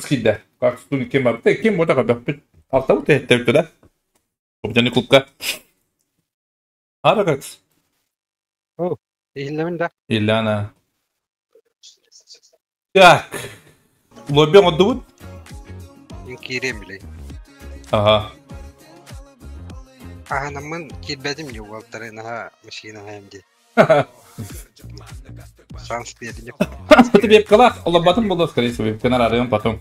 Киирдэ. Кактустун ким барбыт? Ким бота көрбөппүт. Алтабыт тэһиттэ да. Кубданы клубка. Ара как? О, иһиллэмин да. Ильяна. Так. Лобби оҥордубут? Мин киириэм билей. Ага. Аһанаммын киирбэтим дии уолтары наһаа машина хаям дии. Шанс биэрдим. Это вебкалах, олорботум было, скорее всего, вебканар арыйым потом.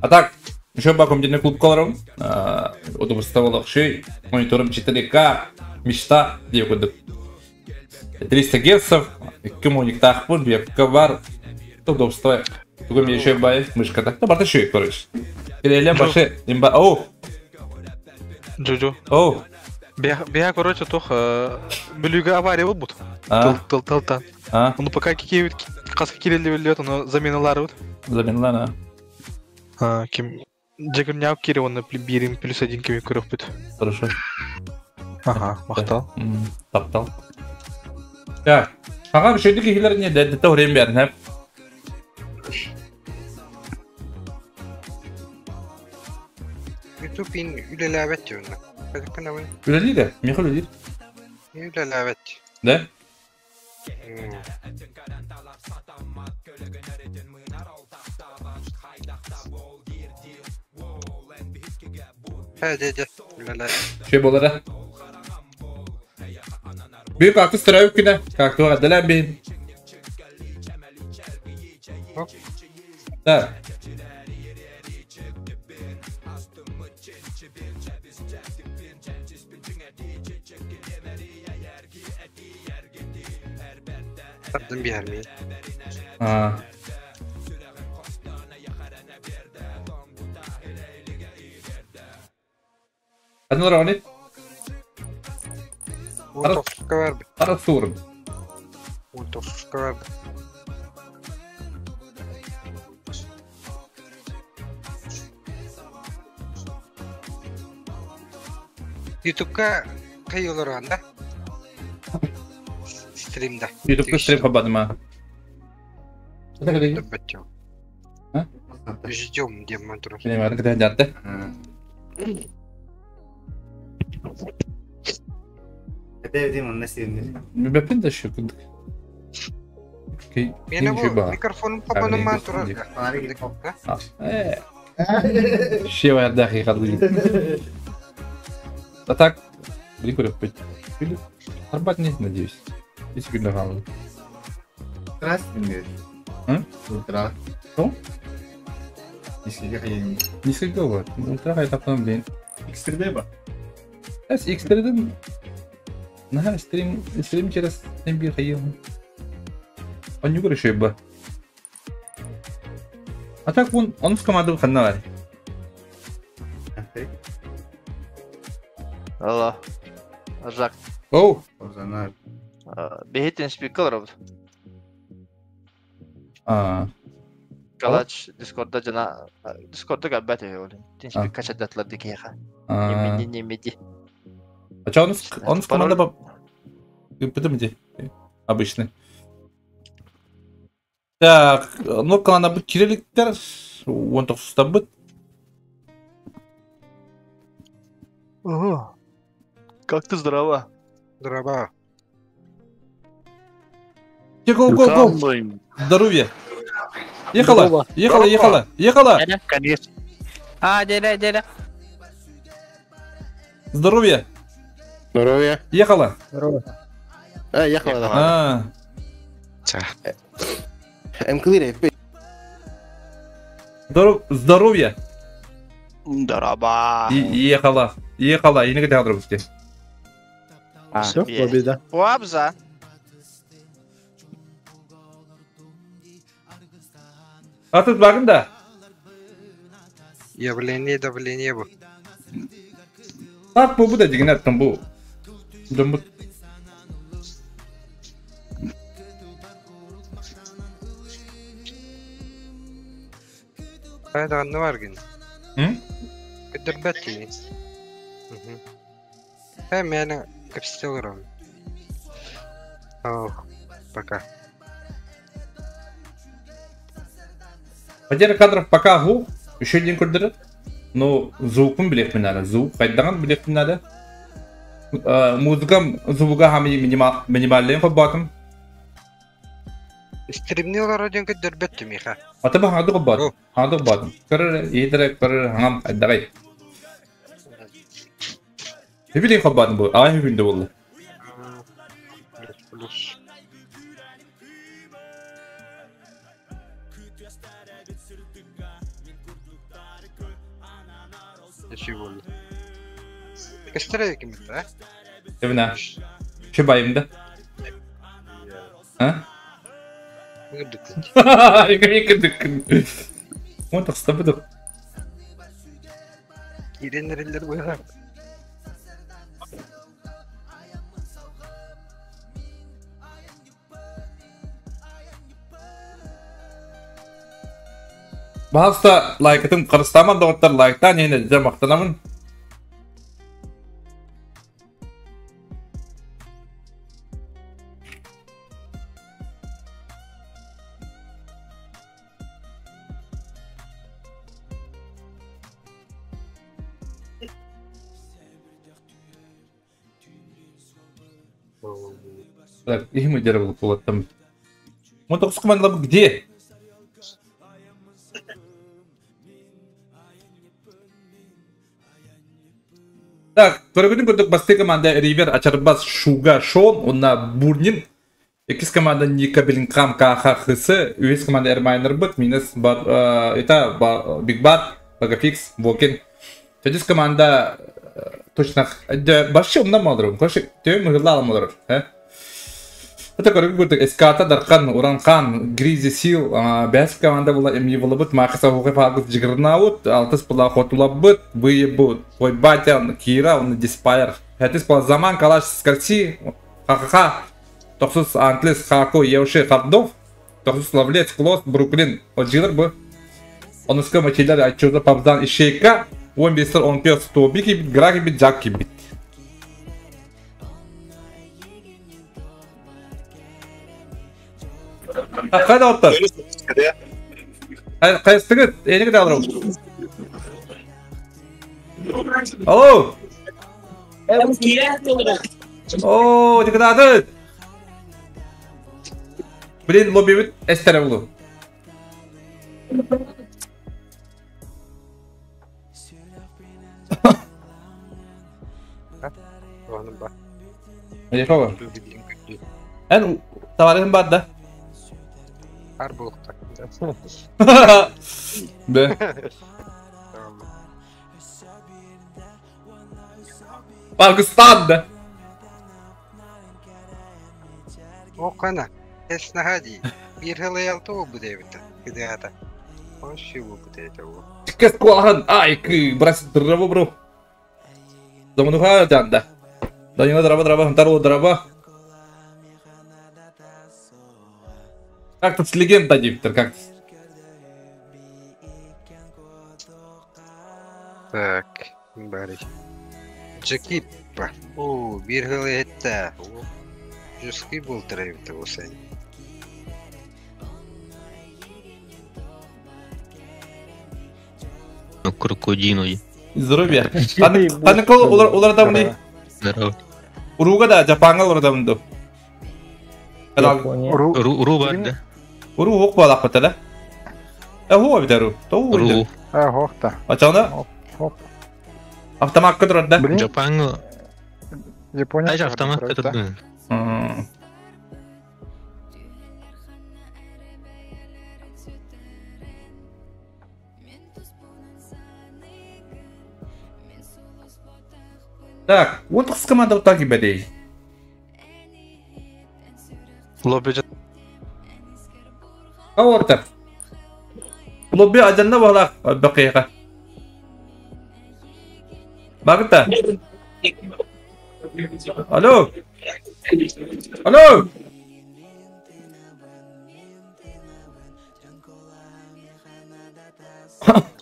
А так, еще баком день клуб колором, удобство шей, монитором 4К, мечта, диye курдук. 300 герцев, икки мониктаахпын, вебка бар, удобство. Тугум еще бай, мышка так, барта шей, короче. Кирелем башы, имба, оу. Джуджу. Оу. Беха, короче, тох, бүлүүгэ авария буолбут. Тыл тылтан. Ону пока кикиэбит хаска кириллибиллиот, ону заменаларыбыт. Заменалана. А, ким Джаггерняк кире онно биирин плюс один кими көрөхпүт. Хорошо. Ага, махтал. Таптал. Так, ага, үшөйдүк киһилэр не дэддэ время берин, Ютуб ин үлэлээбэт дьонно. Кадыкканабын. Үлэлиир, миэхэ үлэлиир. Үлэлээбэт. Да? Хэ, дэ, дэ, үлэлээ. Şey болара. Büyük hakkı sıra күнэ. Как то бин. Да. Тардым биэрмин. А. Ханна олороҕуный? Уон тохсуска барбыт. Хара суурун. Уон тохсуска барбыт. Ютубка кай олорон да? Стримда. Ютубка стрим хабадыма. А? Ждем, демон турар. Билемарын кытаан жарты. Это манна сиэннэр. Бэппин да şu курдук. Мені бу микрофонум хабаным маан турар. Шева дақиқат А так, били көрөппүт. Арбат не, надеюсь. Если күндө хаалды. Здравствуйте. Ультра. Что? Несколько хайын. Несколько вот. Ультра хайдахтан блин. X3D ба? Эс X3D. Наһаа стрим стрим через MB хайын. Онньугар еще ба. А так он он в команду ханна бар. Алло. Жак. Оу. Биһит инспектор робот. А. Калач Дискордда жана Дискордда кэлбэт үһү ол. Тинспик качадатлар дикиэхэ. Немеди немеди. А что он с команда по... Подумайте, обычный. Так, ну команда бит кирилликтер, он тоқсуста бит. Ого. Как ты здорова? Здорово. Го, го, го. Здоровье. Ехала, ехала, ехала, ехала. Конечно. А, деля, деля. Здоровье. Здоровье. Ехала. Здорово. А, ехала, да. А. М-клире, Здоровье. Здорово. Ехала, ехала, и не хотела Все, победа. Пуабза. А тут багын да? Явление давление бу. Так бу бу да деген аттан бу. Дым Хайда анны бар гин. М? Көдөрбөт кини. Э, мені капстилером. Ох, пока. Потеря кадров пока ху, еще один көрдөрөр. Но звукун билиэхпин наада. Звук хайдаҕын билиэхпин наада. Музыкам звуга хами минимальный холбоотум. Стримни олоро диэн көрдөрбөт миха. Ата хаҥады холбоотум. Хаҥады холбоотум. Көрөр, иһитэрэ көрөр хаҥам хайдаҕай. Хүбүлей холбоотум бу. Аҕай хүбүндэ буолла. Плюс. Ничего. Кестер ким это, а? Эбина. Чубайымда. А? Он так стабыдык. Киреннериллер буйга. Баһаста лайкытым карыстаман доҕоттор лайктаан иһин дьэ махтанамын. Так, их мы делали там. Мы только с командой где? Так, көргүнүн көрдүк басты команда Ривер Ачарбас Шуга Шон, онна Бурнин. Иккис команда Ника Беллинкам КХ ХС, үһүс команда Эрмайнер Быт, минус это Биг Бат, Багафикс, Вокин. Төрдүс команда точно башчы умна молдорум. Кош төм мыгылла молдорум. Это көргүн көрдүк Эската, Дархан, Уранхан, Гризи Сил, бәс команда була МИ булабыт, Махаса Хухай Фагус Джигрнаут, Алтыс була Хотулабыт, Бые бут, Ой Батян, Кира, он Диспайр. Хәтис була Заман, Калаш, Скорси, Ха-ха-ха, Тохсус Антлес, Хаку, Еуши, Хардов, Тохсус Лавлец, Клос, Бруклин, Оджилер бу. Онуска мачилер Ачуза, Пабзан, Ишейка, Он бестер, он пес, Тоби кибит, Гра кибит, Джак кибит. Қайда оттар? Қайсыңыз? Эниги далырым. Алло! О, тикадады! Блин, лобби эстере булу. Яхова. Эн товарым бар да? Ар булуктак. Бе. Пакистан да. О, кана. Эснагади. Бир хылы ялты бу дебит. Кыдыата. Ош бу дебит. Кес куахан ай кы брас драво бро. Замануха жанда. Данила драба драба хантару драба. Как тут с легенда Виктор, как Так, бари. Джекипа. О, бир хылы этте. Жуски был трейвит осень. Крокодину. Здоровья. Аны кол улар дамны. Здорово. Уруга да, Жапанга улар дамны. Уру уру бар да. Уру хок бала патала. Э хо бит уру. То Уру. А, хохта. Ачана? Хоп. Автомат көтөрөр да. Жапанга. Япония. Айж автомат көтөрдү. Так, вот с команда вот так и бедей. Лобби Кого-то. Лобби аджанна бала бакыйга. Багыта. Алло. Алло.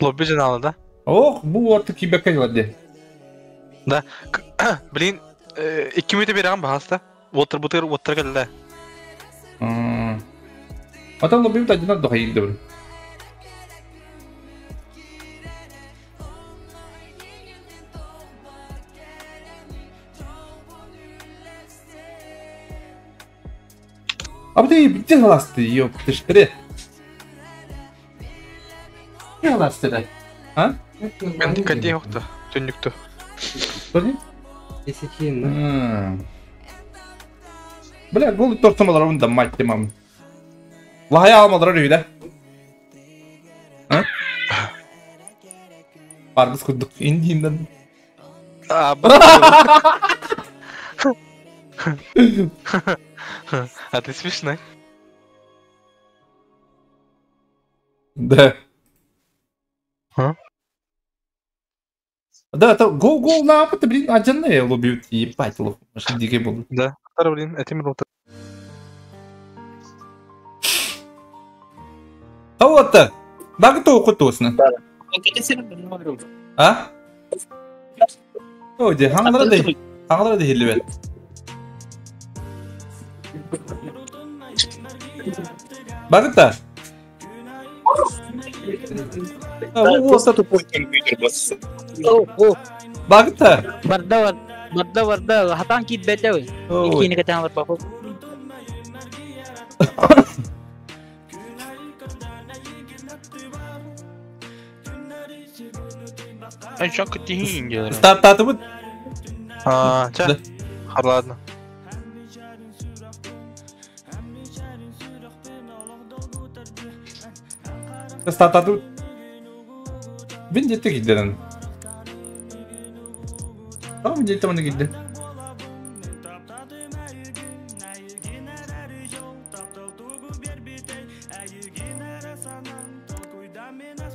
Лобби жиналы да? Ох, бу орты кибекке жладды. Да. Блин, 2 минут берем бахаста. Уотыр бутыр уотыр келді. Атам лобби да жинал дохайын дебин. А ты где глаз ты, ёп, ты ж три. Где глаз ты, да? А? Кэнди хохта, түннүктө. Что не? Десятина. Бля, голый торт самалар, да мать ты мам. Лахая алмалар үйде. А? Барбыз курдук индииндан. А, А ты смешной. Да. А? Да, это гол-гол на опыт, блин, один лубит, ебать, лох, машин дикий был. Да, второй, блин, этим был. А вот-то, да кто ухудтосна? А? О, де, хаңлара да, хаңлара да хиллибет. Багыта? Вот тупой компьютер бас. Багыта? Барда барда барда хатан кит бәтәве. Икене катан бар баху. Ай, чак тихин Старт татыбыт? А, ча. Ладно. Старт татыбыт. Бин жетти киддерин. Tamam жетти маны кидде.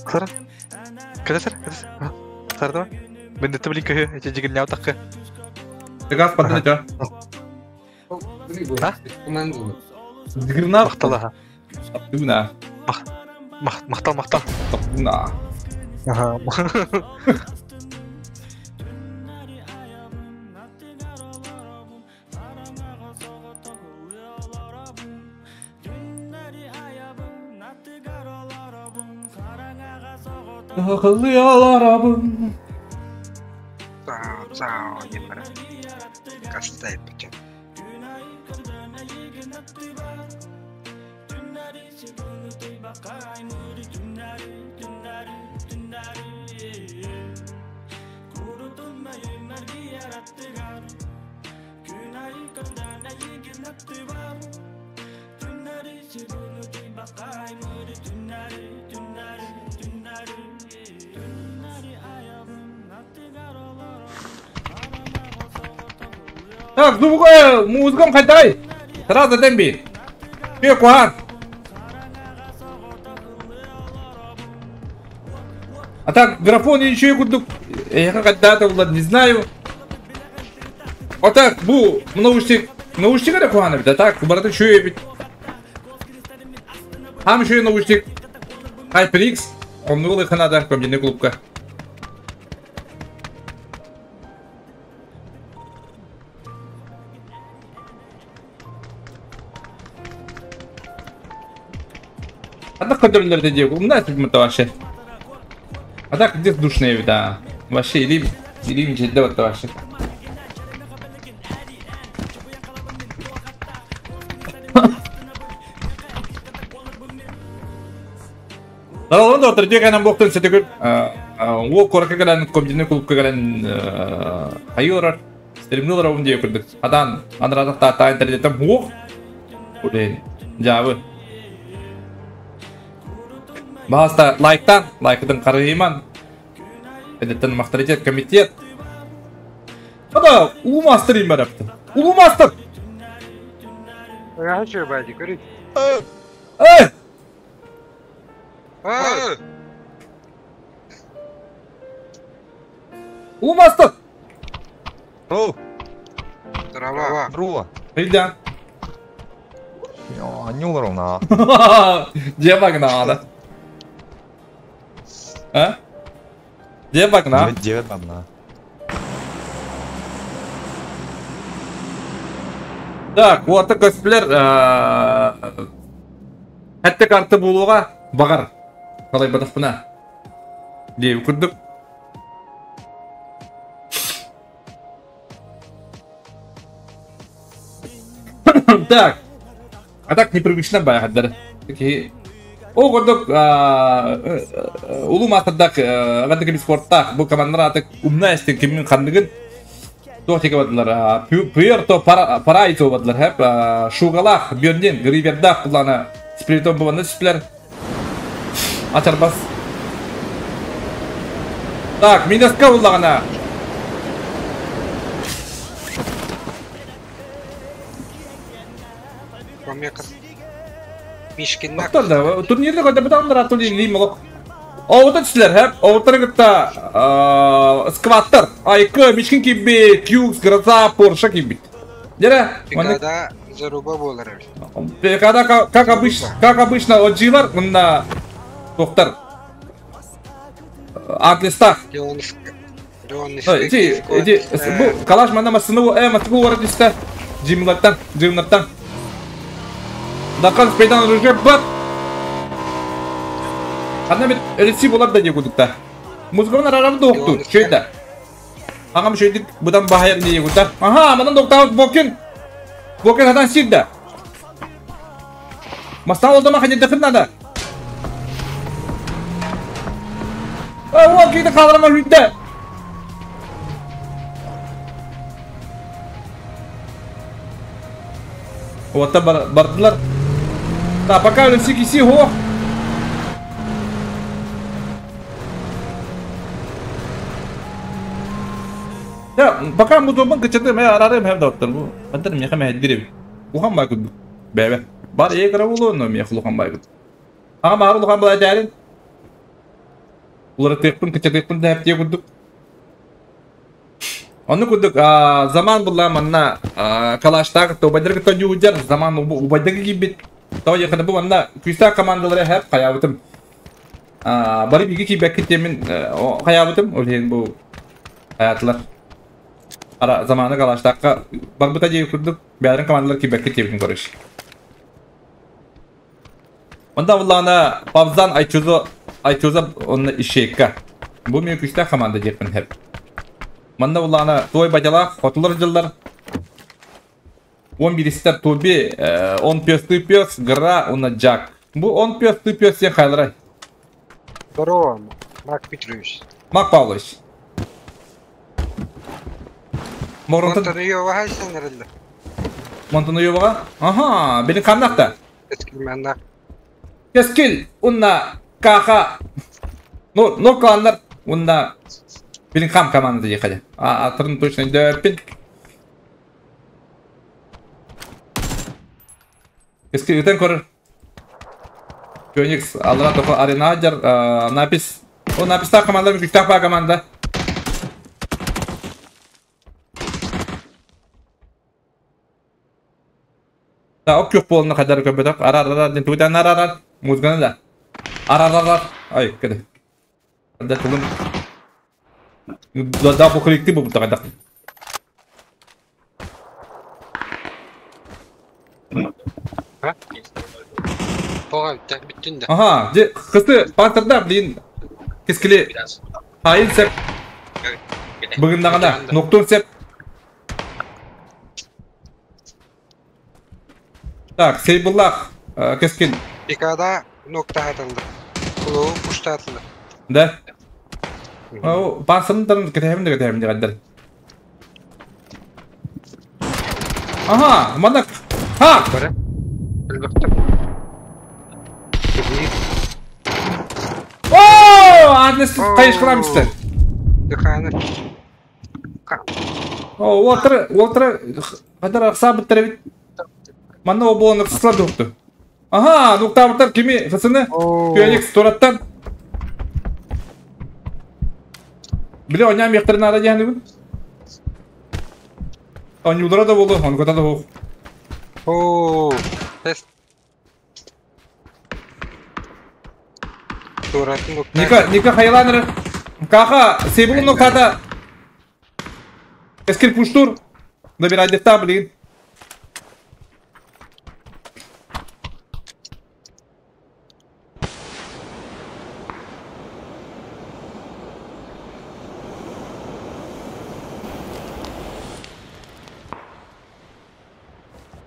Сара. Када сар, када сар. Сара давай. Мен де блин көһө, эти жигин няу таккы. Газ падны ча. А? Грна Мактала. Туна. Мактал, мактал. Туна. Ага. Akıllı Сау, не пора. Кастай, почем. Так, ну музыкам хайдай. Сразу демби. Пе куан. А так, графон еще и кудук. Я когда-то, не знаю. А так, бу, наушник. Наушник это куан, а так, брат, еще и Там еще и наушник. HyperX. Он их надо, комедийная клубка. А так контроллер делал. У меня это вообще. А так где душные, да. Вообще, или или ничего делать вообще. Даралан доктор, где нам бог тон сетегөр. О корка галан комдине клубка галан айорар. Стримнулар он дие күрдүк. Адан анрадак та та интернеттен ох. Блин, жабы. Баста лайктан, лайкыдын карыйман. Эдеттен авторитет комитет. Ада, улу мастер им барапты. Улу мастер. Я хочу бади, курить. Эй! Эй! Улу мастер! Оу! Здорово! Здорово! Привет! Анюларовна. Где багнада? А? Где багна? Где багна? Так, вот такой сплер. Хәтта карты булуга багар. Қалай бадақпына. Деп күрдік. Так. А так непривычно баахаддар. Ол курдук улуу маастардаах аҕадык спорттаах бу командалар ааты умна эстин кимин ханныгын туох тике бардылар Пуэрто Параисо бардылар хэп Шугалаах Бьорнин Гривердаах кулана Спиритон бубанна түстүлэр Ачарбас Так, минуска буллаҕына Мишкиннак. Да, турнирда көтө бутан тули лим олох. Оҕута түстүлэр, хэп. Оҕуттары кытта скваттар. Айкы, Мишкин кибит, Кьюкс, Гроза, Порша кибит. Дере? Пикада заруба болар. Пикада, как обычно, отжилар, мында тоқтар. Атлистах. Эти, эти, бу калаш манда масыны, масыны олар түсті. Джимлаттан, джимлаттан. Дакан спейдан уже бат. Ханна бит элитси болар да дегудукта. Музыканы арарам докту, чөйдә. Агам чөйдик будан бахайр не дегудта. Ага, манан доктау бокин. Бокин хатан сирдә. Мастан олдама ханя дәфин надо. О, киде калырма хүндә. Вот там бардылар. Да, пока все киси, го. Я, пока музоман кычаты, мен арарым хәм доктор. Бу, антар мен хәм әддирем. Ухан бай күд. Бәбә. Бар егра булу, но мен хлухан бай күд. Ага, мар лухан була дәрин. Улар тыппын кычаты да хәп күдүк. Оны күдүк, заман була манна калаштагы тобайдыргы тонюдер, заман убайдыргы гибит. То якын бу манна күстә командалары хәп каябытым. Бары биги ки бәкки темен каябытым, ул хен бу аятлар. Ара заманы калаштакка барбыта жей күдүк, бәрин командалар ки бәкки темен көрүш. Монда булланы Павзан Айчузо, Айчузо онны ишекка. Бу мен күстә команда жепин хәп. Манда булланы той бажалак, хотулар жыллар. Он биристер тоби, он пес, ты пес, гра, он джак. Бу он пес, ты пес, сен хайларай. Здорово, Мак Петрович. Мак Павлович. Монтануева сен Монтануевага? Ага, бени каннакта. Кескил Кескил, унна каха. Ну, но кланнар, унна Билин кам команда ехали. А, атрын точно дөппин. Кескил үтен көрір. Феникс, алра тоқы аренадер, напис. О, написта команда, күктақ па команда. Да, ок жоқ болуны қадар көбетақ. Арар, арар, ден тудан арар, арар. Музганы да. Арар, арар. Ай, кеде. Да, тулым. Да, бу коллектив бу тагада. Ага, де кысы пантерда, блин. Кескили. Айын сеп. Бүгіндағана, ноктон сеп. Так, Сейбуллах, кескил. Пикада нокта атылды. Кулуğu пушта атылды. Да? О, басымдарын кетемін де кетемін де қадыр. Ага, мана. Ха! О, адрес қайыш қыламысты. О, отыр, отыр, қадар ақса біттір бит. Мана о боланы қысылар доқты. Ага, нуктабыттар кеми қысыны? Феникс тураттан. Биле ойнам яқтырын ара дияны бүн. Онюлара да болу, он кота да болу. О, тест. Ника, Ника хайланыр. Каха, себулун ноктада. Эскил пуштур. Добирай блин.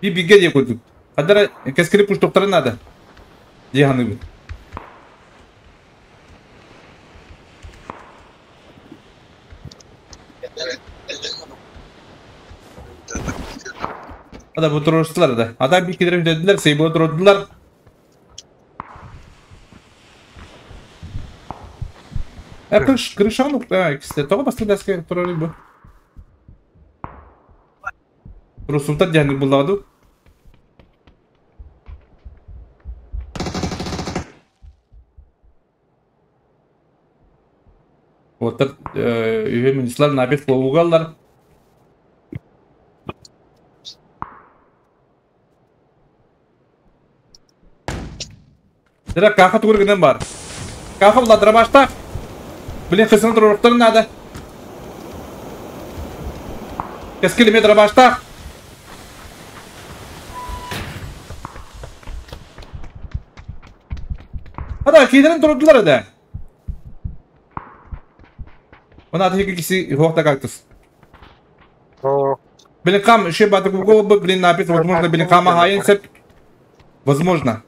Bir bilge diye koyduk. Хадара кескили пуштуктары надо. Дияны. Hadi bu turistler da. Adam bir kere dediler, seybo turdular. Kırış, kırışan nokta ikisi de. Toğa bastı deske turarı bu. Rusumta diyen bulladı. Otur, üye minisler nabit lovugallar. Direkt kafa tuğur var. Kafa buladırı başta. Блин, kısını dururukların nerede? Keskili metre başta. Hadi kiderin durdular hadi. Ona adı ikisi huakta kaktüs. Блин, кам, еще батык блин, написано, возможно, блин, кама хаин сеп. Возможно.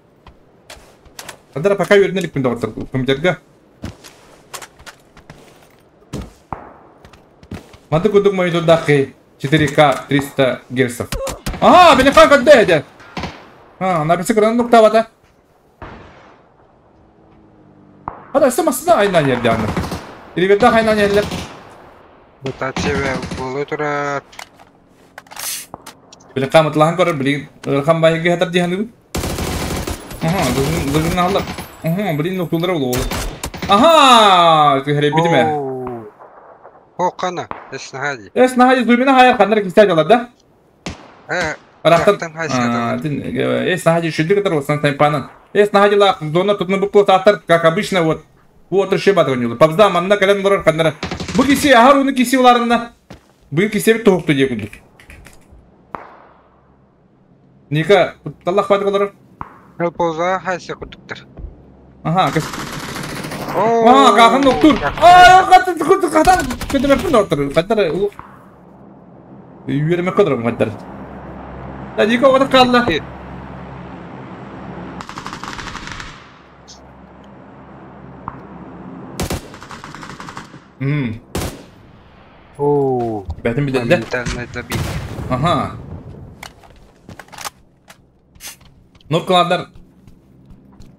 Андра пока юрнелик пин доктор, компьютерга. Мады кудук мою тудахи 4К 300 герцов. Ага, блин, как отдайте. А, написано, кран нуктавата. Hadi сама айна нерде аны. Ребята айна нерлер. Мутация болотура. Блин, кам атлахан көрөр, блин, хам байга хатар диханы. Ага, дызын алла. Ага, блин, ноктулар болду. Ага, хере битме. О, кана, эс нахади. Эс нахади зуймена хайар кандар кистә жалар да? Рахтан Эс нахади шүдү катар болсон тайпанан. Эс нахади ла зона тутны бу плататар, как обычно вот. Вот еще батыр Пабзда манна кален барар кандар. Бу киси ахар уны киси уларына. Бу киси бит токту дие күндүк. Ника, Аллах батыр олар. Эл поза хайсы кутуктар. Ага, кыз. Аа, кахын доктор. Аа, каты каты катан көтөрөпүн доктор. Катар үйөрмө көтөрөм катар. Да Ника ода калды. Оо. Бәтен билде. Ага. Норкалардар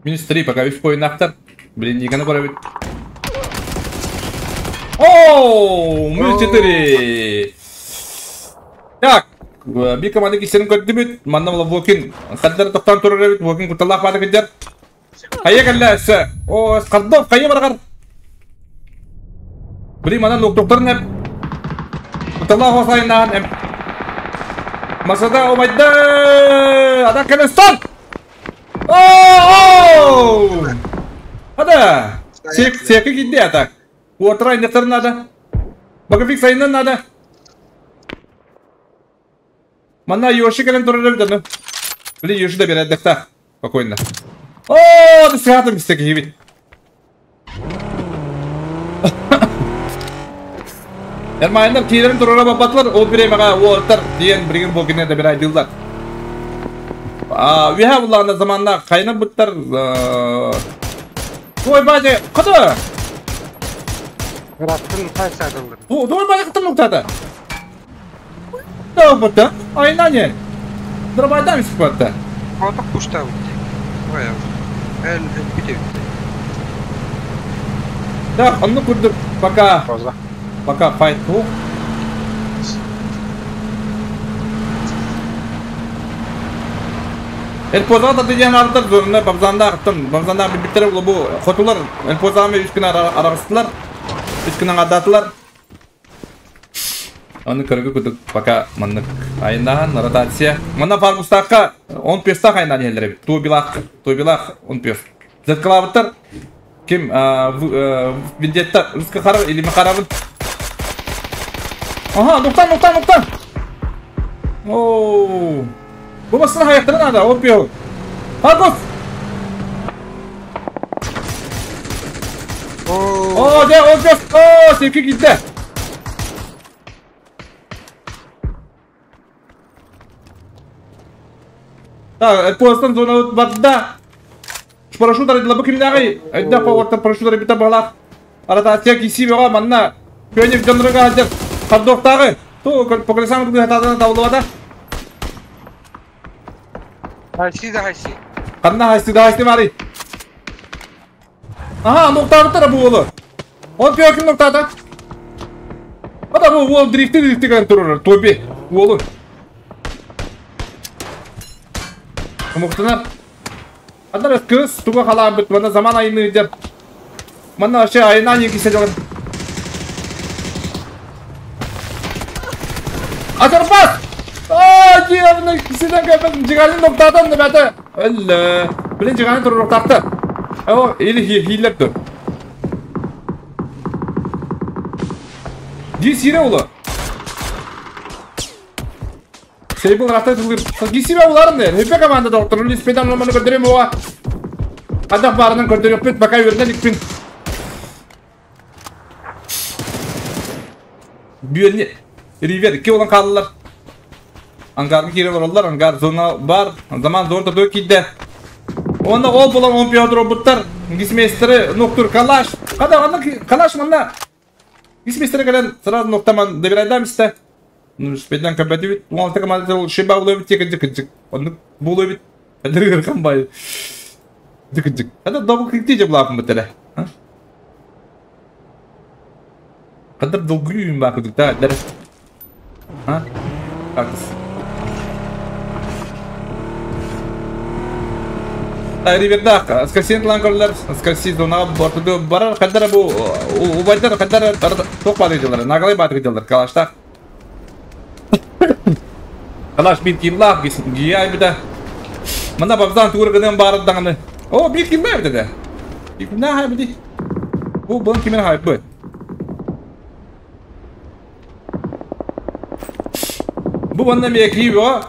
минус 3 пока весь поинактар. Блин, никогда пора. О, минус 4. Так, би команда кисерин көрдүбүт. Манна була Вокин. Хаддар токтан турар бит. Вокин куталлах бары кидер. Хайя келләсе. О, Скардов кайя баргар. Блин, манна нокторын хеп. Куталлах осайнан хеп. Масада омайда. Ада келестан. О! Ада! Сек кидде ата. Уотра иннетер надо. Багафик сайыннан надо. Манна Йоши келен турар бит. Блин, Йоши да берет дехта. Спокойно. О, ты сятым бистек бит. Эрмайндар кийлерин турара бабатлар, ол биремага уоттар диен бирген богине да бир айдылдар. А, виха булларна заманда кайна буттар. Ой, баже, када? Раттын кайсы адылыр? О, той баже кытын нуктада. Да, бутта. Айна не. Дробайдан испатта. Оток пушта бутти. Ой, эл бите. Да, онну курдук пока. Пока файт ту. El pozada degen artar zorunda babzanda аттым. Babzanda bir bitere bu хотулар el pozada 3 күн арагыстылар. 3 күн адатылар. Оны көргө күдүк пока маннык айнаан ротация. Мына фаргустакка 10 пестах айнан елдер. Тубилах, тубилах 10 пес. Заткалабыттар. Ким вендетта русска хараб или махарабын. Ага, нуктан, нуктан, нуктан. Оу. Bu basına hayatları nerede? O bir. Marcos! Oo, de, o göz. Oo, sevki gitti. Так, постан зона барда. Парашют арыдыла бу кимнээҕий? Өйдөөх повортан парашют арыйбыта баҕалаах. Аратация киси бөҕө манна. Көнүк дьоннорго сылдьар хардуохтааҕы. Ту поколесам курдук хатаатана табыллыбата. Хайси да хайси. Ханна хайси да хайси баарый? Аха, нуктаабыттара бу уолу. Он пио ким нуктаата? Ата бу уол дрифти дрифти кэлэн турар. Тоби уолу. Омуктанар. Андар кыз туга халаабыт манна заман айны дер. Манна вообще айна не кисе дьон. Атарбас! Аа, дьиэбин кисинен кэппет жиганын ноктаатан да бәте. Өллө. Блин, жиганын турар ноктаатта. О, или хиллер тур. Ди сире улы. Сейбл рахта тылыр. Гисибе уларын да. Хөпе команда доктор. Лис педан номаны көрдөрөм оа. Адак барынан көрдөрөппүт, пока өрден икпин. Бүйөнне Ривер ки olan kaldılar. Ангарны кире олар, ангар зона бар. Заман зона тоту кидде. Онда ол болан он пио роботтар. Гисмейстеры ноктур калаш. Када анда калаш манна. Гисмейстеры келен сразу ноктаман добирайдам исте. Ну, спеден кабати он так команда ол шиба улы тик тик тик. Он булы бит. Дыргыр камбай. Тик тик. Када дабл клик тиже булапым бителе. Кадar долгую бакыдык да, дер. А? Как Ривердах, скасин ланкорлар, скаси зона бортуду барар кадар бу убайдар кадар ток баты дилар, нагалай баты дилар, калашта. Калаш бир киллах гия бида. Мында бабзан тур гынан барып даганы. О, бир килла биде. Кимна хай биди. Бу бун кимен хай бу. Бу манна ме кийбе.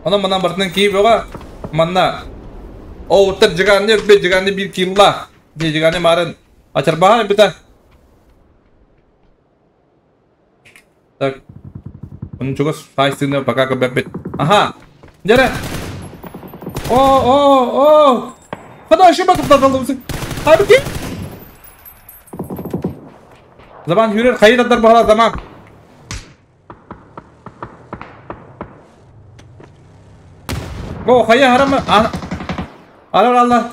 Ана манна бартынан кийбе. Манна Оуттар жиганны бе жиганны бир килла. Де жиганны марын ачарбаха бита. Так. Onun çok хайсыны пока көбөппит. Аха. Дере. О, о, о. Хада шиба туктатылды. Хаби ки? Заман хүрер хайдадар бала заман. Го хая харам. Алар алла.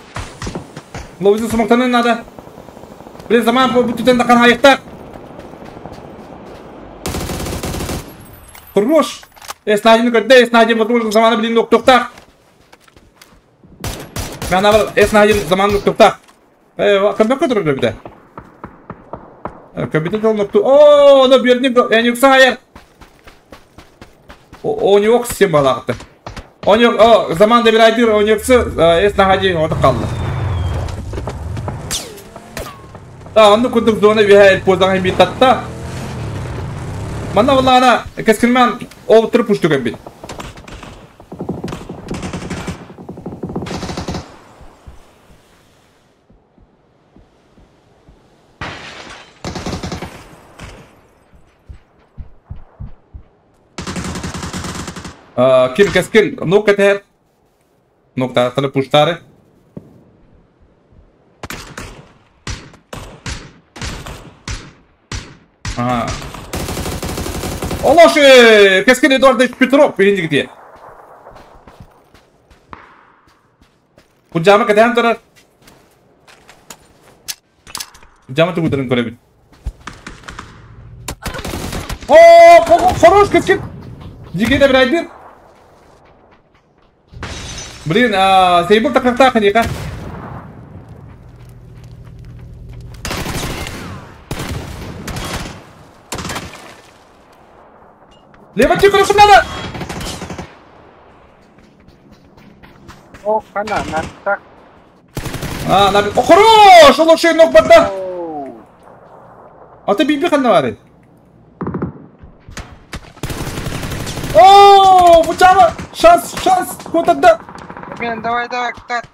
Лобизин сумактанын надо. Блин, заман бу бүтүтен дакан хайыктак. Хорош. Эс на один көрдө, эс на один возможно заманы блин токтак. Мен абал эс на один заман токтак. Кымда көтөрүлө бите. Көбүтө тол нокту. О, но бердим, я не уксайер. О, не ок сем балакты. Оньок, о, заман да бир айдыр, оньоксы, эс на один отып калды. Да, онду курдук зона бихай поздан бит татта. Манна валлана кескинмен ол туруп ушту бит. Ким кескил нокта тер. Нокта талы пуштары. Ага. Олоши! Кескил Эдуардович Петров, перейди где. Куджама кадам турар. Куджама ту гудрын көрөбүт. О, хорош кескил. Жиге де бир айдыр. Блин, сейбл такакта ханика. Лево тихо, что надо? О, хана, на так. А, на. О, хорош! Лучше ног бада. А ты биби хана варит. О, бучама! Шанс, шанс! Вот тогда. Блин, давай, давай, так.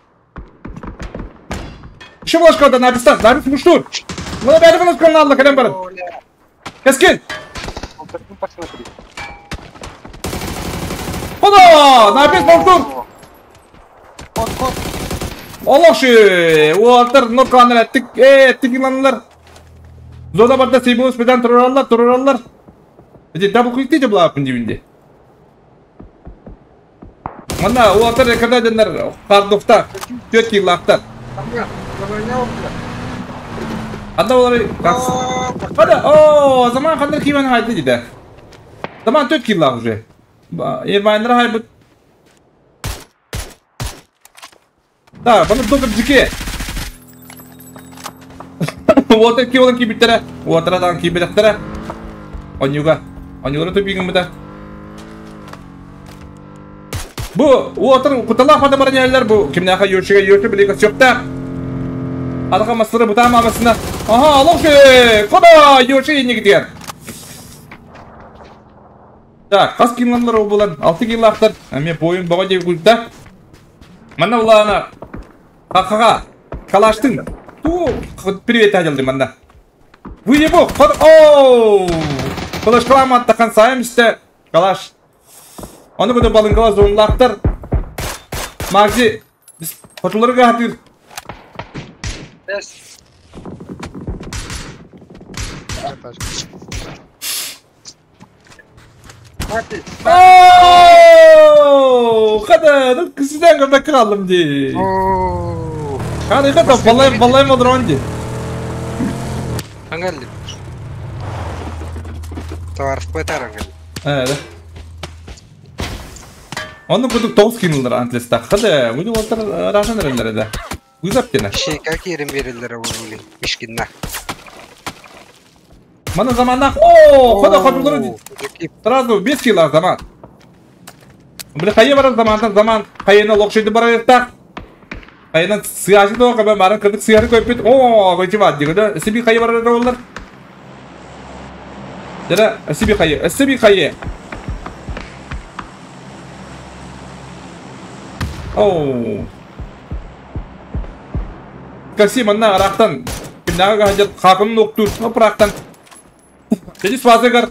Еще ложка да написать, написать муштур. Ну, опять ложка на Аллах, калем барат. Каскин. Посмотри. Хода! Напис муштур. Кот, кот. Олоши! Уолаттар ноканыр эттик, эттик иланлар. Зона барда сейбулус бедан турараллар, турараллар. Эти дабл кликти жабылааппын дибинде. Манна уолаттар когда деннер кардуфта, төт киллаактар. Анда олар Хада, о, заман хандар киймен хайды диде. Заман төт киллаак уже. Ермайндар хайбыт. Да, баны доктор жике. Уотар ки олон кибиттере, уотарадан кибиттере. Онюга, онюга тупигин буда. Бу уотар куталах фата баранялар бу кимнаха йошига йоши билига сөкта. Адака масыры бутама мамасына. Аха, алохше! Кода йоши нигдер. Так, кас киланлар обулан, 6 килахтар. Аме бойын бага деп гүлда. Манна улана. Ха-ха-ха. Калаштың. Ту, привет әділді манна. Вы его, ход, оу! Калаш каламаттахан сайым істе. Калаш. Оны көді балын калаш зонлақтар. Магзи, біз хотуларға хатыр. Ооо! Хада, ну кісіден көрді қалым де. Хада, хада, балайым, балайым олар онди. Аңғалды. Товаров байтар аңғалды. Да. Оны күдік 9 кинулар антлеста. Хада, өді олтар рашан әрелер еді. Үзап тені. Шейка керім берілдер ол ишкинна. Мана заманах, о, хода хотулары сразу 5 кило заман. Бile хайы барар замандан заман хайына локшойду барар Хайынан сыяшы да кабы марын кырдык сыяры көйпүт. О, көйчү бар дигәдә. Сиби хайы барар олар. Дара, сиби хайы, сиби хайы. О. Каси манна арактан кимнага хаҗат хакын ноктур, опрактан. Теди свазыгар.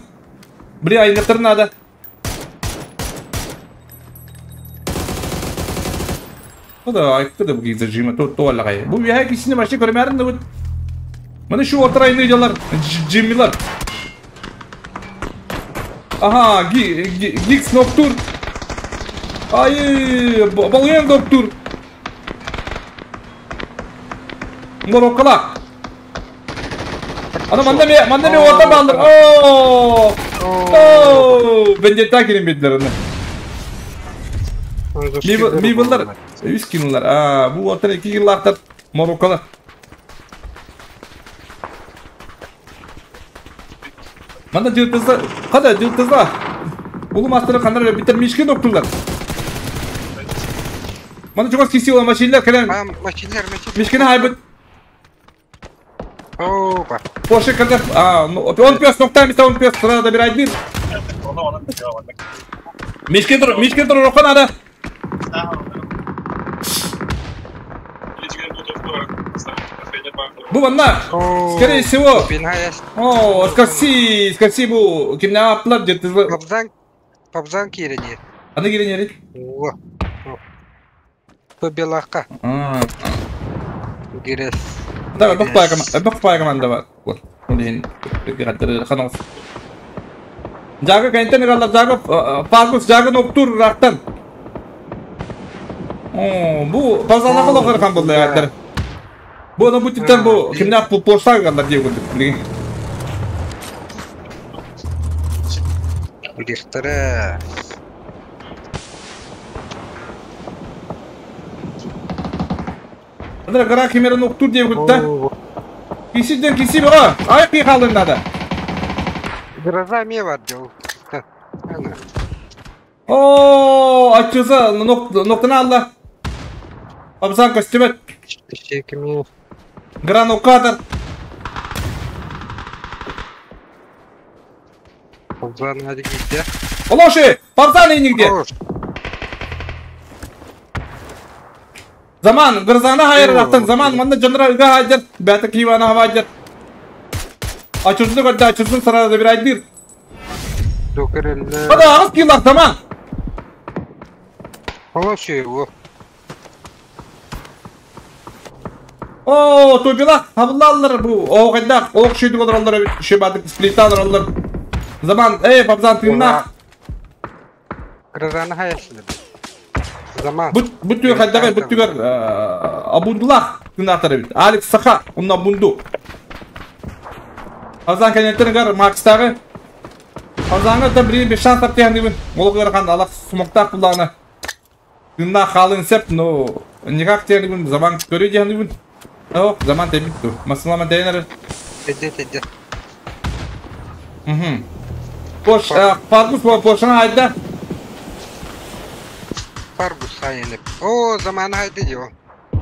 Бри айнытыр надо. Да, айтты да бу зажима то то алгай. Бу яһа кисине башы көрмәрин да бу. Мына шу отыр айны жалар, джиммилар. Ага, гикс ноктур. Ай, балген доктор. Мороккала. Ана манда ме орта балдыр. О! О! Бендета кирин бедлер аны. Ми булар. 3 кинолар. А, бу отыр 2 килактар Мороккала. Манда жылтызда, када жылтызда. Улу мастыры кандар битер мишки докторлар. Манда чугас киси ола машинлер келен. Машинлер, машинлер. Мишкини хайбыт. Опа. Порше когда, а, он пес, ноктами он пес, сразу добирает мир. Мишки тур, роха надо. Бу ванна, скорее всего. О, скорси бу, кимне аплар где-то. Пабзан кирене. Аны кирене? О. Побелака. Гирес. Да, бак команда бар. Вот. Блин, ханос. Жага кентен галла жага фаргус жага ноктур рактан. О, бу базана калар кан булды ягаттар. Бу аны бу типтен бу кимне бу порса галлар дип күрдек. Блин. Билихтара. Андра гара кемера ноктур дип күрдек. Кисиден киси бага. Ай кый калдым надо. Гроза ме бар дел. О, ачыза ноктана алла. Абзан костюмет. Гранокатор. Абзан где? Олоши, Абзан и нигде. Заман, грозана хайр рахтан, заман, манна джанра уга хаджар, бята кивана хаваджар. Ачузны когда ачузны сразу забирает дыр. Ада, ас килах заман. Олоши его. О, Тобилах, хабыллаллар бу. О, хайдах, олох шүйдік олороллар эбит, шебадык сплита олороллар. Заман, эй, папзан тыыннаах. Грозаны хайасылар. Заман. Бу бу түгэр хайдах, бу түгэр абундулах тыыннаахтар эбит. Алекс Саха, онно абунду. Папзан кэннеттен Макстагы. Папзанга да бир беш шанс таптыян Олох ыарахан алах сумоктаах буллаҕына. Тыыннаах хаалын сеп, но никак диэн заман көрүү диэн О, заман тэбит ту. Масылама тэйнер. Тедде, тедде. Угу. Пош, Фаргус пошана айда. Фаргус хайынып. О, заман хайды дио.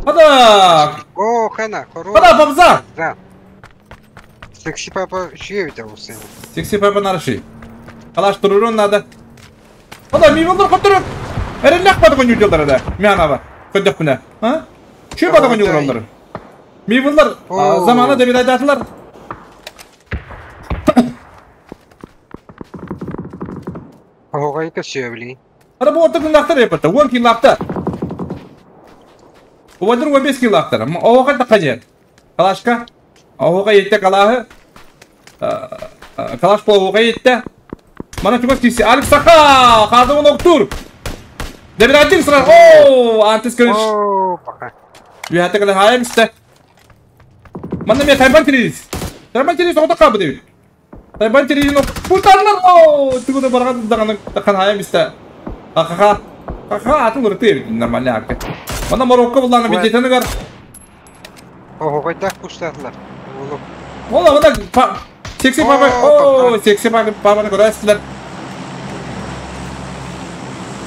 Хада! О, хана, хоро. Хада, папза! Да. Секси папа шүйе бит ол сен. Секси папа нарыши. Калаш турурун надо. Хада, мивылдыр котуру. Эреллэх бады конюделдер да. Мянава. Көдөх күнә. А? Шүй бады конюделдер. Мивылдыр заманы да бир айдатылар. Оғай көсөй били. Хада бу ортак нактар епата. 10 килактар. Убадыр 15 килактар. Оға да кажер. Калашка. Оға етте калахы. Калаш пол оға етте. Мана чугас киси. Алекс Саха! Хазы он октур. Дебир сра. О, антис көрүш. О, пока. Үйәтте кале хайым исте. Мана мен тайбан тирис. Тайбан тирис ота кабы деп. Тайбан тирис но путанлар. О, тугуда барган даганы тахан хайым исте. Ха-ха-ха. Ха-ха, атын үртер нормально акы. Мана Марокко булланы битетени гар. Оғайда куштадылар. Олу. Ола, мына секси папа. О, секси папа папаны көрәсезләр.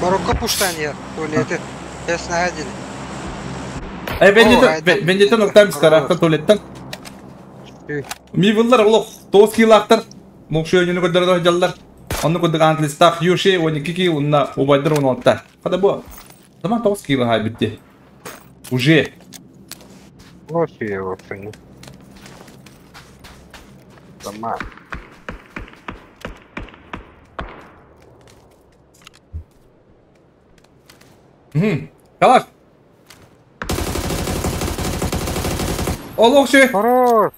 Марокко пуштанья. Туалеты. Ясно один. Э, бендетен октам старахта туалеттен. Мивыллар олох 9 килактар. Мокшы өнүнү көдөрдө жаллар. Онны көдүк антлистах юши 12 кил унна убайдыр 16. Када бу? Заман 9 кил хай битти. Уже. Вообще вообще. Заман. Калаш. Олох ши. Хорош.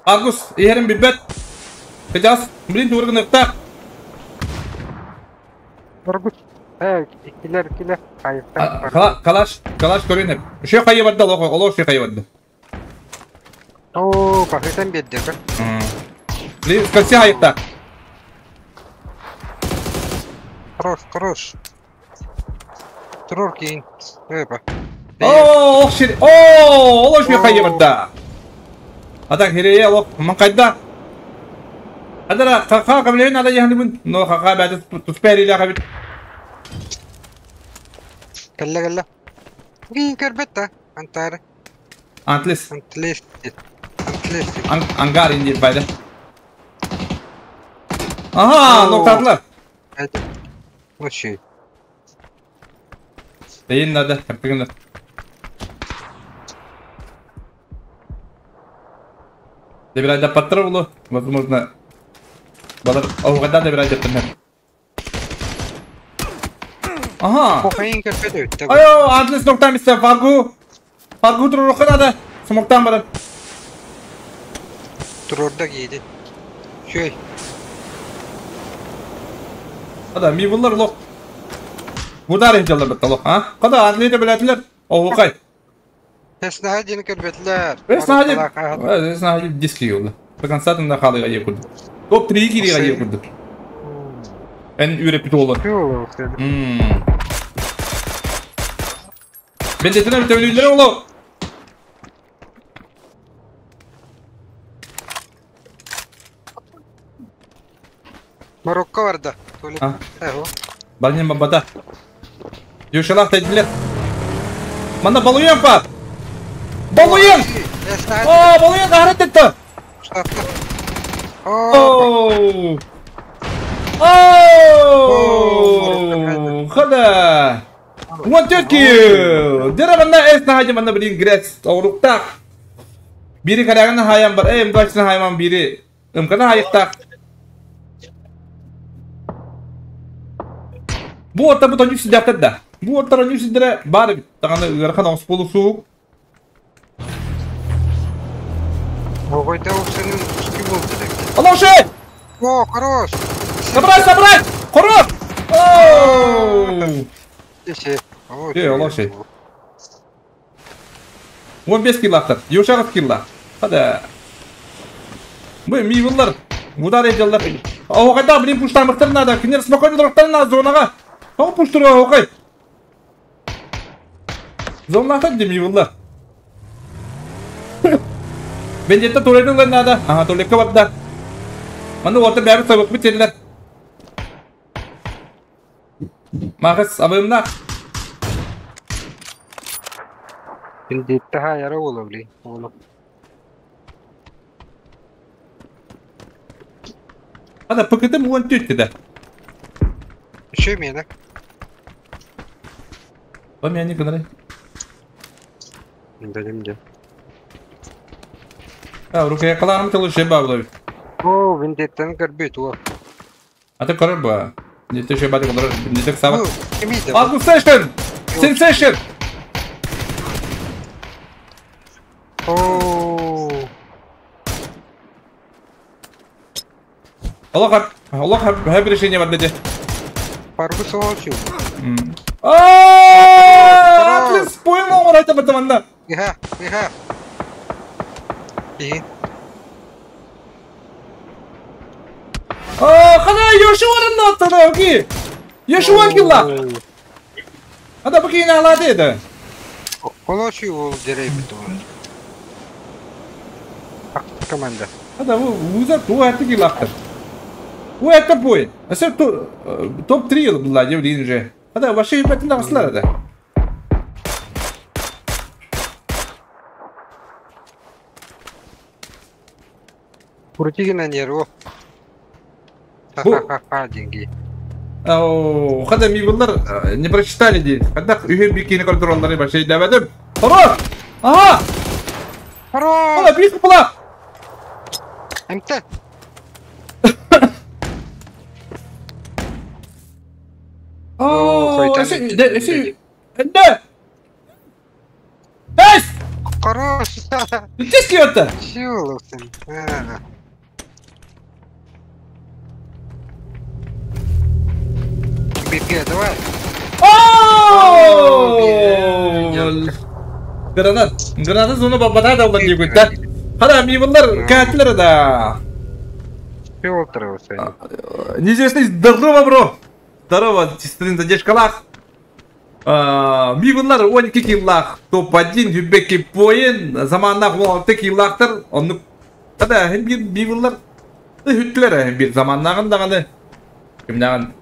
Аргус, иһэрин билбэт. Кыдьас, блин, туургыныктаах. Аргус. Э, килер, килер. Хайыттан. Калаш, калаш көрүнеп. Шö хайы барды, олох, олох шö хайы барды. О, бахытан берди. Блин, скользи хайытта. Хорош, хорош. Турор кейин. Эба. О, ох, шир. О, олох шö хайы барды. Атак хирее олох, ман кайда. Адара, хаха кабилен ада яхныбын. Но хаха бәді туспәри ля кабит. Кэллэ, кэллэ. Кейин көрбөт Антары. Антлис. Антлис. Антлис. Ангар инди байда. Ага, ноктатлар. Вообще. Дейин надо, таппигин. Дебирайда паттыр булу, возможно. Балар, аугада дебирайда паттыр. Ага. Кохайын көрбөт өттө. Айо, антлис ноктам исте фаргу. Фаргу турур надо. Смоктан барар. Турорда кийди. Шөй. Ада, ми буллар лох. Будар инжалlar битте лох, а? Када антлиде билетилер. Оу кай. Эсна один көрбөтлөр. Эсна один. Эсна один диски юлды. До конца тында халыга еп курду. Топ 3 кирига еп курду. Эн үреп бит олар. Бендетине битебилер оло. Марокко барда. Балнен бабада. Юшалах тедилер. Мана балуян бар. Балуян! О, балуян ахрет етті. Оу! Оу! Хада! 14 килл! Дера манна эс нахажы манна блин грес ауруктак. Бири карагана хаян бар, эм гачна хайман бири. Ымкана хайыктак. Бу орта бу тоню сидяктар да. Бу орта тоню сидре бар бит. Таганы ырахан оңс болусу. Оҕойда уксанын ски болды. Алоши! О, хорош! Собрать, собрать! Хорош! Оу! Есе. Е, Алоши. 15 киллахтар. Юшаров килла. Хада. Бу мивыллар. Удар эделлер. Оҕайда блин пуштамыктар надо. Кинер спокойно дороктар надо зонага. Тоң пуштура оҕай. Зонлахтар дем мивыллар. Бендетте туалеттен надо. Ага, туалетке барда. Маны орта бәрі сабық бітерлер. Мағыз абымна. Бендетте ха яра ола бли. Ола. Ада пкт буан түтті да. Үшө мені. О, мен не кыдырай. Білім де. А, рука якаларым тылы шеба булар. О, бендеттен көрбөйт о. Ата көрөр ба. Не шеба деп олар. Не саба. Кемейді. Агу сешн. Сенсейшн. О. Аллах, Аллах, хәп решение бар деди. Паргу соочу. Ааа, Атлас пойло орайта батаманда. Иха, иха. И. Аа, хана Йошуарын аттана оки. Йошуа килла. Ада бакина ала деди. Олочу ол дерей бит ол. Команда. Ада уза ту атты киллахтар. У это бой. Асер топ-3 была, не уже. Ада вообще ебать на да. Крутигина нерву. Ха-ха-ха, деньги. О, хада ми буллар не прочитали ди. Когда үйе бикини контроллары башай дәбәдем. Хорош! Ага! Хорош! Ала бис була. МТ. О, эси, да. Эс! Хорош! Здесь это? Чего, сын? Беги, давай. О! Гранат, гранат зону бабада да улар дигүт да. Хара ми буллар кәтләр да. Неизвестный, здорово, бро. Здорово, сестрин задержкалах. Ми буллар 12 киллах, топ-1, юбеки поен, заманнах 16 киллахтар. Оны Хада hem bir ми буллар хүтләр hem bir заманнагын даганы. Кимнагын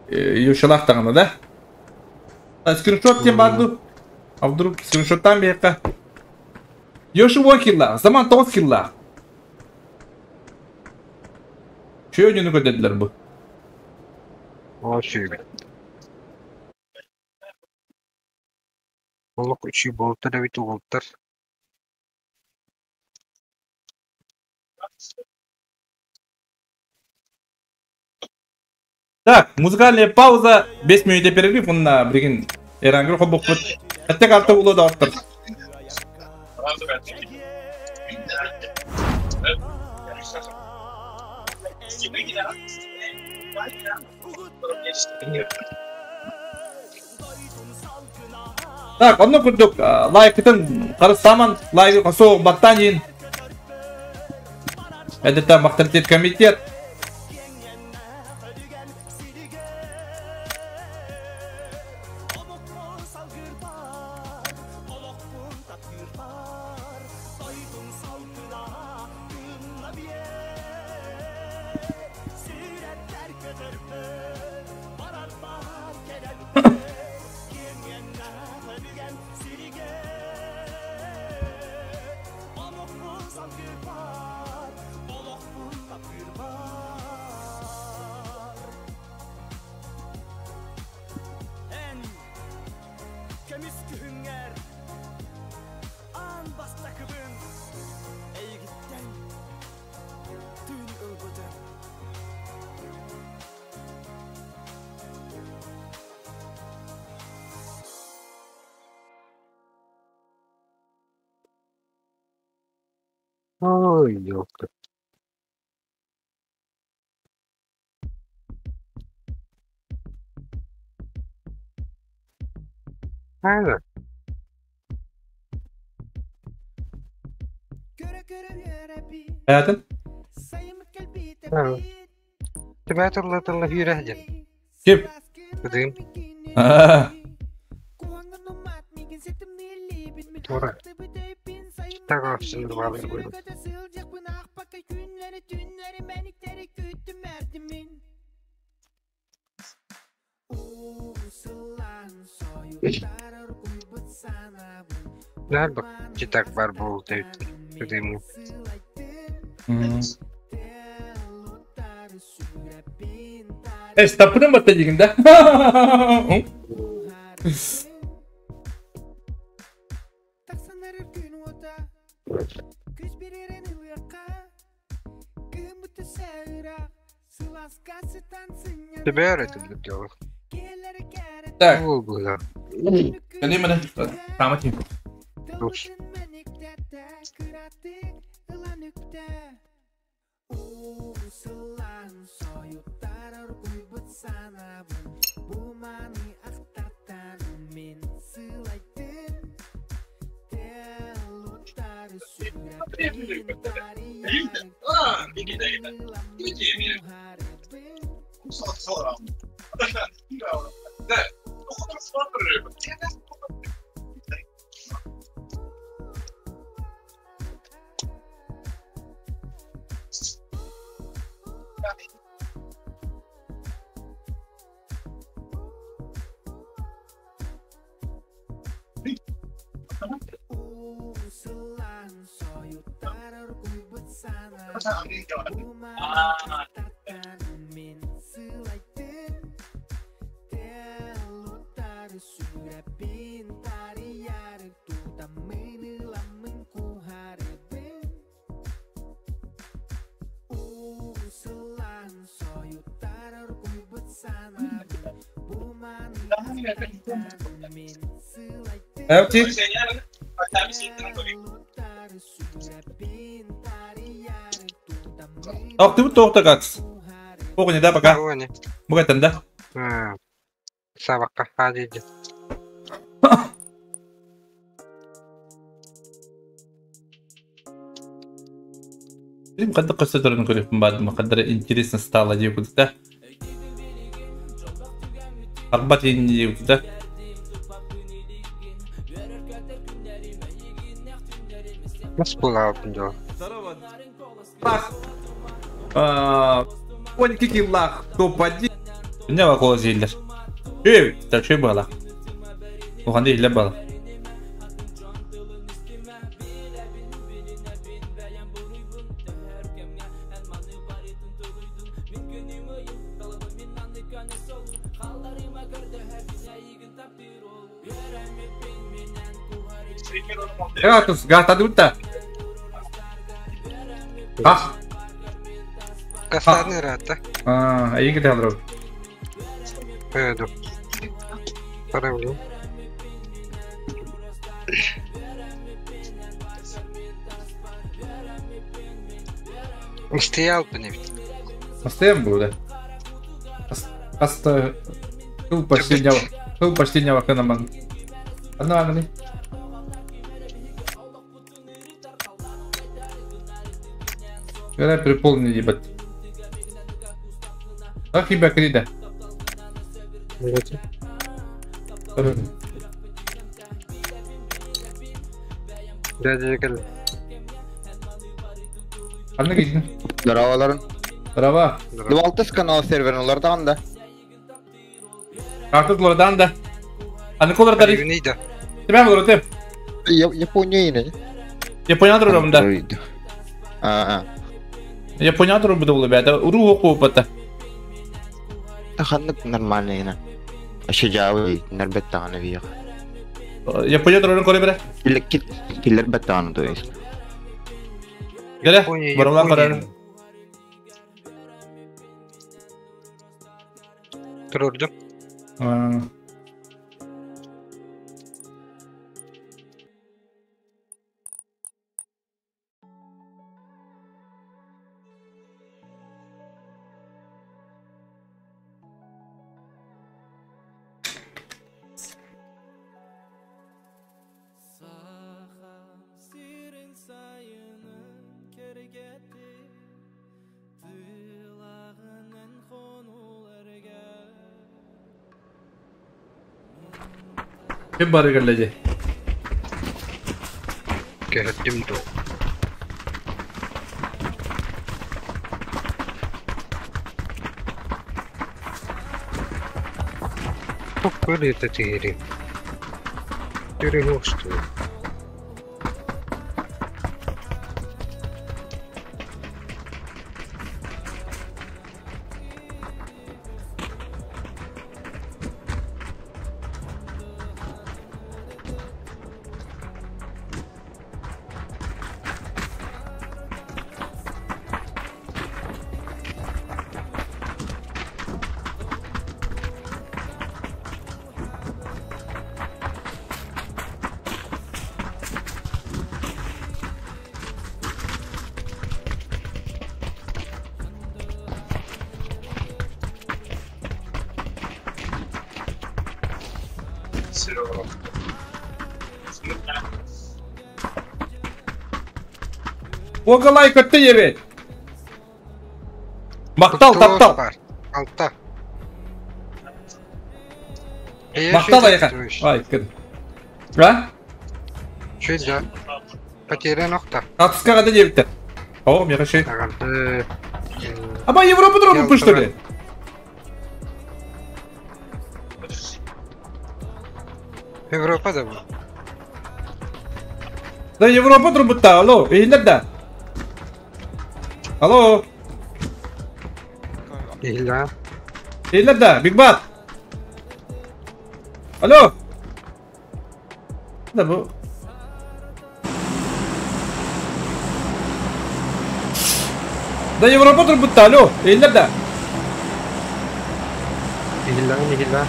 Юшалах таганы да. Скриншот тем баду. А вдруг скриншоттан бияка. Йошу 10 килла, заман 9 килла. Чөйнүнү көдөдүлөр бу. О, чөй. Олық үші болтыр бит болтыр. Так, музыкальная пауза, 5 минут перерыв, он на бригин Эрангр хобок бут. Әттек арты улы да арттыр. Так, онно курдук лайкытын карыстаман, лайк косоо баттан Это там авторитет комитет. Ой, ёлка. Aynen. Hayatın? Түбэ тылла-тылла күүрэ сылдьан. Ким? Кытыым. Тура. Так охсун баалар буолбут. Наар читак бар буолта Кытыым. Стапырын батта дигин да. Түбэ өрөтүллүк дьолу. Так. Ол була. Кэлиим эрэ. Таама тиийин. Эпти. Ах, ты тоқта гатс. Оғыне да пока. Бұгаттан да. Сабаққа хадиди. Им қадда қысты тұрын көріппін барды, қаддар интересно стало деп да. Арбат енді деп да. Нас була алтын жол. Он кикиллах топ-1. Не вакула зеллер. Эй, так что было? Уханды или было? Гатус, гатадута. А. Кастаны рата. А, иги тадро. Эду. Паравлю. Стоял бы не ведь. Постоянно был, да? Аста... Был последнего... Был последнего хэнаман. Одна агни. Когда переполнили, ебать. Ах, ебать, крида. Дядя кел. Анна кийин. Здороваларын. Здорово. Двалтыс канал серверин олардан да. Artık олардан да. Аны колордар. Тебя олар Япония yine. Япония турумда. А. Япония турумда болду бәдә. Уру окуп бата. Ханнык нормально yine. Шижавы нербет таганы бияк. Япония турун көрө бере. Киллер бет таганы то есть. Геле, баралар карар. Турурду. Ким бары кэллэ Көһөрдүм дуу. Тух көрүтэ тиһири. Түрү хуостуу. Огалай көттө ебет. Мактал таптал. Алта. Мактал айха. Ай, кын. А? Чүдә. Потерян окта. Атыска када дебиттер. О, мега шей. Аба Европа дропы что ли? Европа да бу. Да Европа дропы алло, эйлер да. Алло. Эйла. Эйлер да, Биг Бат. Алло. Да бу. Да Европа дропы алло, эйлер да. Эйла, эйла.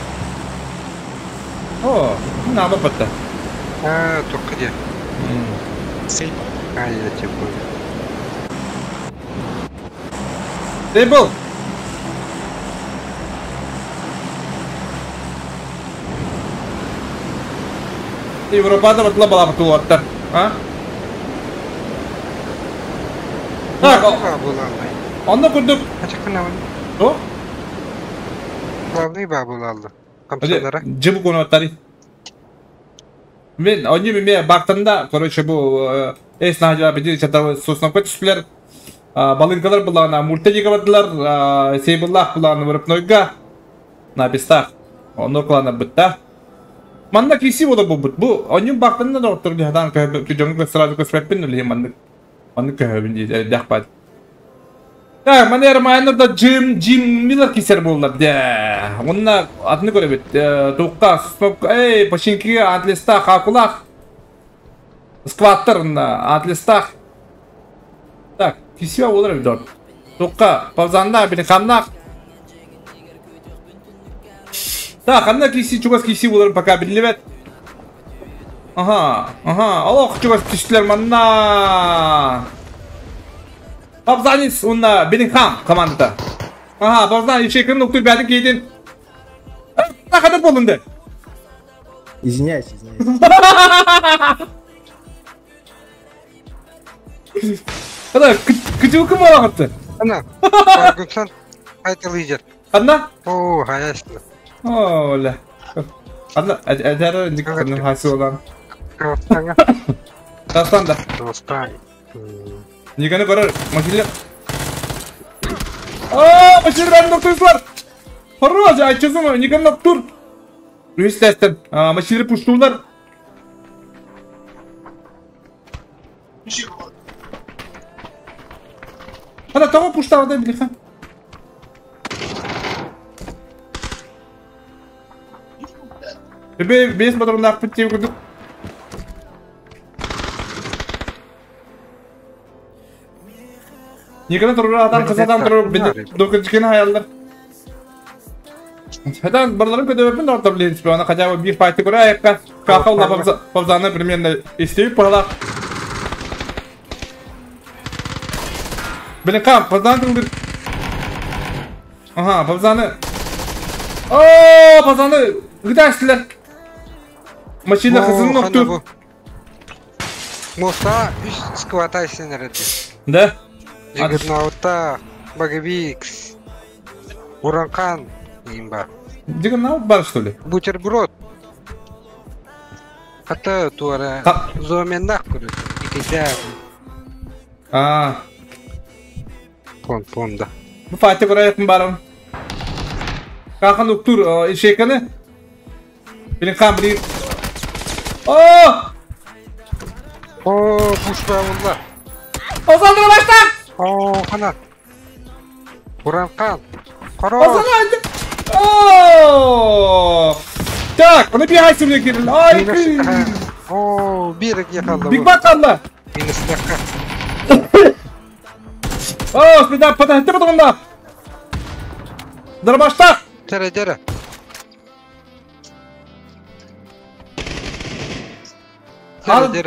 О, на бапатта. А, только где? А, я тебе понял. Тейбл. Европада батла бала батулаттар. А? Так, онда курдук. О? Главный бабул алды. Камсалара. Жыбы кону. Мен они ме бактында, короче, бу эс нахажа бити чата сосновка түспүлер. Балынкалар булана мультиге бардылар, сейбыллах булана вырыпнойга. На бестах. Оно клана бытта. Манна киси бола бу бу. Они бактында доктор диһадан көбө сразу көспөппин или манны. Манны көбүн ди дәхпат. Так, манер майнер да Джим Джим Миллер кисер болдар. Да. Онна атны көрөбүт. Тукка, эй, починки атлеста хакулах. Скваттер на атлестах. Так, кисиа болар бит. Тукка, павзанда бир каннак. Так, анна киси чугас киси болар пока билебет. Ага, ага, алох чугас түштүлөр манна. Павзанис унна Беллингхам командата. Ага, Павзан ишекин нуктур бәдин кейдин. Нахадар болунду. Извиняюсь, извиняюсь. Ана, күтүү ким болагатты? Ана, Баргунсан айтыл лидер. Анна? О, хаясно. О, оля. Анна, әдәрі никакның хасы olan. Казахстанга. Казахстанда. Казахстан. Никаны көрөр, машина. А, машина бәрін доктор Хорош, айтчысың, никаны доктор. Үстәстен, машина пуштулар. Ана того пуштава да билиха. Бе, бес патрондар пытти курдук. Никана турур адам кызадан турур докучкен хаялдар. Хадан барларын көдөбөпүн доктор билин ана хотя бы бир файты көрө аякка. Какал на павзаны примерно истейп паралак. Билин кам павзаны турур. Ага, павзаны. О, павзаны гыдаштылар. Машина хызын ноктур. Моста үс скватай сенерди. Да? Жигернаута, Багавикс, Уранкан, имба. Джиггернаут бар, что ли? Бутерброд. Хата туора зоменнах көрүс. Икитэ. Аа. Пон понда. Bu Fatih buraya yakın barım. Kalkan doktor şeykanı. Bilin kan bilin. Oh! Oh, kuş bavullar. Ozan'la başla. Oh, kanat. Buran kan. Ozan hadi. Oh! Так, onu bir haysimle girin. Ay. Oh, bir yakaladı. Big Bang Allah. Oh, bir daha patates mi bunda? Dur başla. Tere tere.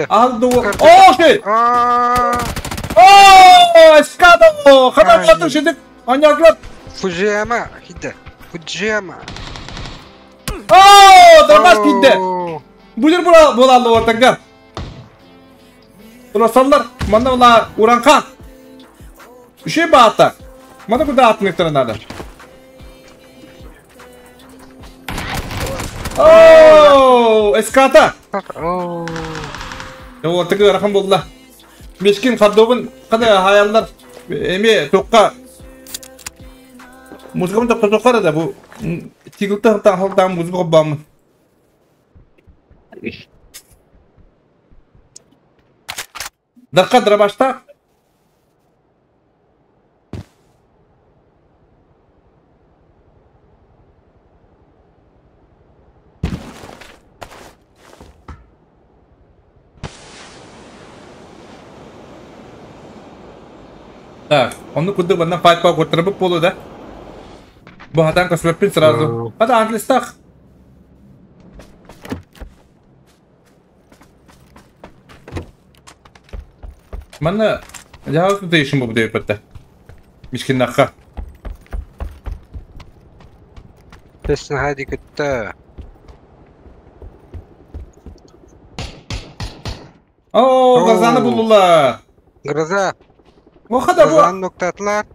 Al du. Oh şey. Oh, eskado. Kadar patır şimdi. Anyaklar. Fujiyama gitti. Fujiyama. Oh, durmaz gitti. Buyur bura bulallı ortaga. Dursallar. Manda ola urankan. Şey bağıtta. Manda burada atmıkların nerede? Oh, eskata. Oh. Ya ortaga rakam buldular. Meşkin kadobun kada hayaller. Emi tokka. Muzgam tokka tokka da bu. Tigilta ta haldan muzgam bam. Dakika başta. Так, onu kudu bana fight power kurtarıp bolu da. Bu hatan kasıp sразу. Hadi anglistах. Manna jahal değişim bu deyip ötte. Miskin nakka. Tesin hadi gitti. Oo, gazanı buldular. Gaza. O kadar bu. Gazanı noktatlar.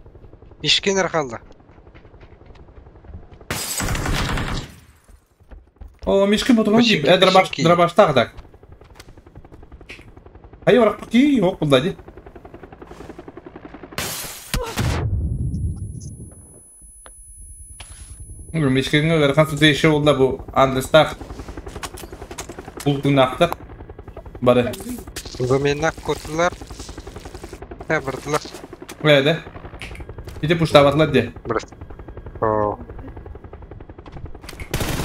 İşkenler kaldı. O miskin bu gibi. Drabaş tak. Hayır bırak ki yok buldu hadi. Miskin'in verkan değişi oldu bu Andres'tak. Buldun aktar. Bari. Zamennak kotular. Ne bırdılar. Öyle. Bir de puştavatlar diye. Burası. Oo.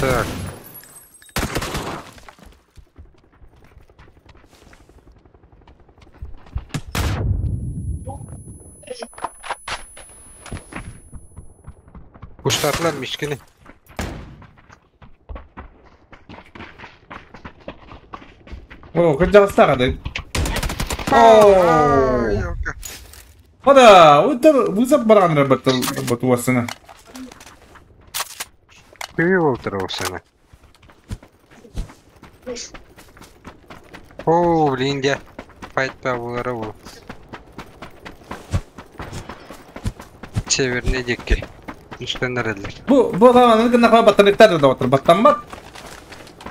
Так. Kuşlarlar mişkini. Oo, kırcağızlar hadi. Oo. Hadi, o bu zap baranra batıl batuvasına. Köyü oldur o sene. Oo, блин, я fight бабулары bu. Çevirine dikki. Üstlenler. Bu zamanın kına batanlıklar da otur batanmak.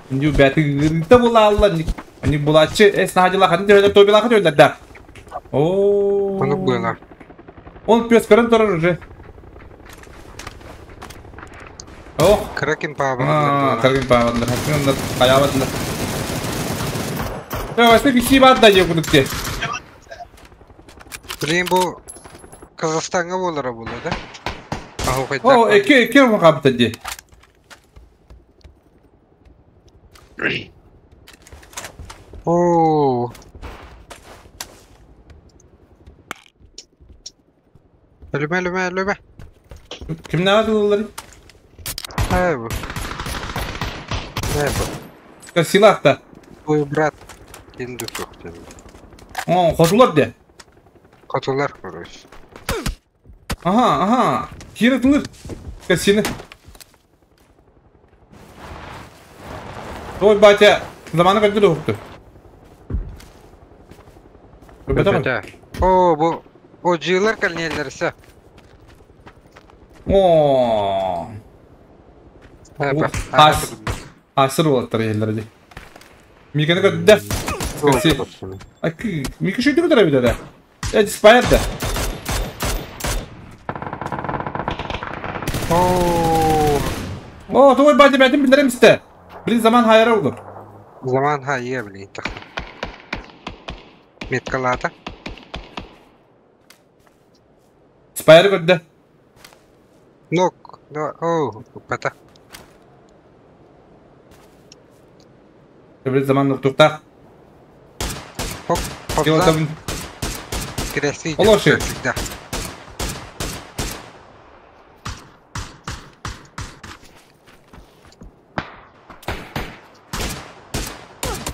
Şimdi beti bulallar. Hani bulaşçı esna hacılar hani öyle tobilar hadi öyle da. Oo. Onu было. Он пес karın torar уже. Oh. Kraken pahalı. Kraken pahalı. Hakkında ayavatlar. Ya başka bir şey var da yok diye. Блин bu Kazakhstan'a olur bu da. Oh, iki mi kaptı diye. Oo. Ölüme ölüme ölüme. Kim ne vardı onları? Ne bu? Ne bu? Ya silah da. Bu brat. Kendi soktu. Oo, kodular diye. Kodular koruyor. Aha aha. Kira tınır. Kasini. Ой, батя, zamanı kadar da huktu. Oo bu o cığlar kalniyellerse. Oo. Hasır olatlar yerleri. Миканы көрдө. Мика шүйді көтөрө бит да. Э, диспайр да. О, твой батя бәтин билдерем исте. Блин, заман хайра olur. Заман хайя, блин, так. Меткалата. Спайр көрдө. Нок, да, о, пата. Блин, заман нуктуктак. Хоп, хоп. Красиво. Олоши. Всегда.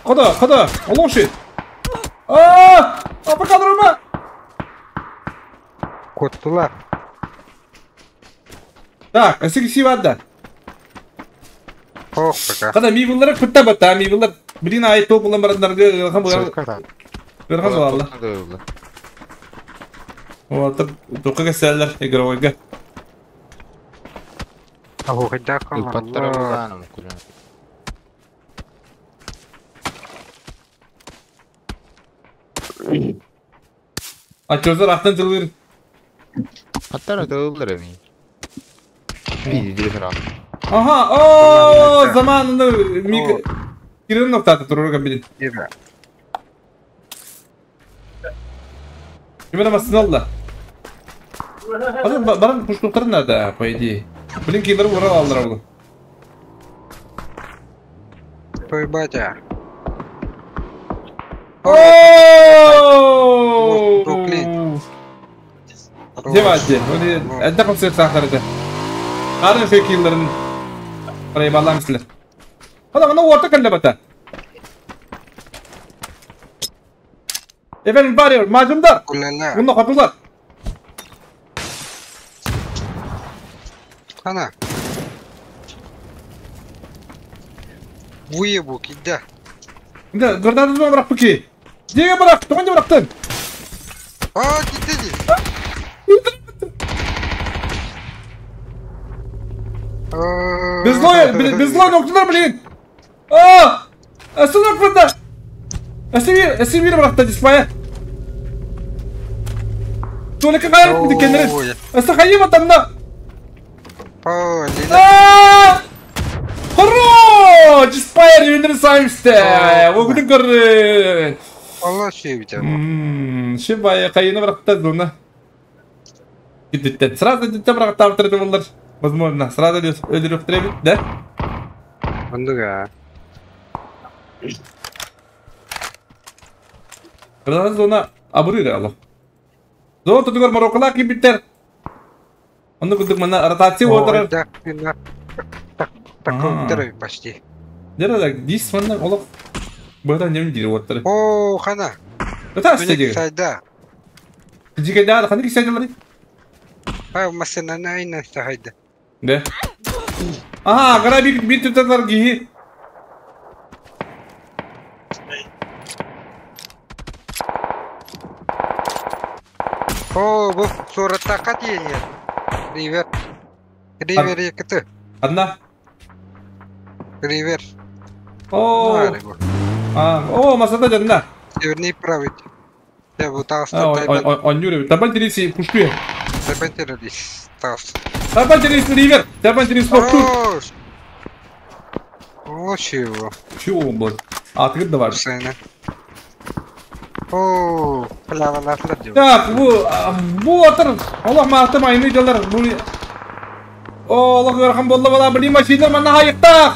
Хода, хода, олоши. А, а пока друма. Коттула. Так, асик вадда. Ох, пока. Kada мивыллар кытта бата, мивыллар. Блин, ай топ булан барандарга хам бугар. Гырхан балла. Вот, только кесәлләр игровойга. Аху, хайда Ыппаттара булааным кулун. А чоздар ақтан тылыр. Аттара тылылар эми. Биди фра. Ага, о, заманını мик Кирин ноктаты турурга билин. Кимена масыналла. Азыр баран пушкуктар надо, по идее. Блин, киллер урал алдыра булу. Той батя. О! Девати, это концерт сахарда. Арын шөй киллерин проебалам силер. Хада, мына орта кэллэ бата. Efendim varıyor, macımda. Bunda kapılar. Ana. Выебу, кида. Да, гранату bırak peki. Niye bırak? Тоғанды bıraktın? А, киди. Безлой noktalar блин. А! Асылып бында. Әсемир, әсемир bıraktı диспая. Только кайрып дикенлер. Әсә хайы ватанда. А! Хорош! Диспайр юндер сайымсты. Огүдүн көрү. Allah şey бит. Шибай кайыны bıraktı зона. Гиддет. Сразу дитте bıraktı авторды булар. Возможно, сразу өлүрүп требит, да? Ондуга. Сразу зона абырыр алла. Зона тудугар Мароккола кибиттер. Онду кудук мана ротация отырар. Так, почти. Дера дис манна олох быта нем дир оттар. О, хана. Это стеди. Сайда. Жиге да ханы кисәдиләр. А, машина найна сайда. Да. Ага, гара бит бит туталар ги. О, бу суратта катия. Ривер. Ривер якты. Одна. Ривер. О. А, о, масада жанна. Северный правый. Я бу таста. Он юре. Табан терisi пушку. Табан терisi таста. Табан терisi ривер. Табан терisi пушку. О, чего? Чего, блядь? А, ты давай. О, Так, бу атыр. Аллах маатым айны делар. Бу О, Аллах ярхам болла бала, блин, машина манна хайыкта.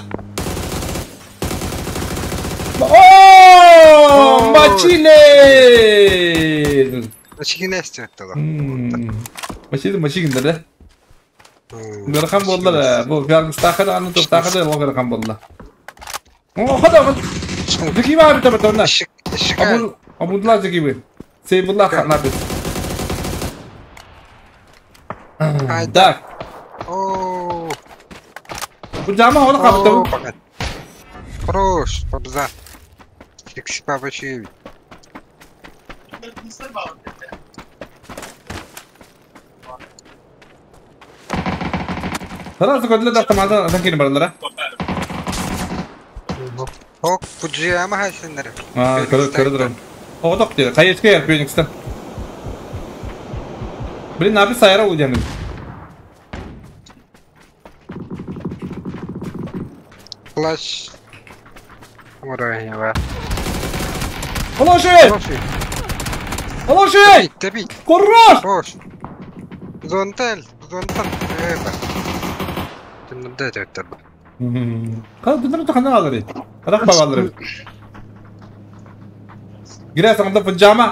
О, мачилер. Мачигин эстеттала. Мачилер, мачигин да. Ярхам болла, бу гармстахада аны тохтахада Аллах ярхам болла. О, хада. Зеки бар бит бит Абу Абудла зеки бит. Сейбулла ханабит. Так. О. Бу жама оны капты. Хорош, пабза. Фикси папа чует. Сразу көдүлө да тамада кийин бардылар. Ок, Фуджияма хайсыннар. А, көрө Оғдақ деді. Қайыршқа яр Феникстен. Блин, напи сайра улдяным. Флаш. Мурайва. Положи! Положи! Добить! Хорош! Хорош! Зонтель! Зонтель! Тымнымда өттөр. Кал дүнөр тахана алыр. Карак багалыр. Гире саңда пижама.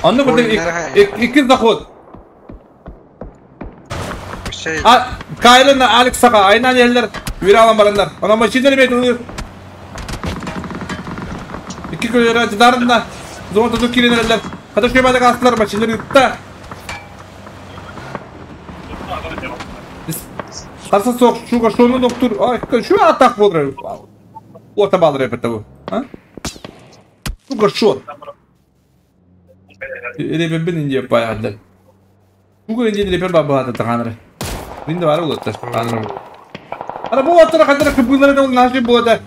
Анны burada iki заход. А Кайлына Алекс сака айнан yerler bir alan барандар. Ана машина бет улыр. İki köyler acılarında зона тутуп киренерлер. Ката шөймәдә астылар машиналар ютта. Қарса соқ, шуға шоны доктор. Ай, şu атак болыр. Ота балыр эпетте бу. А? Шуга шот. Репер бин инде баягы. Шуга инде репер баба ата таганыр. Инде бар улытты. Ана бу аттар кадыр кыбылары да наши болады.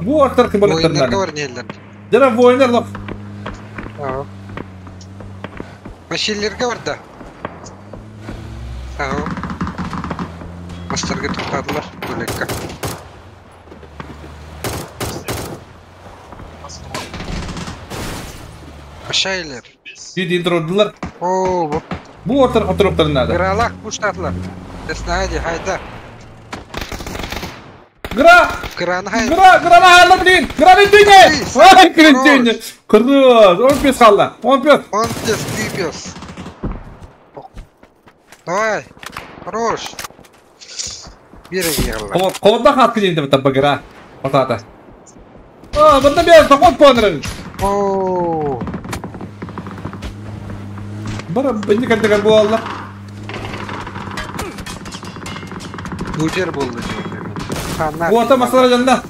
Бу аттар кыбылары Воиннар бар нелер. Жана воиннар лок. Аа. Машинелерге бар да. Аа. Мастарга тоқтадылар бөлекке. Ашайлер. Сүйді интродылар. О, бу. Бу аттар кытырыптарын надо. Гралах пуштатылар. Эснади, хайда. Гра! Граны хайда. Гра, граны хайда, блин! Граны түйне! Ай, граны түйне! Кырыз, 15 қалды. 15. 15, 3 Давай, хорош. Бері ғылла. Қолында қат күнейді деп таппа гра. Отата. А, бұнда бер, тоқот понырын. О. Бара, бенді кәддігер болалар. Бужер болды. Ота масалар жанында.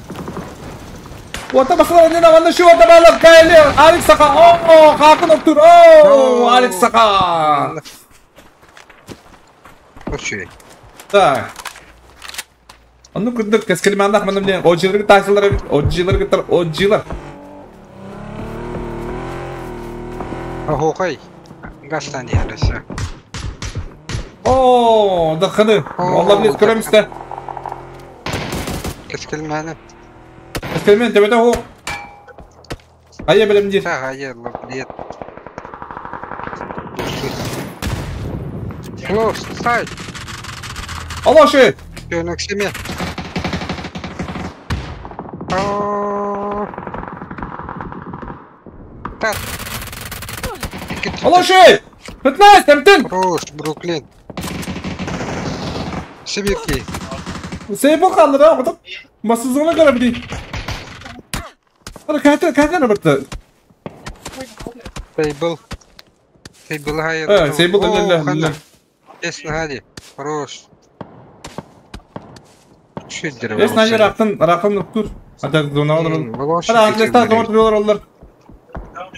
Ота масалар жанында, ванда шу ота балар, Кайли, Алекс Сака. О, Хакын октур. О, Алекс Сака. Окей. Так. Оны күрдік, кәскелмәндақ мені білен, ожилерге тасылар, ожилерге тар, ожилер. Охой. Гастан ярысы. О, дақыны. Алла білет көреміз де. Кәскелмәні. Кәскелмән, төбеде о. Айя білем дейді. Так, айя, Алла білет. Close, side. Алашы! Көнөксеме. Так. Алашы! 15, Эмтин! Хорош, Бруклин. Сибирки. Сейбл қалдыр, а, отып. Масызығына қарап дейін. Ана, кәтер бітті. Сейбл. Сейбл хайыр. Сейбл, лә. Эсін хади. Хорош. Шүддір. Эсін хади рақын ұқтыр. Ата зона алыр. Ана, англистан зона тұр олар.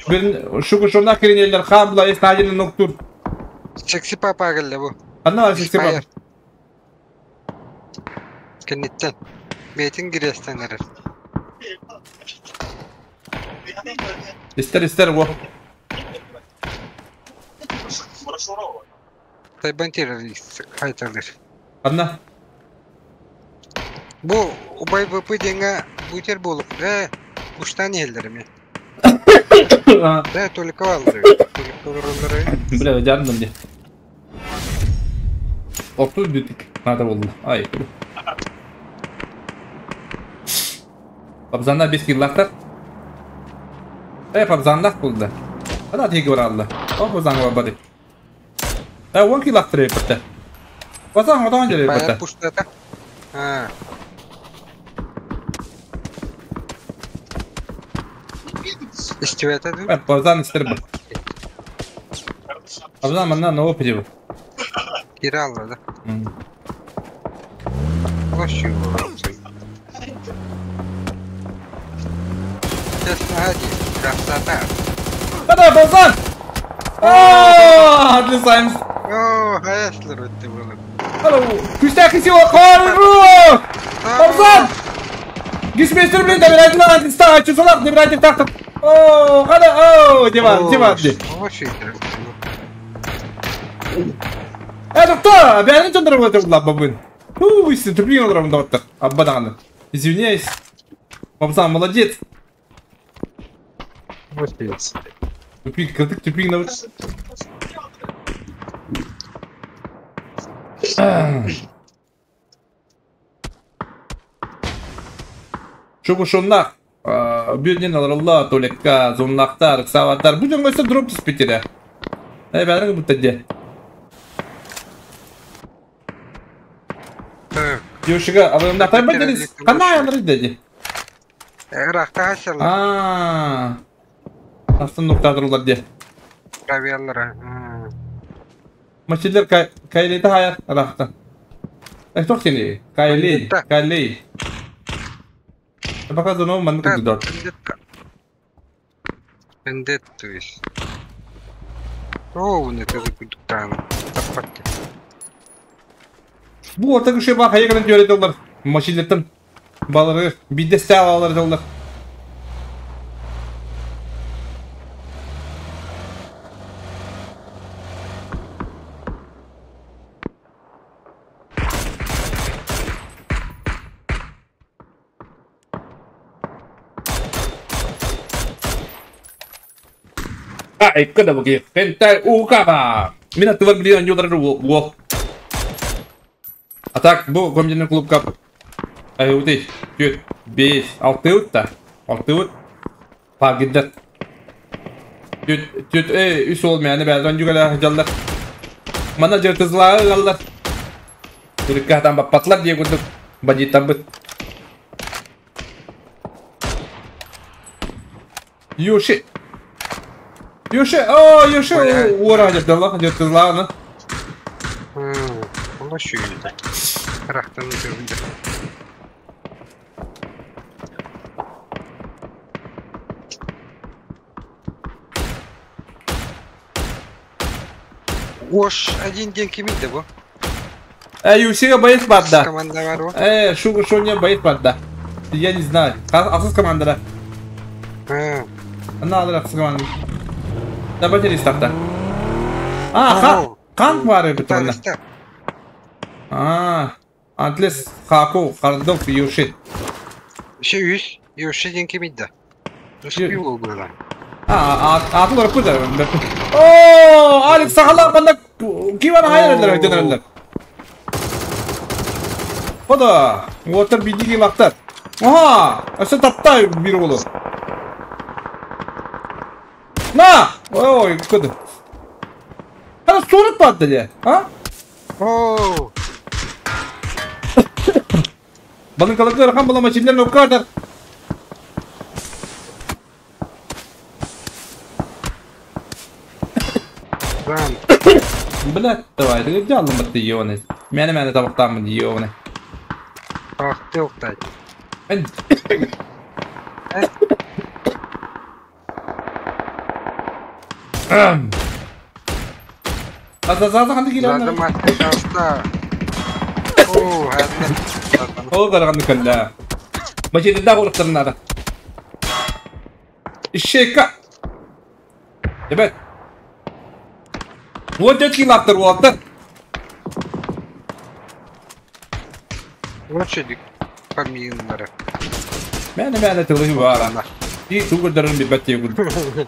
Бірін шугы шонақ керенелер қамла эсін хадinin ұқтыр. Секси папа келді бұл. Ана, секси папа. Кенеттен. Бетін кирестен әрір. Истер, о. Тайбантир хайталыр. Анна. Бу убай ВП денге бутер болып, да, уштан елдерме. Да, только алды. Только Бля, жарындым де. Отыз бүтік. Надо болды. Ай. Пабзанда 5 киллақтар. Пабзандақ болды. Ада тегі бар алды. О, пабзанға бар бады. 10 киллақтыр епітті. Базан одан жер епітті. Пуштата. А. Истивет әді? Базан истер бұл. Базан мына на опыте бұл. Кире алды да. Вообще Честно, хади, красота. Ада, Базан! Ааа, отлисаемыз. О, хаяслар өтті было. Ана, күштәкі сеуа қару! Бабзан! Гисмейстер, блин, добирайте на антистага, чусалар, добирайте так. О, хада, о, диван, диван. Это кто? Бәрін жандырып отыр бұлар бабын. Фу, если тупик отырамын доктор. Аббадағаны. Извиняюсь. Бабзан, молодец. Молодец. Тупик, кырдык тупик на Шугу шуннах. Бирден аларалла, толекка, зоннахтар, саваттар. Бу жоңгойса дроп түспүтүрэ. Э, бәрі бұтта де. Юшига, алымнахтар бәдерис. Қандай алыр деді? Иракта хасалар. А. Астын нуктадырлар де. Правилалар. Мачилер кайлейді хаят Иракта. Тоқтені, кайлей, кайлей. Пока за новым манны дот. Бендет, то есть. О, это кудуктан. Таппатты. Бу орта күші ба хайы кынан жөреді олар. Машинлерден балары бидесте алалар олар. Ай, когда вы хентай укаба. Меня ты блин, не ударил во. А так, бу комденный клуб кап. Ай, вот эти, бес, алтыут-то, алтыут. Пагидер. Түт, түт, эй, үс ол мәні бәрден жүгәлі жалдар. Мана жыртызлары жалдар. Түріккәтан баппатлар дие күрдік. Бандиттан бұт. Юши. Юши, о, Юши, ура, жыртызлары, жыртызлары. Ола шүйді. Рахтан өтірді. Ош один день кемейді бұ. Юсига боец бадда. Команда бар о. Шуга шоня боец бадда. Я не знаю. Асыз командада. Ана алыр асыз команда. Давайте рестарта. А, қан бар еді онда. А, Антлес Хаку, Хардов, Юши. Ше үс, Юши ден кемейді. Успел было. А, атылар көзер. О, Алекс сахалар банда киван хайрелер өтенерлер. Ода, отыр бидиги лактар. Ага, өсө таптай бир болу. На! Ой, көдө. Ана сорок батты де, а? О! Балын калакlar хан балама чимден оккардар. Блядь, давай, ты где алым ты ёбаный? Мяне-мяне табақтамын ёбаный. Ах, ты ухтай. Азазаза қанды келе Зады матты. О, О, қарағанды көлді. Бачеді да қорықтырын ада. Ишека. Ребят. Вот детский лаптыр болатты. Лучше поминлары. Мәне-мәне тылы бар ана. И тугырдарын bir бәтте күрді.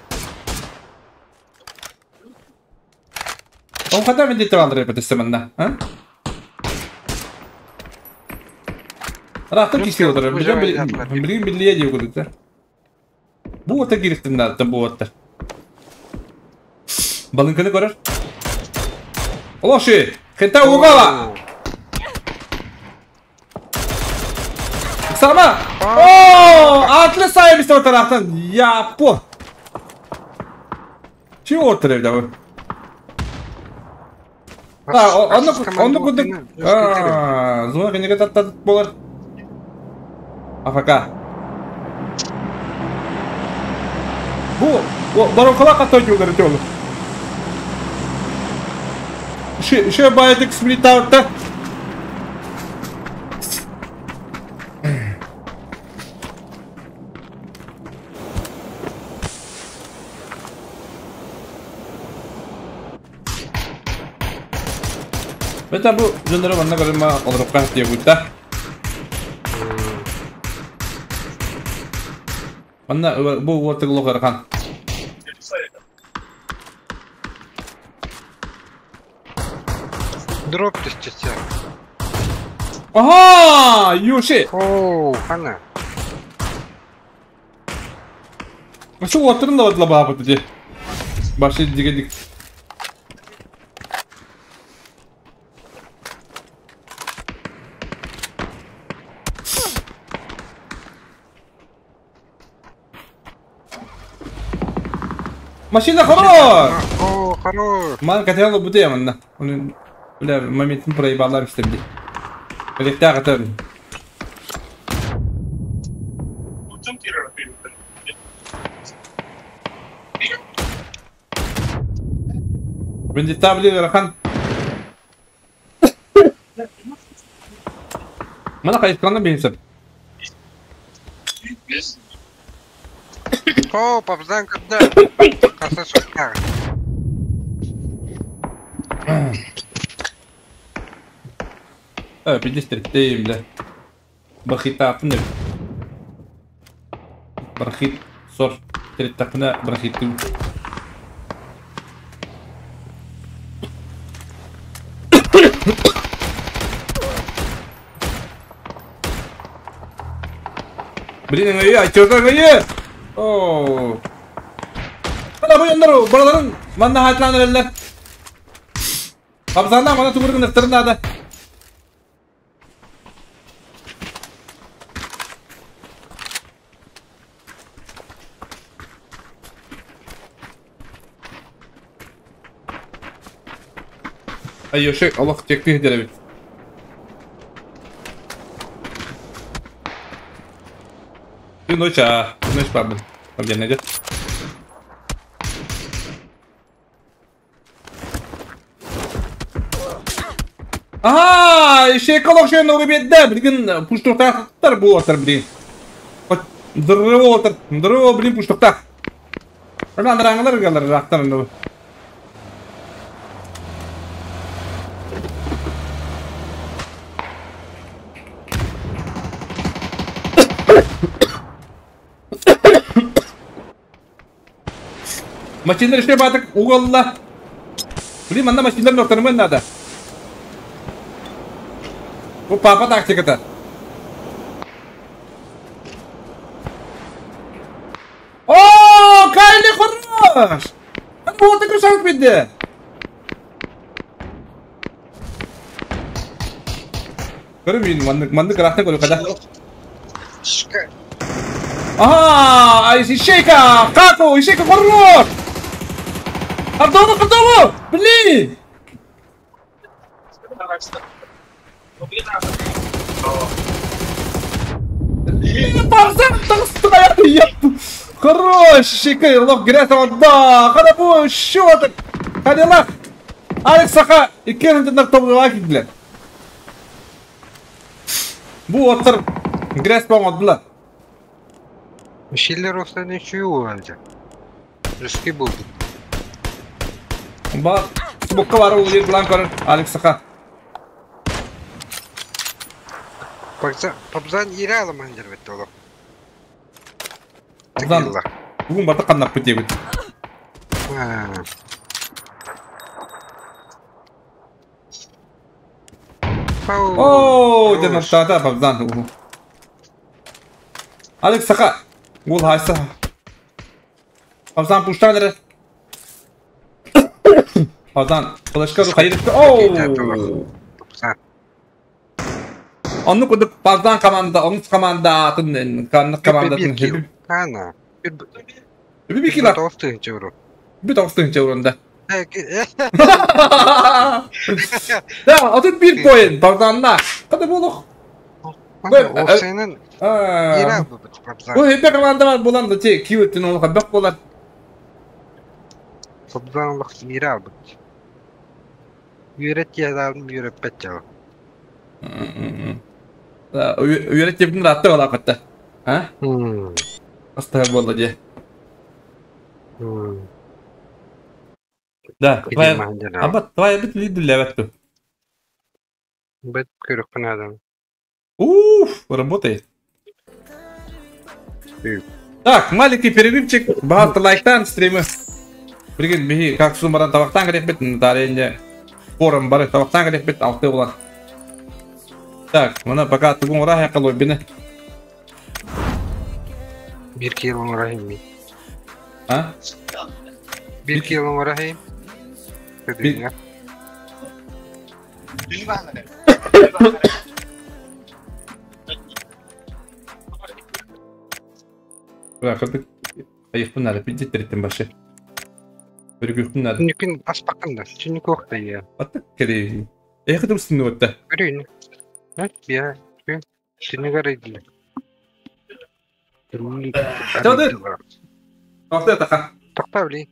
Ол қада мен дейтіп алдыр репетиция мында, а? Рахтыр киске отырыр. Білген білие деп көрді. Бу ота керектін аттын бу оттар. Балынканы көрір. Олоши! Хента угала! Сама! О, атлы сайып істеп тарақтан. Япо! Чего отыр евде А, оны күндік. А, зона кенеге таттадық болар. АФК. Бу, баронкала катой жолдары жолы. Ше байдык сплитаутта. Это бу дьоннору манна көрүмэ олорукка диэбитта. Манна бу уотык лоҕырхан. Дроп түстүсэ. Ага, Юши. Оо, хана. Şu уоттарын да бадла баапыт ди. Башы диге дик. Машина хорош! О, хорош! Ман катяло буде манна. Бля, моментин проебалар истемди. Электра катар. Бендита били рахан. Мана кайытканна бейсеп. О, папзан когда? Каса шукар. Пидестерттейм, бля. Бархита апны. Бархит сор. Треттакна бархиту. Блин, ай, чё как Оо. Ана бу yanlar buraların manna hatlanırlar. Abzanda mana tugurgun ıhtırın da. Ay şey Allah tekbih ederim. Ночь, а ночь пабын. Где найдет? Ага, еще колок еще много беда, блин, пуштухтар буотар, блин. Дыры дыры, блин, пуштухтар. Рандрангалар галар рактар ну. Машина решили батык уголла. Блин, манна машина нохтармын надо. Bu папа тактиката. О, Кайли хорош! Вот ты красавчик беде. Көрüm маннык маннык рахны көрü kada. Ага, ай ишека, како, ишека хорош! Абдолу, Абдолу! Блин! Хорош, шикай, лох грязь да, хана счет, ханилах, Алекс саха, и кернді нақтауға блин. Бу оттыр грязь болмады. Шиллер останы чую алды. Рыски болды. Ба, букка бар ул план көрөр, Алекс саха. Пабзан ире аламан дербетти оло. Пабзан. Бүгүн бата каннап бит. О, демонстрата Пабзан. Алекс саха. Гул хайса. Пабзан пуштаныр. Пабзан, флешка хайыр. О! Онну кудук Пабзан команда, онус команда атын, канны команда. Ана. Bir kilo. Тоғыз евро. Bir тоғыз евронда. Да, отут bir point Пабзанна. Када болук. Осенин ире Пабзан. Бу хепе команда бар булан да те киөттен ол хабак болар. Пабзан лох ире албыт. Үйрет язабын үйрөп бетче. Үйрет тепдин ратты бала катта. А? Аста болду же. Да, твоя... Аба, твоя бит лиду леветту. Бэт көрүөхпүн наада. Уф, работает. Так, маленький перерывчик. Баҕар лайктаан стримы. Билигин биһи как сумаран табахтаан кэлиэхпит, Наталья форум бары табахтаан кэлиэхпит, алты буолан. Так, мына пока тугун ураһа колобины. Биир кило оҥорохим мин. А? Биир кило оҥорохим. Көдүҥҥэ. Кырдык айықпын надо, пиздеттериттен башы. Өргүхпүн надо. Түнүкүн аспаккын да. Түнүк уохта я. Атта кери. Эхе дурсын нуотта. Көрүн. Бия. Түнүк арайдылар. Тады. Тоқта тақа. Тоқта били.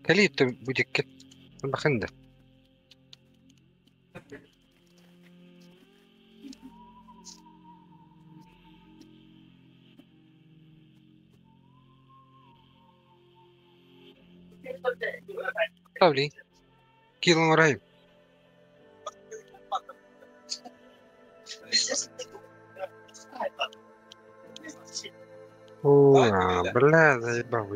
Кали будекке. Бахында. Тоқта били. Кило оҥорохим. О, бля, заебал.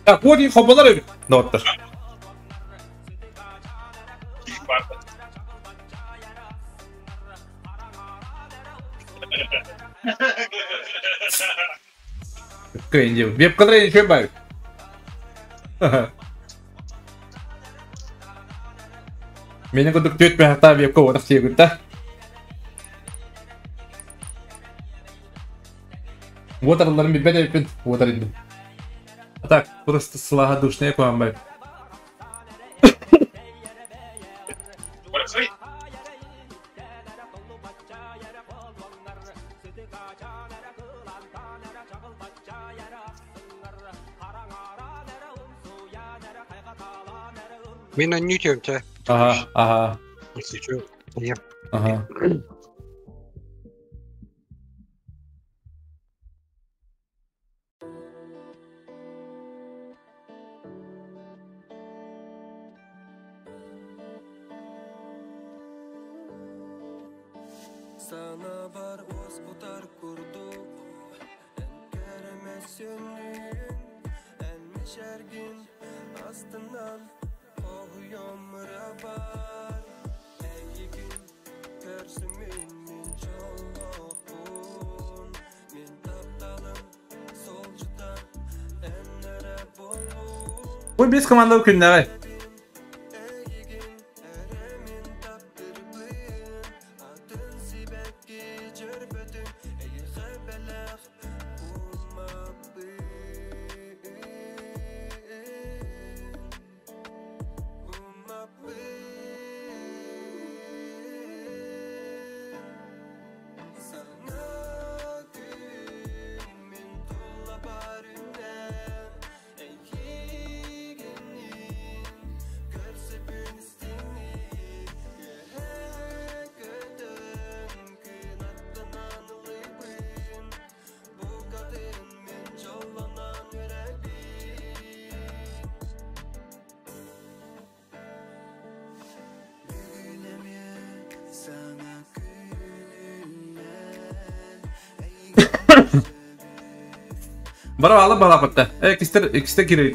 Так, вот и хобалар доттар. Кэнди, веб-кадры ничего бай. Меня кудук төт бәхта вебка отақ тегүтта. Вот арларым бит бәдәппин, вот арыдым. А так, просто слага душная куан бай. Мен аннютем те. Ага, ага. Если чё, я. Ага. Ой, без команда күннәре. Бара алып бала патта. Э, кистер, кистер кире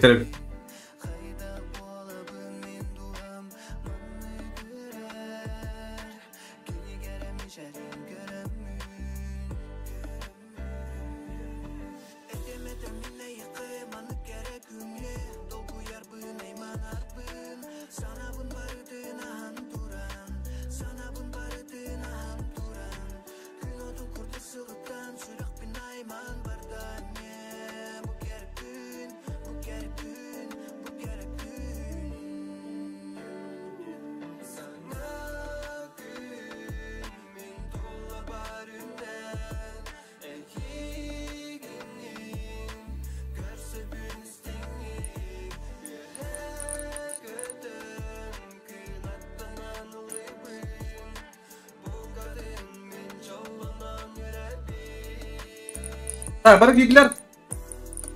Так, бар гиглер.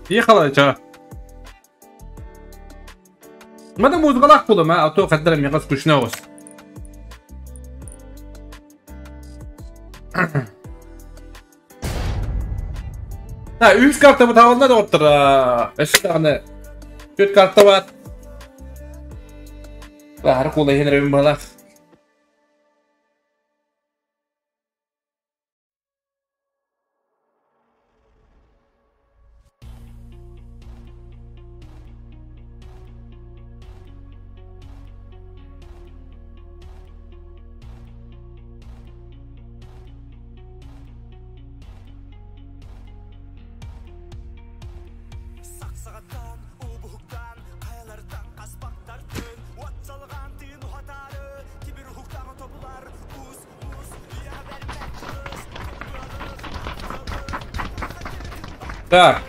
Ехала, ча. Мада музыгалак булым, а то хәддер миңа скучно ос. Так, үч карта бу тавында да оттыр. Эштәгәне. Төрт карта бар. Бары кулы хенрем бала. Так.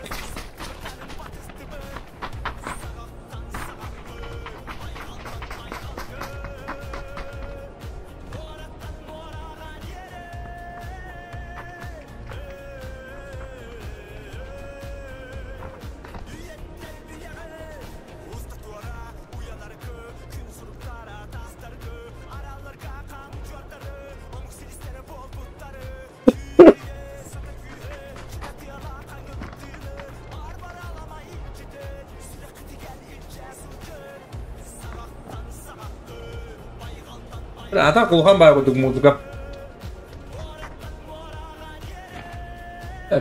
Ата кулхан баар курдук музыка.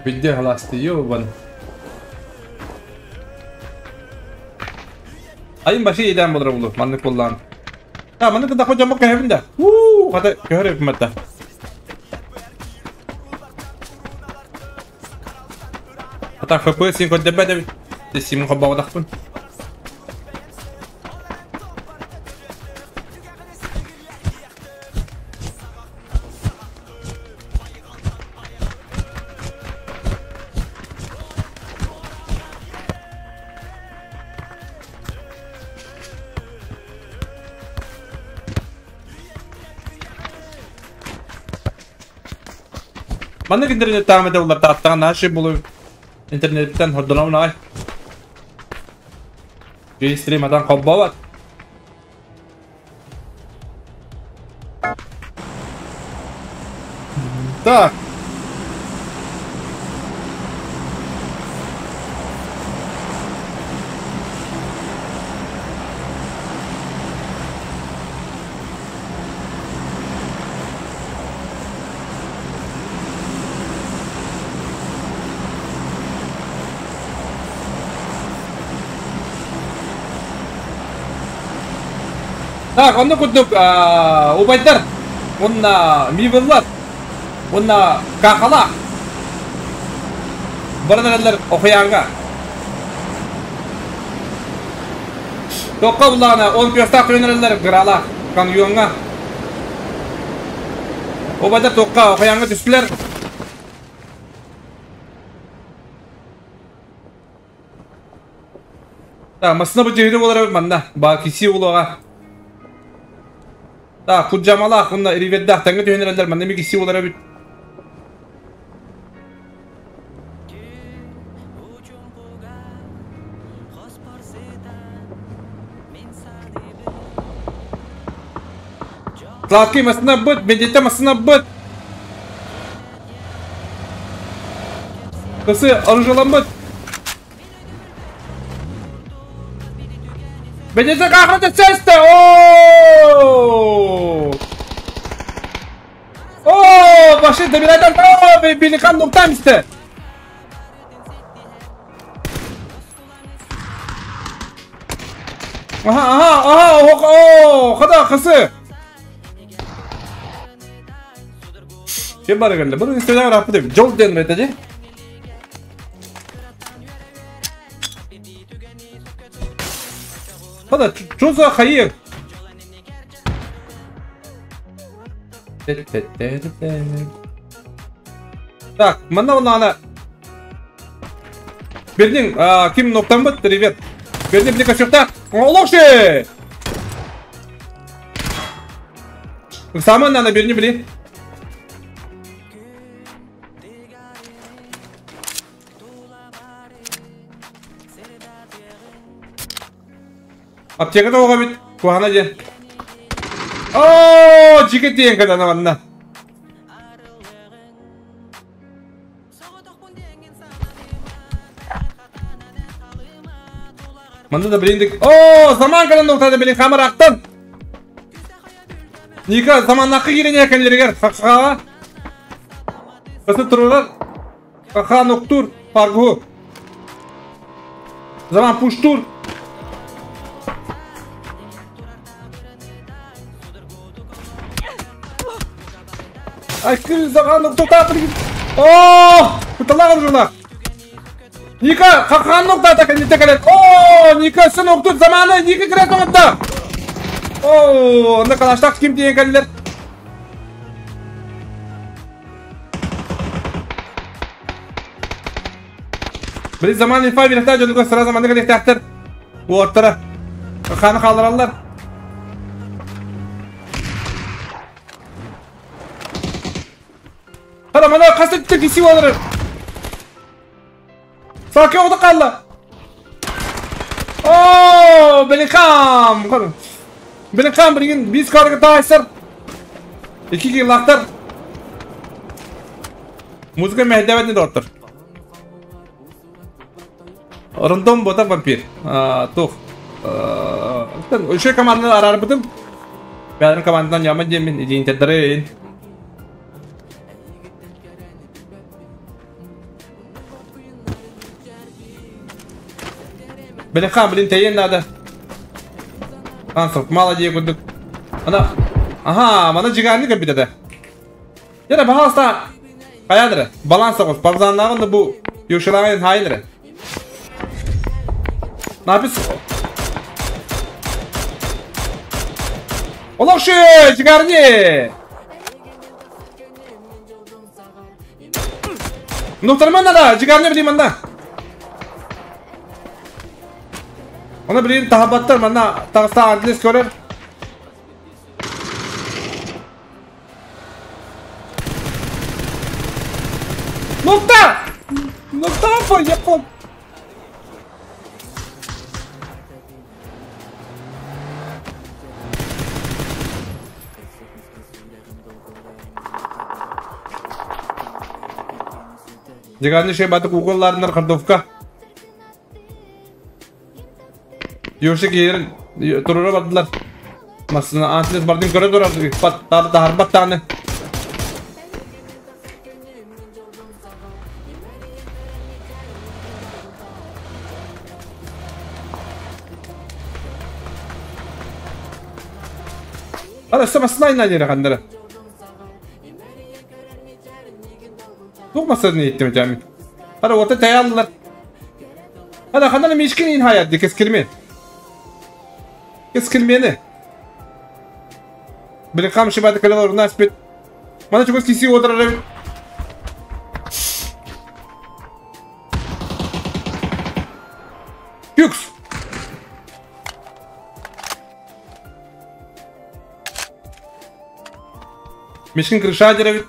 Билде халасты ёбан. Айым башы еден болар булу. Маннык боллан. Та маннык да хожам кэһэбин да. Уу, хата көһөр эпмэтэ. Хата ФП син көрдөбөт эбит. Симин хоббаҕадахпын. Маннык интернет таамыта улар тааттаҕа нааши булу интернеттен хордонобун аҕай. Стрим атан холбообот. Так. Так, онно курдук убайдар, уонна мивыллар, уонна кахалаах баран эрэллэр Охуйааҥҥа. Токко буллаҕына он күөстээх түһэн эрэллэр Гыралаах каньоҥҥа. Убайдар токка Охуйааҥҥа түстүлэр. Так, массыына бу дьиһини буолар эбит манна. Баар киси улуга. Так, куджамалаах уонна ривердаах тэҥҥэ түһэн эрэллэр манна эмиэ киси буолар эбит. Сладкий массыына быт, бендиттэ массыына быт. Кысы оружоламмыт. Бендиттэ кахрата сесте! О! О, баши добирайдан, о, биликан нуктам исте. Аха, аха, аха, о, хада, кысы. Ким бар келді? Бұл инстаграм рапы деп. Жол ден бет же. Хада, что за хайыр? Так, манна онна Бердин, ким ноктан бит, привет. Бердин били кошекта. Олокши! Саман надо берни били. Аптека да оға бит. Куһана же. О, жиге тиен кадана манна. Манна да билиндик. О, заман кадан ноктада билин камер ақтан. Ника заманнақы кирене екенлеригер хаққаға. Кысы турулар. Хаха ноктур паргу. Заман пуштур. Ай, кыз заман ноктур О, куталар журна. Ника, хахан ноктата кенете келет. О, Ника сын ноктур заманы, Ника кирет оңотта. О, анда калаштак ким деген келдер. Били заман инфа билэхтэ дьонугар сразу маннык элэхтээхтэр. Уоттара. Ханы хааллараллар. Хара мана хас өттө киси олорор. Саки оҕото хаалла. Оо, Беллингхам! Беллингхам билигин биир скорга таайсар. Икки киллаахтар. Музыка мэһэйдээбэт не доҕоттор. Рандом бота вампир. Туох. Үчүгэй команданы араарбытым. Бэйэлэрин команданан ньама диэммин идиинтердэрин. Беллингхам, блин, тэйиэн наада. Ансов, мало дии курдук. Ана, аха, мана жигаанны көрбүт этэ. Дьэ, пожалуйста, хайаан эрэ, баланс оҕус, парзаннааҕын да бу Юшилааҕын хаайын эрэ. Напис. Олохши, жигарни! Нуктарман надо, жигарни билим манна. Оны билин тахабаттар манна тағыста англис көрөр. Нукта! Нукта по япон. Жигарни шей баты куколларынар картофка. Йошик ерин турура бардылар. Масына антлес бардын көрө турар. Паттар тахарбат таны. Ара самасына инна хандара. Туох масырын иттим жами. Ара ота таяллар. Ара ханана мишкин ин хаят ди кескилме. Кескилмени. Билин кам шибады калалар нас бит. Мана чугас киси отырар. Юкс. Мишкин крыша деревит.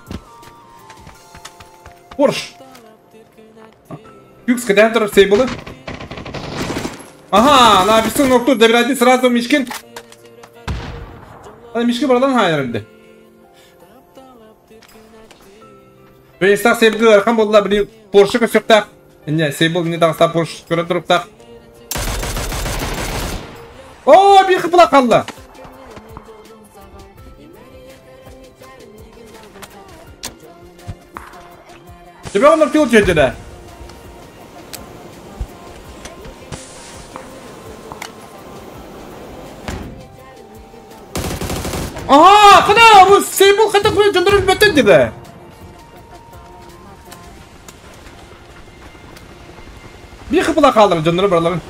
Порш. Юкс, когда я сейблы? Ага, на обесцен ноктур добирайте сразу Мишкин. А Мишкин брадан хайрынды. Вейстах сейблы архан болла били Порше көсөктак. Не, сейбл не тагыста Порш көрө туруптак. О, бир кыпла калды. Тебе он килл чечеде. Ага, кана бу сейбл ката куя жондорун бөтөн деди. Бир кыпла калдыр жондору бараларын.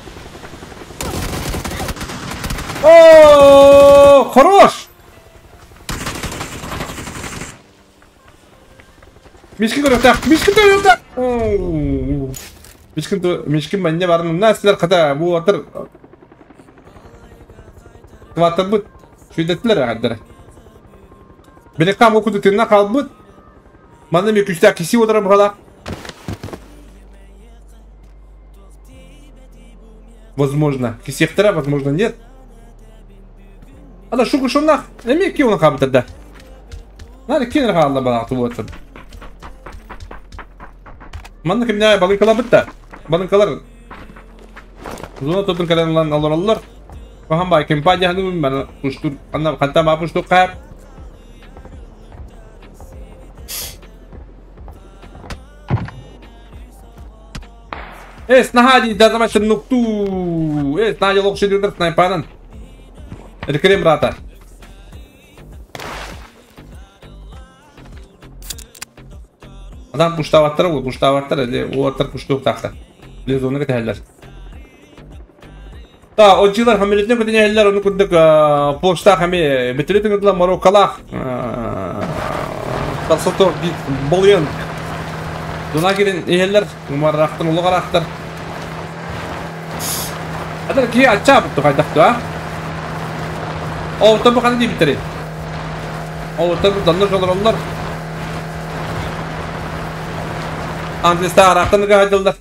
О, хорош. Мишкин көрөктак, Мишкин көрөктак. Мишкин Мишкин манне барын насилер ката бу атыр. Тватыр бут. Шүйдеттилер агаддар. Белеккам окуду тынна калбыт. Маны ми күчтә киси отыра бухала. Возможно, кисектера, возможно, нет. Ада шуку шуннах. Эми ки оны кабытырда. Нары кинер хаалла балакты болот. Манна кимне балынкалар битте. Балынкалар. Зона тотун каланлан алораллар. Бахан бай кемпа жахны мен пуштур. Анна хатта ма пуштур кап. Эс нахади дазамаш нукту. Эс нахади локши дыр снайпанан. Это крем брата. Адам пуштаваттар ол, пуштаваттар, или уаттар пуштук тақта. Лезоны кетелер. Та, отжилар хамилетне көтенелер, оны күндік пошта хами бетелетин көтілі Мароккалах. Талсото болуен. Дуна келен ехелер, умаррақтың улуғарақтар. Ата киһи аччаабыт хайдах дуо? Ол бу ханна диэбиттэрий? Ол бу даннар олороллор. Англистар араактан ыга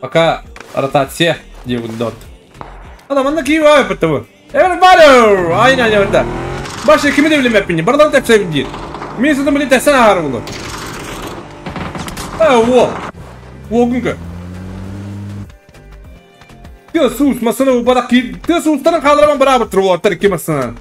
Пока ротация диэбит. Ана манна киһи баар бу. Everybody! Aynen öyle. Başka kimi de bilemem Buradan tepse değil. Мен сізді біле тәсен ағары бұлы. А, о! О күнгі. Тö суус масына бара ки тö суустарын қалдыраман бара бір тұрып олар ки масына.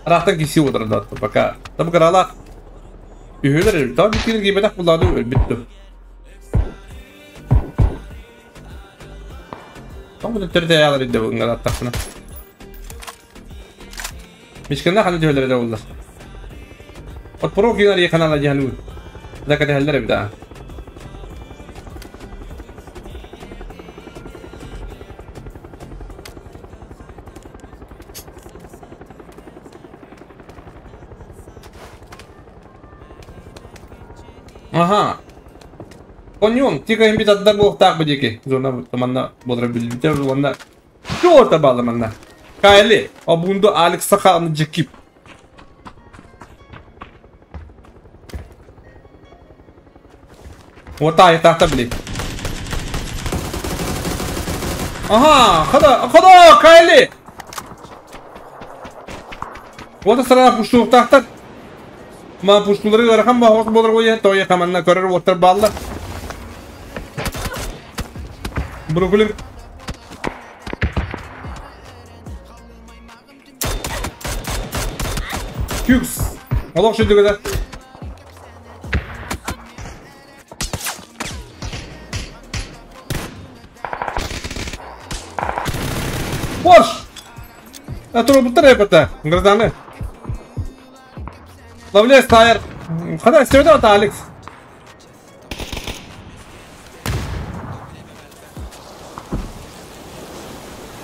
Рахтан киси отырды пока. Там каралах. Үһөлөр там биткен гибетак булады битти. Там бу төрдө ялар иде буңга аттакына. Мишкенде ханы төһөлөр да булды. От про кинар яканала жану. Да кате хәлләр бит. Ага. Коньон, тика им бит аддар буохтаах бу диэки. Зона манна болар билбите онна. Чорта баалы манна. Кайли, обунду Алекс Саханы жекип. Ота тахта били. Ага, хада, хада, Кайли. Ота сарана пушту тахта. Ма пуштулары ыарахан баҕас буолар уойа тойа хаманна көрөр уоттар бааллар. Бруклин. Кюкс. Олох шүдүгүдэ. Порш! Атуру буттар эпата. Гражданы. Лавлес тайр. Хада сөөдө ата Алекс.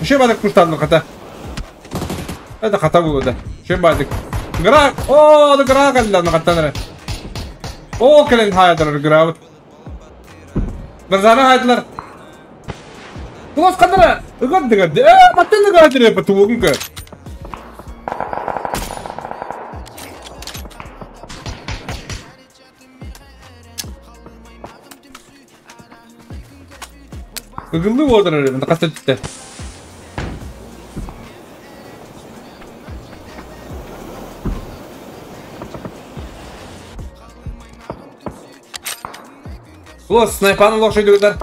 Еще бадык пуштадны хата. Это хата было да. Еще бадык. Гра, о, да гра калла на хаттанара. О, келен хайдыр гра. Гражданы хайдылар. Кулас кандара. Ыгар дигер. Э, маттан ыгар дигер батугунка. Ыгыллы болдыр эрэ, каста түттэ. Лос, снайпаны лох шойдугдар.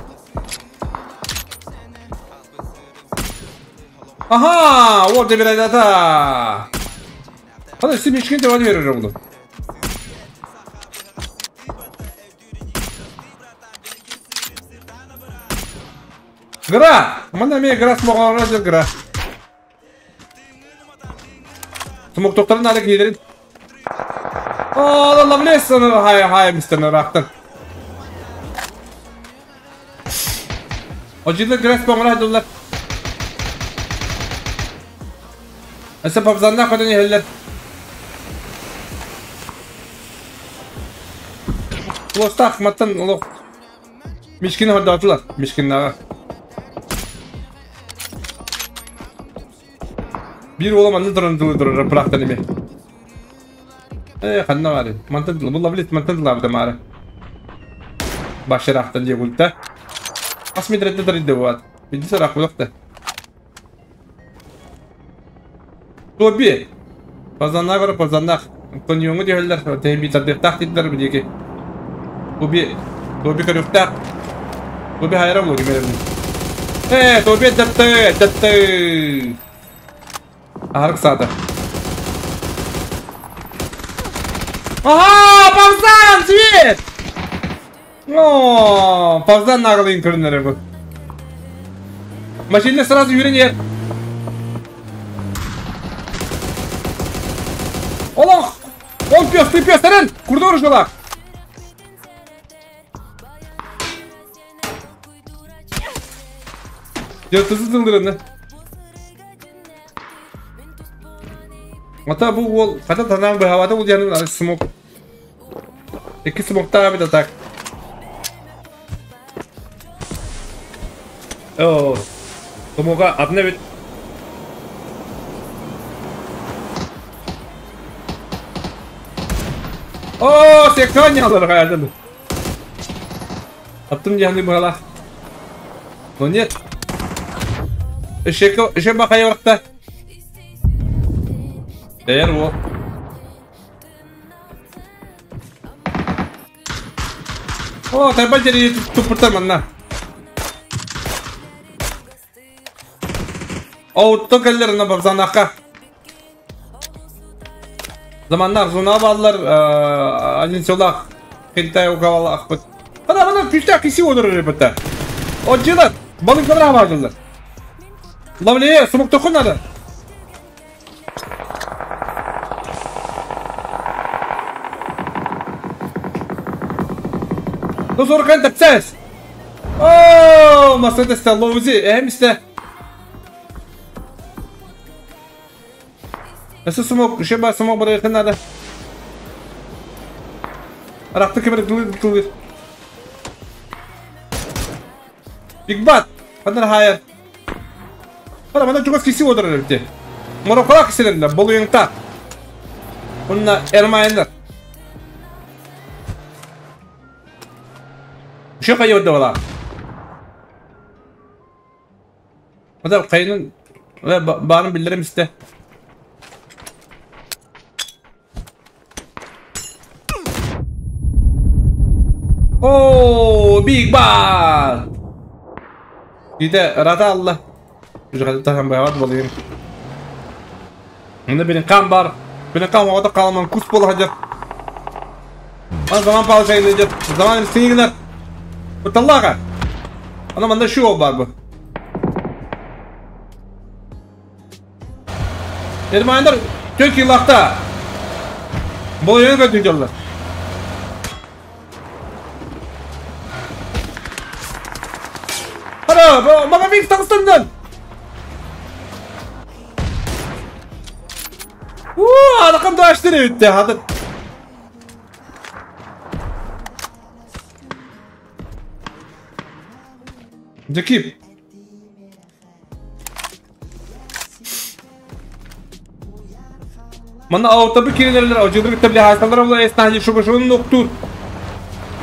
Ага, вот тебе дата. Hadi simişkin devam verir bunu. Гра! Манна ме гра смогла раздел гра. Смог докторын али кийдерин. О, лавлес хай хай мистер Рахтан. Ожилы гра смогла доллар. Asa папзанна кодын хеллер. Лостах маттан олох. Мишкин hoddatылар, мишкиннага. Бир ола манны туран тулы турар прахтан эме. Э, ханна бары. Мантан бу лавлит мантан лавда мары. Башырахтан же гулта. Ас метретте турды вот. Бидис рах булакта. Тоби. Пазанна бар, пазанна. Коньоңу дехеллер, теми тадыктак дидлер бидеки. Тоби, Тоби көрүктак. Тоби хайра болу кимер. Э, Тоби датты, датты. Арк сада. Ага, Павзан, свет! О, Павзан наглый көрүнөр бу. Машина сразу үйренер. Олох! Он пес, ты пес, Тарен! Курдор жила! Дьэ, тылдырынна. Ата бу ол, хата танаан быһабата ол диэн смок. Икки смоктаа бит атак. О, Тумуга атына бит. О, секоня алар. Аттым диэн быһала. Но нет. Эшеке, эше бакай баракта. Дәйер ол. О, тайба жери тупуртар манна. О, келлер на бабзанакка. Заманнар зона баллар, один селах, хентай укавала ахпыт. Ана, ана, күстә киси одыр ребята. О, джилат, балык кадра бардылар. Лавле, сумок тохун надо. Ну, зоркан тапсас. О, масада ста ловзи, эмсте. Эсэ смок, шеба смок бар надо. Рахты кемер тылыр. Биг Бат, ханар хайр. Хара мана чугас киси одыр ребте. Морокала киселерinde болу юңта. Унна эрмайндар. Şu kayıyor da valla. Hadi kayının ve bağırın bildirim iste. Oo, Big Bang. Gide rata Allah. Şu tahan bayat bolayım. Bunda benim kan var. Benim kan orada kalman kus bolacak. Ben zaman palçaylayacak. Zaman sinirler. Bu. Ana manda şu var bu. Ermeniler Türk yılakta. Bu yönü götürüyorlar. Hadi, bana bir takıstından. Uuu, arkam da açtı ne hadi. Jakib. Mana аута bir kirilerler avcıdır tabi hastalar ola esnacı şu şunun noktur.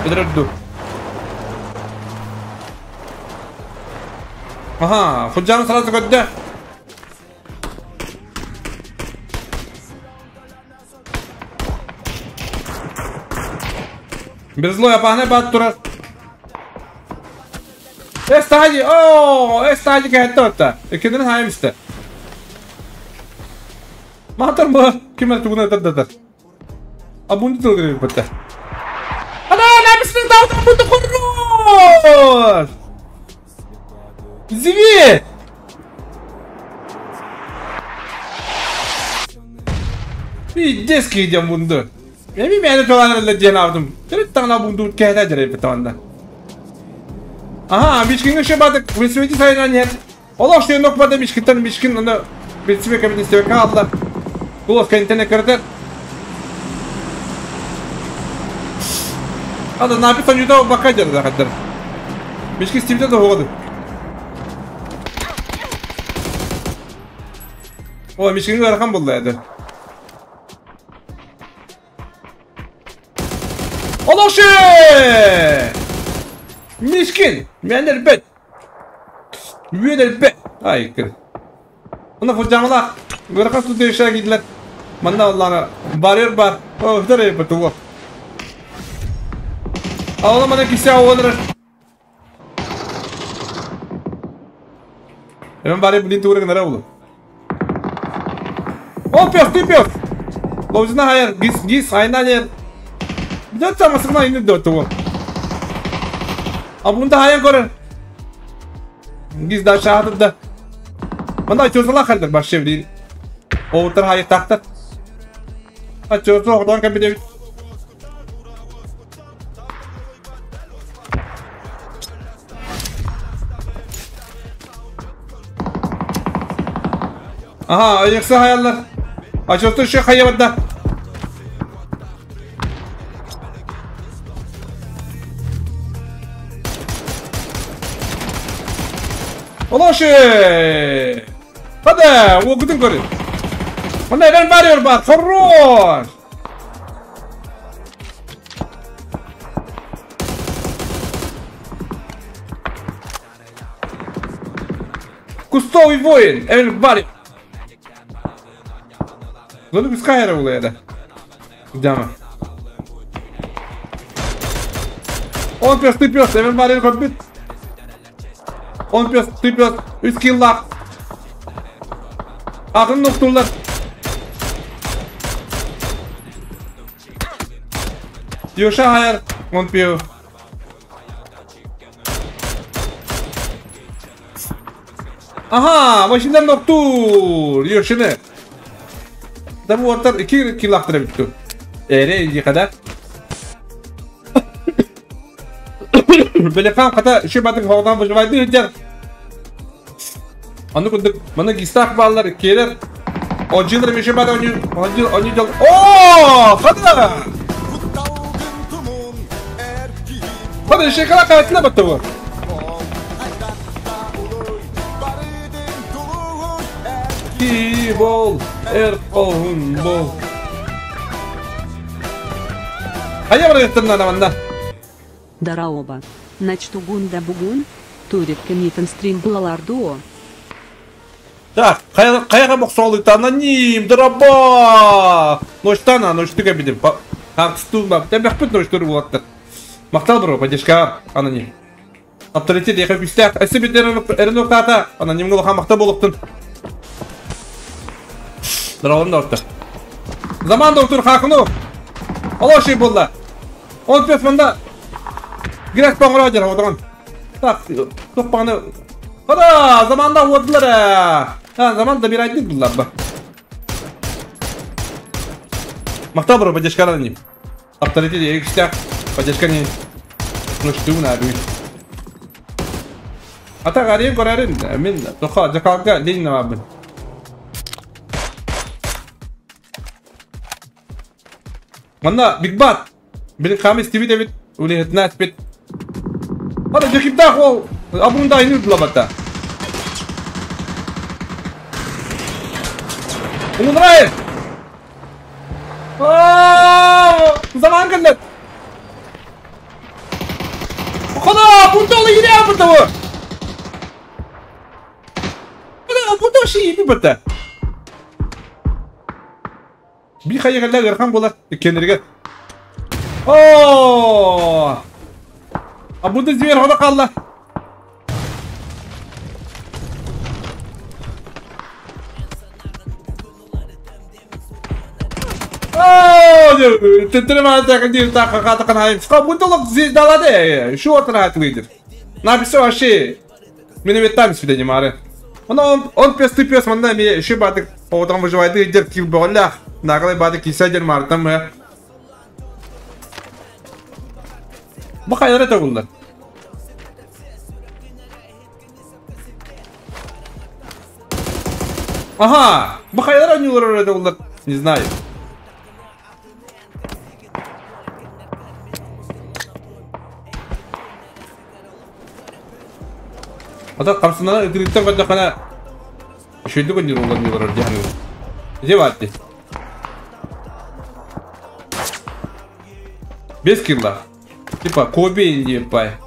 Ödürdü. Aha, Fucanın sırası gördü. Bir zlo yapahne bat durar. Estacı, ooo, estacı geldi orta. İkinin hayım işte. Matar mı? Kim tuğuna da da. Abundu tılgırı bitti. Ana, ne misin davdan bunu kurur. Zivi. Bir desk gideceğim bundu. Benim yani dolanırla cenabdım. Dört tane bundu kehde cere bitanda. Aha, biçkin şabadık. Visveti sayılan yer. Allah şu noktada biçkinten biçkin onu bilsime kabin istiyor kaldı. Kulos kendine kırdı. Hadi ne yapıyorsan yuda bakacağız zaten. Biçkin Steve'de de oldu. O biçkin rakam buldu hadi. Allah şu! Miskin! Menel bet! Menel bet! Ay kır. Ona fırcamalar. Gırka su değişe gidiler. Manda Allah'ına barıyor bar. Oh, nereye batı Ağlamana kişi olur. Hemen bari bunu tuğra kadar oldu. Oh, piyos, piyos. Lovzina hayır, gis gis ayna yer. Bir de tamasına indi dört o. Abunda hayır görür. Giz da şahadı da. Manda çözüla kaldır baş çeviri. O tır hayır taktı. Аччы соҕотон кэбитэбит. Aha, ayaksa hayaller. Açıldı şu hayavada. Олоши! Hadi, okudun görün. O neden varıyor bak, хорош! Кустовый воин, Эвен Барри. Ну, пускай это. Дяма. Он пес, ты пес, Эвен Барри копит. Он пес, ты пес, үс киллах. Aqın noktullar. Yoşa hayar, он пиво. Aha, başından noktur. Yoşunu. Da bu ortar 2 kill bitti. Ere iyi kadar. Böyle kan kata şu batık havadan выживайды өтер. Аны күндік, мына гистах балалар келер. Ожилер меше бады они они они дел. О, хада! Hadi şekala katile battı bu. Ki bol, er kolun bol. Hayya buraya manda. Дараоба. Начтугун да бугун, турик кемитен стрим булалардуо. Так, каяга боксолдук аноним, драба. Ноштана, ноштуга бидим. Хартсту, тебехпит ноштур булаттыр. Мактал бро, поддержка аноним. Авторитет яха күстәк. Әсе бит эренок тата. Анонимге лоха макта болуктун. Дравын доктор. Заман доктор хакыну. Алоши булла. Он пес мында. Грек паңра жер одаган. Так, топпаны. Хада, заманда оддылар. Ha, заманда бир айтты буллар ба. Мактал бро, поддержка аноним. Авторитет яха күстәк. Поддержка не. Ну что на бүй. Ата гарим көрәрин, мен тоха жакалга Ленин абын. Манна Биг Бат. Бил хамис ТВ дебит, уле хетнас бит. Ата жакипта хол, абунда ину длабата. Умудрай! Аа, заман келет. Хода, бунтолы ире абынды. Бунтол ши бит. Би хайыгылла гырхан болар кенерге. О! А бунды зивер хода қалла. О, теттерме так дир так катакан хайым. Ска бунтолок звездалады. Шу ортана лидер. Написал вообще. Меня там свидание маре. Он он пес ты пес манда ми ши бадык потом выживает дер кил боллах. Наглый бадык киса дер мартам. Bu hayara tagullar. Ага, bu hayara oynuyorlar öyle Не знаю. Ата камсына ыдырыттан көрдөххүнэ үчүгэйдик ойнуур олар диэн Где баатты? Без килла. Типа Коби или пай.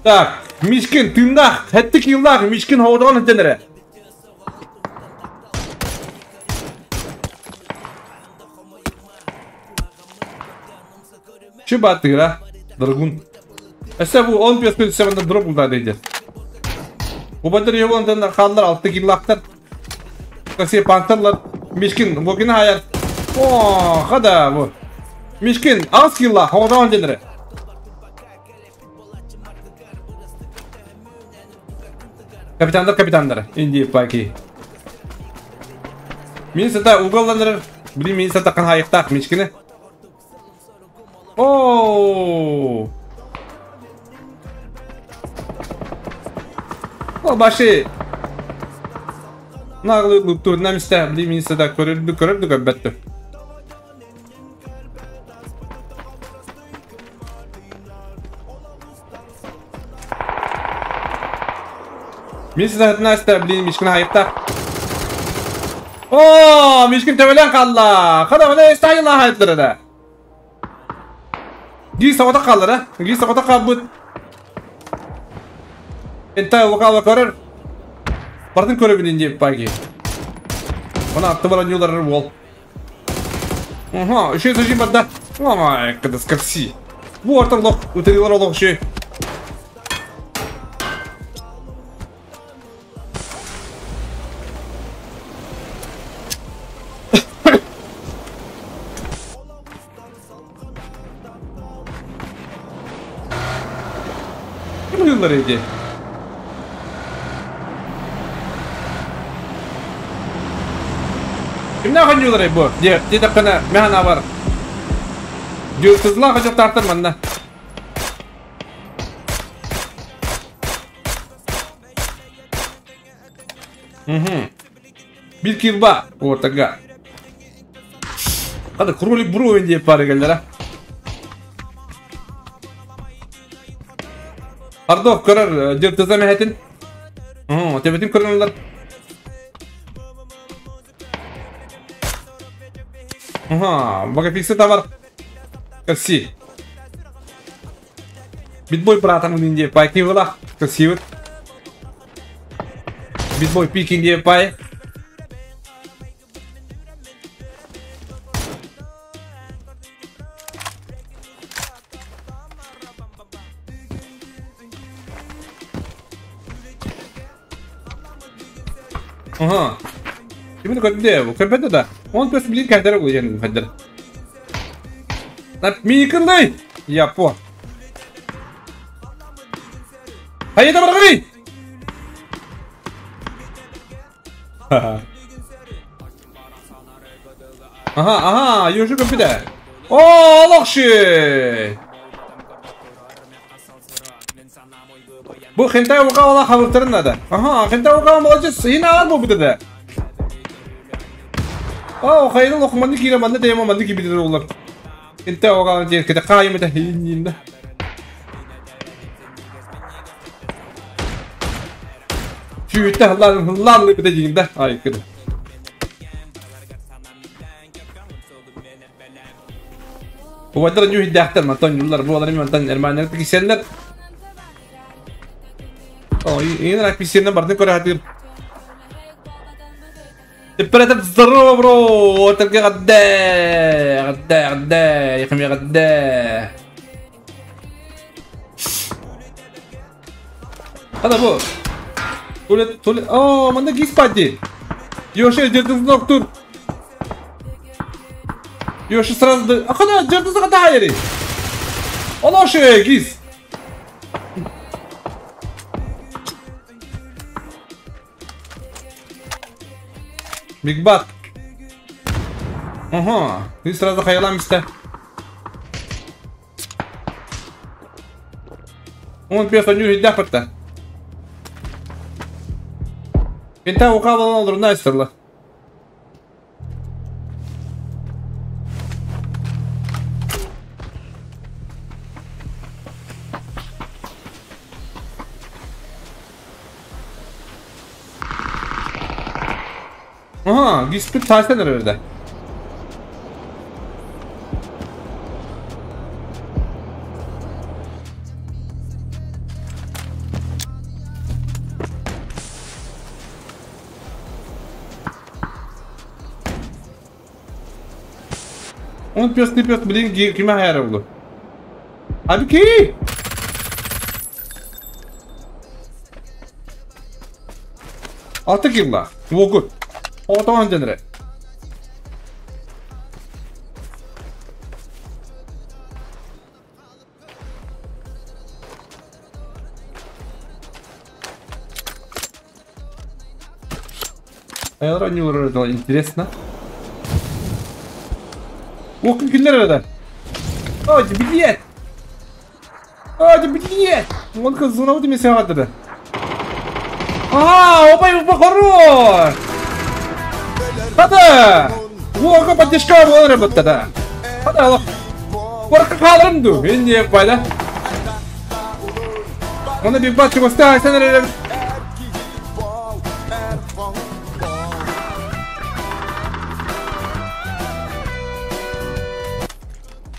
Так, Мишкин тыыннаах, хэтти киллаах, Мишкин хоодоҕон хэтэнэрэ. Чы баатыра, Драгун. Эссе бу 15 күн севенде дроп булда дейди. Бу бадыр йогондан халлар алты киллаахтар. Каси пантерлар Мишкин богина хаяр. О, хада бу. Мишкин аз килла хоодоҕон хэтэнэрэ. Капитандар капитандар. Инди паки. Мин сата уголланыр. Блин, мин сата кан хайыктаах мичкине. О! О, баши. Наглы луптур намиста, блин, мин сата көрөрдү көрөрдү көрбөттү. Мин сата наста, блин, мичкине хайыктаах. О, мичкин төбөлөн калла. Када мына стайла хайыттыр да. Ги согота каллар, а? Ги согота калбыт. Энта вокала көрөр. Бардын көрөбүн инде паги. Она атты бар нюлар бол. Ага, еще зажим бада. Ой, когда скорси. Вот там лох, утерилар лох еще. Ким иди? Кимнә ханюлар бу? Де, де такына механа бар. Дюртызла хажак тартыр манна. Угу. Бир килба ортага. Хады кролик бруин деп бар келдер, а. Ардов көрөр дюртызла мехетин. Тебетин көрүнөлөр. Ага, бага фиксы товар. Красив. Битбой братан инде пай кивла. Красивый. Битбой пик инде пай. Ага. Кимин көтүдө, көрбөдө да. Он пес билин кәдер уен кәдер. Нап микындай. Я по. Хайда баргы. Ага, ага, южу көпүдө. О, лохши. Бу хентай уга хабыртырын надо. Ага, хентай уга молодец. Ина бу битеде. О, хайны лохманны кире манны тема манны ки битеде олар. Хентай уга дер кете кайым да хиннинде. Чүтә лан лан бите дигәндә. Ай кире. Бу вадыр нюх дәхтер мантан юллар бу алар мантан эрманнар киселләр. О, и на письме бардын көрө хатыр. Император, здорово, бро! Только гадда, гадда, гадда, я хами гадда. Хада бу. Туалет, туалет. О, манда гис пади. Йоши, жердин знок тур. Йоши сразу. А хада, жердин знок дайри. Олоши, гис. Биг Бат. Ага, ты сразу хаялам места. Он пес у него дяпата. Инта укабал на найстерла. Ага, гиспит тастен өрдө. Он пес не пес, блин, киме хайра булду. Abi ki? Altı killa. Vogut. Otoman jenere. Аялар ойнуулар интересно. О, кимнер это? О, блядь! О, блядь! Он как зона вот тебе сягатыр. А, опа, опа, хорош! Хата! Уока поддержка буолар работа. Хата, алла. Корка халарым ду. Мен не пайда. Оны биг бат чугуста, сен эрэ.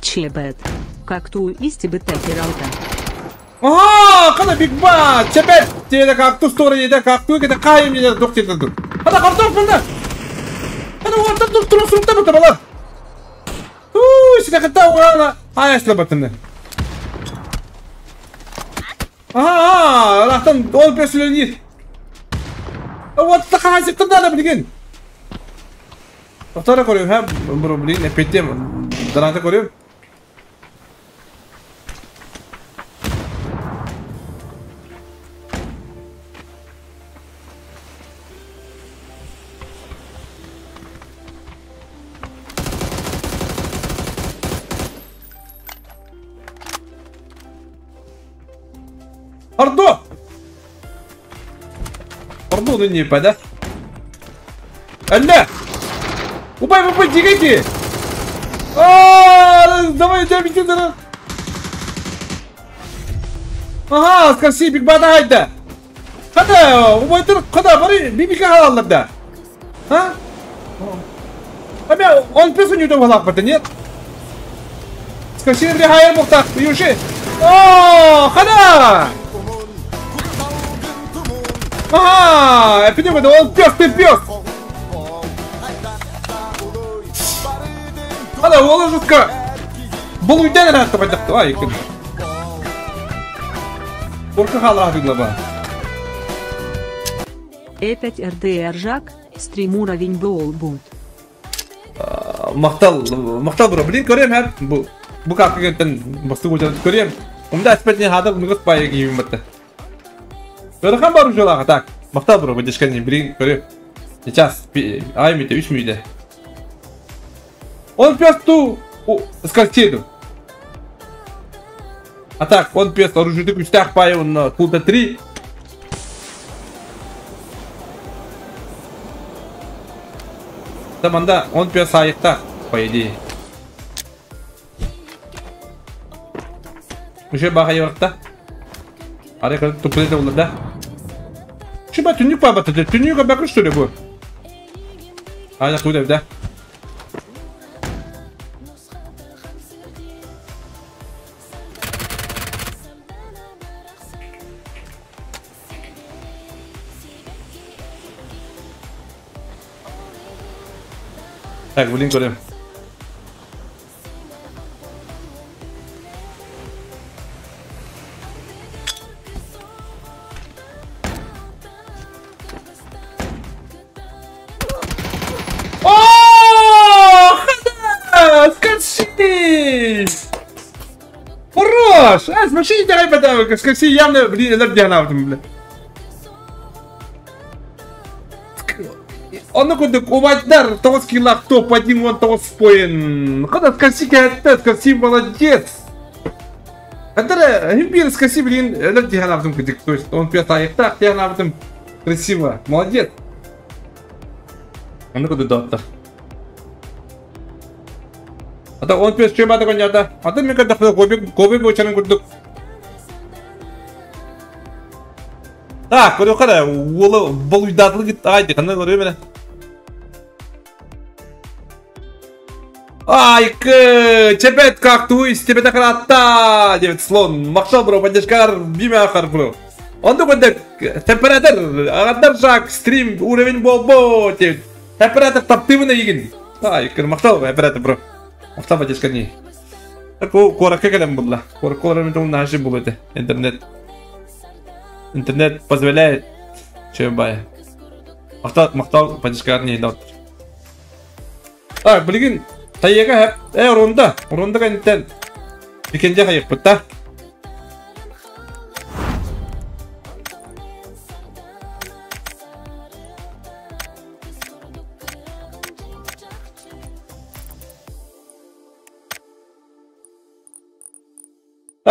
Чебет. Как ту исти бы текералта. Ага, кана биг бат. Чебет. Теде кактус торы еде какту кете кайым еде док теде dur. Хата картоп мында. Хата орта тур тур сурукта бата бала. Уу, сине ката угана. Ай, асла батыны. Ага, рахтан ол персонер. Вот тахазик да билген. Тоқтара көрөм, ха, бро, блин, эпетем. Дарата көрөм. Ордо! Ордо, ну не пода. Алла! Убай, убай, дигайте! А, давай, давай, давай. Ага, скажи, биг бада хайда. Хада, убай тур, хада, бары, бибика халаллар да. А? А он песу не удобно лапать, нет? Скажи, рехайр мухтах, юши. О, хада! Ага, я понимаю, он пес, ты пес! Хада, ол жутко. Бұл үйден рәтті пайдақты, ай, екен. Орка хала глава. Э5 РДР Жак, стрим уровень Болбут. Мақтал, мақтал бро, блин, көрем хәп. Бу бу капкегеттен басты көтеріп көрем. Умда әспетіне хадыр нығыт байы кейім бітті. Көріқан бар жолаға, так. Мақтал бро, бөдешкәне, блин, көрем. Сейчас, ай мүйде, үш мүйде. Он пес ту скальтеду. А так, он пес оружие күстях байы, он кулда 3. Таманда он пес айықта, по идее. Уже баға yorықта. Ары кырып тупылы да да. Чуба түннүк бабаты, түннүк бакыр что ли бу? Ая куда да? Так, блин, көрем. О, хада! Скачи! Хорош! А, смотри, давай подавай, скачи явно, блин, энергия на блин. Оны күндік убайдар, 9 килах топ, 1 вон 9 споин. Када скачи кәтті, скачи молодец. Кадара, импир скачи, блин, энергия на күндік. То есть он пьет аяқта, я на красиво, молодец. Оны күндік доттар. А то он пьет чем это коньяда. А то мне когда гобик бочарын күндік. Так, көрі қара, олы бұл үйдатылы кетті, айды, қандай көрі мені? Ай, чепет как туис, тебе так ратта, девет слон, мақшал бро, поддержкар, биме ақар бро. Онды көндік, температор, ағандар жак, стрим, уровень болбо, девет. Температор таптымына егін. Ай, мақшал, оператор бро. Мақшал поддержка не. Так, о, коракка кәлем бұлла. Коракка нажим бұл өте, интернет. Интернет позволяет, чем бай. Мақтал, поддержка не дал. Так, блин, тайга ронда, ронда кантен. Икенде хайып бутта.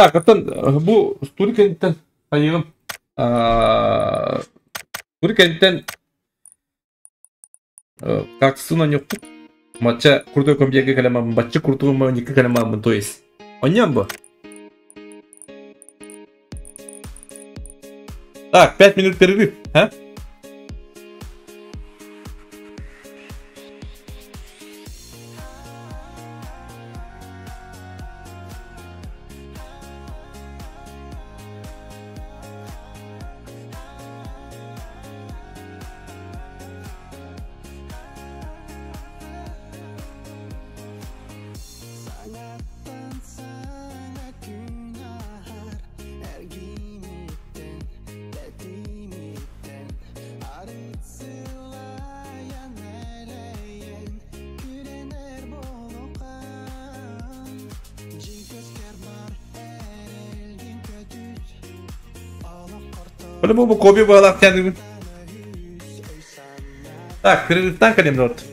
Так, оттон бу студия кэнниттэн хайыгым студия кэнниттэн кактусын онньукпут. Матча крутой компьютерге кэлэмаммын, бачча крутой моньикка кэлэмаммын, то есть. Онньон бу. Так, 5 минут перерыв, а? По-любому Коби была тянут. Так, перерыв калем рот.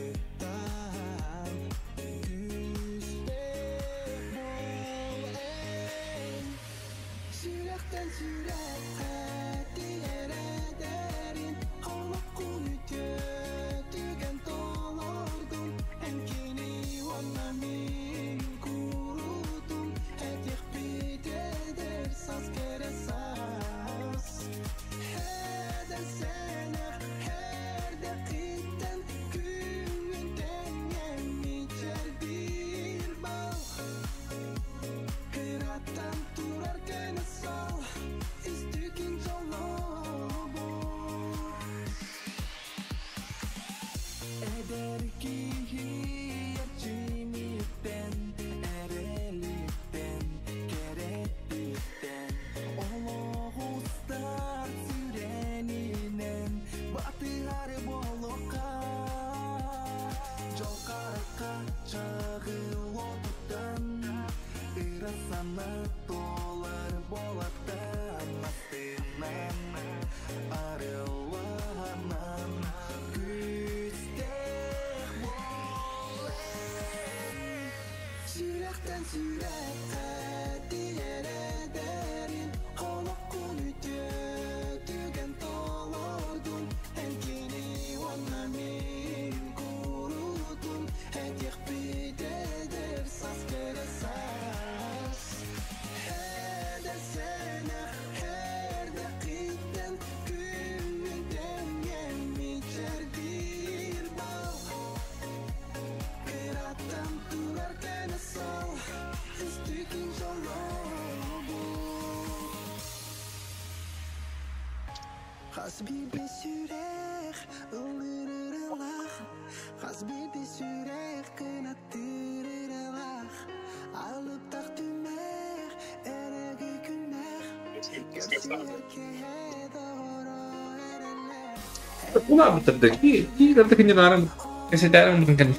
Улаабыттар киилэрдэ кинилэрин кэсэтээрин мутун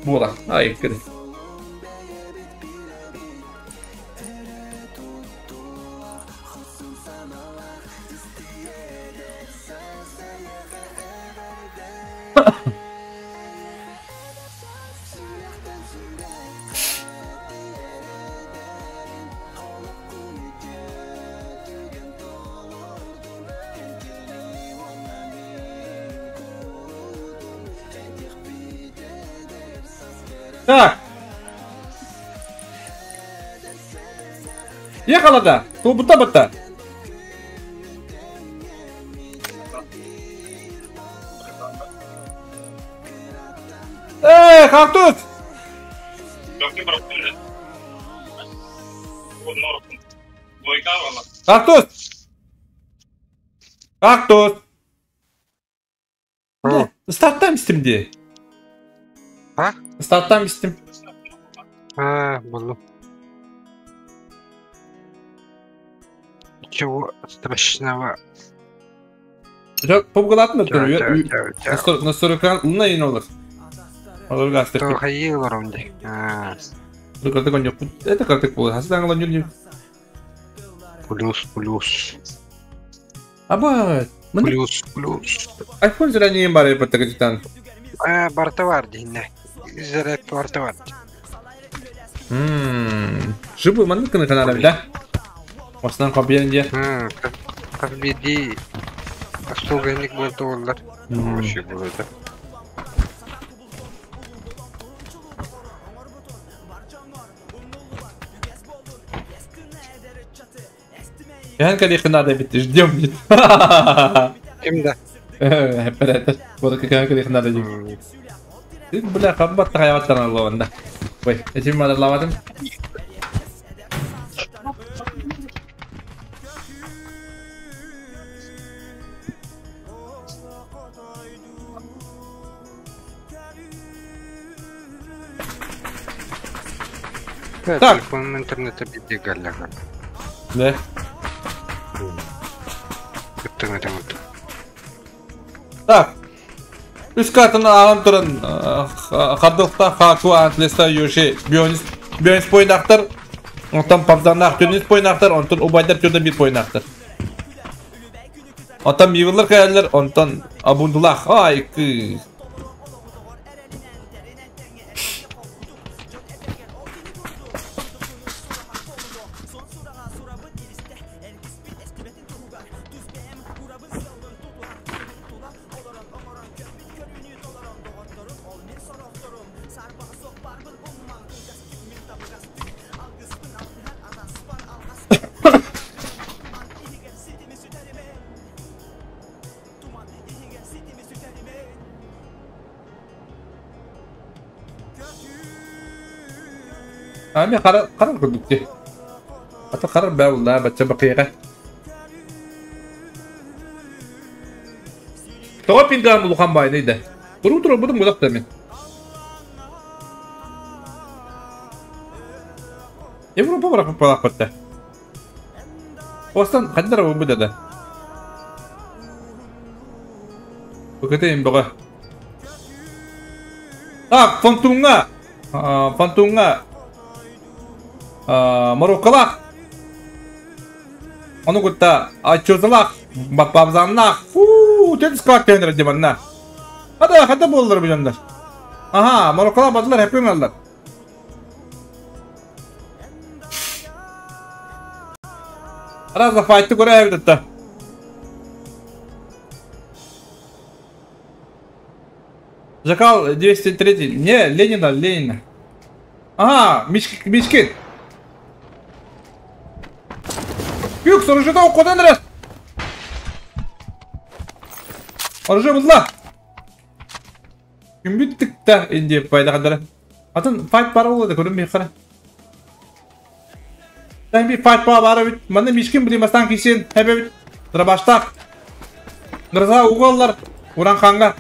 буола ай кэри. Так. Ехала да. Тубута бата. Эй, кактус! Кактус! Кактус! Старттан истим де. А? Старттан истим. А, буду. Ничего страшного. Попгалатын да. На 40 луна и нолар. То хаил ромди. Это как так было? Плюс, плюс. Аба, плюс, плюс. Айфон зря бары потагитан. А, бартовар динне. Зря бартовар. Жибы маннык на канале, да? Осынан компьютер дии. Хас биирдии остуолга инник буолта буоллар. Вообще было да. Кэһэн кэлиэххэ наада эбит, ждем диит. Ким да? Эппэрээтэр. Буолака кэһэн кэлиэххэ наада диир. Бля, хаббат хайабаттан аллаванда. Ой, этим мадарлаватым. Так. Телефон интернета бити галлага. Да. Так. Үс картаны ааҕан туран хардылыктаах Хаку Антлеста Йоши Бионис Бионис пойнаахтар, онтон Павзаннаах Тюнис пойнаахтар, онтон убайдар Тюрда бир пойнаахтар. Онтон Мивыллар кэлэллэр, онтон Абундулаах ай кыы. Ами хара хара курдук дии. Ата хара бэлла бачча бакыйга. Тоҕо пингам улахан баайный да. Туру туру будум гудак да мин. Европа барак палак Остан хандар бу да. Букаты бөҕө. Так, Фонтунга. Фонтунга. Марокколах. Ону кытта Аччозалах, Баппабзаннах. Фу, тет склад тенер диманна. Хада, хада боллар бу дьоннор. Аха, Марокколах бадылар хеппин аллар. Раз файты көрө эбит. Закал 203. Не, Ленина, Ленина. Ага, Мичкин. Юк, оружие куда раз? Оружие булла. Ким бүттүк та инде пайда кадары. Атын файт бар болду көрүм мен кара. Тан би файт бар бит. Маны Мичкин билмастан кисен хебе бит. Дырбаштак. Нырза уголлар уран ханга.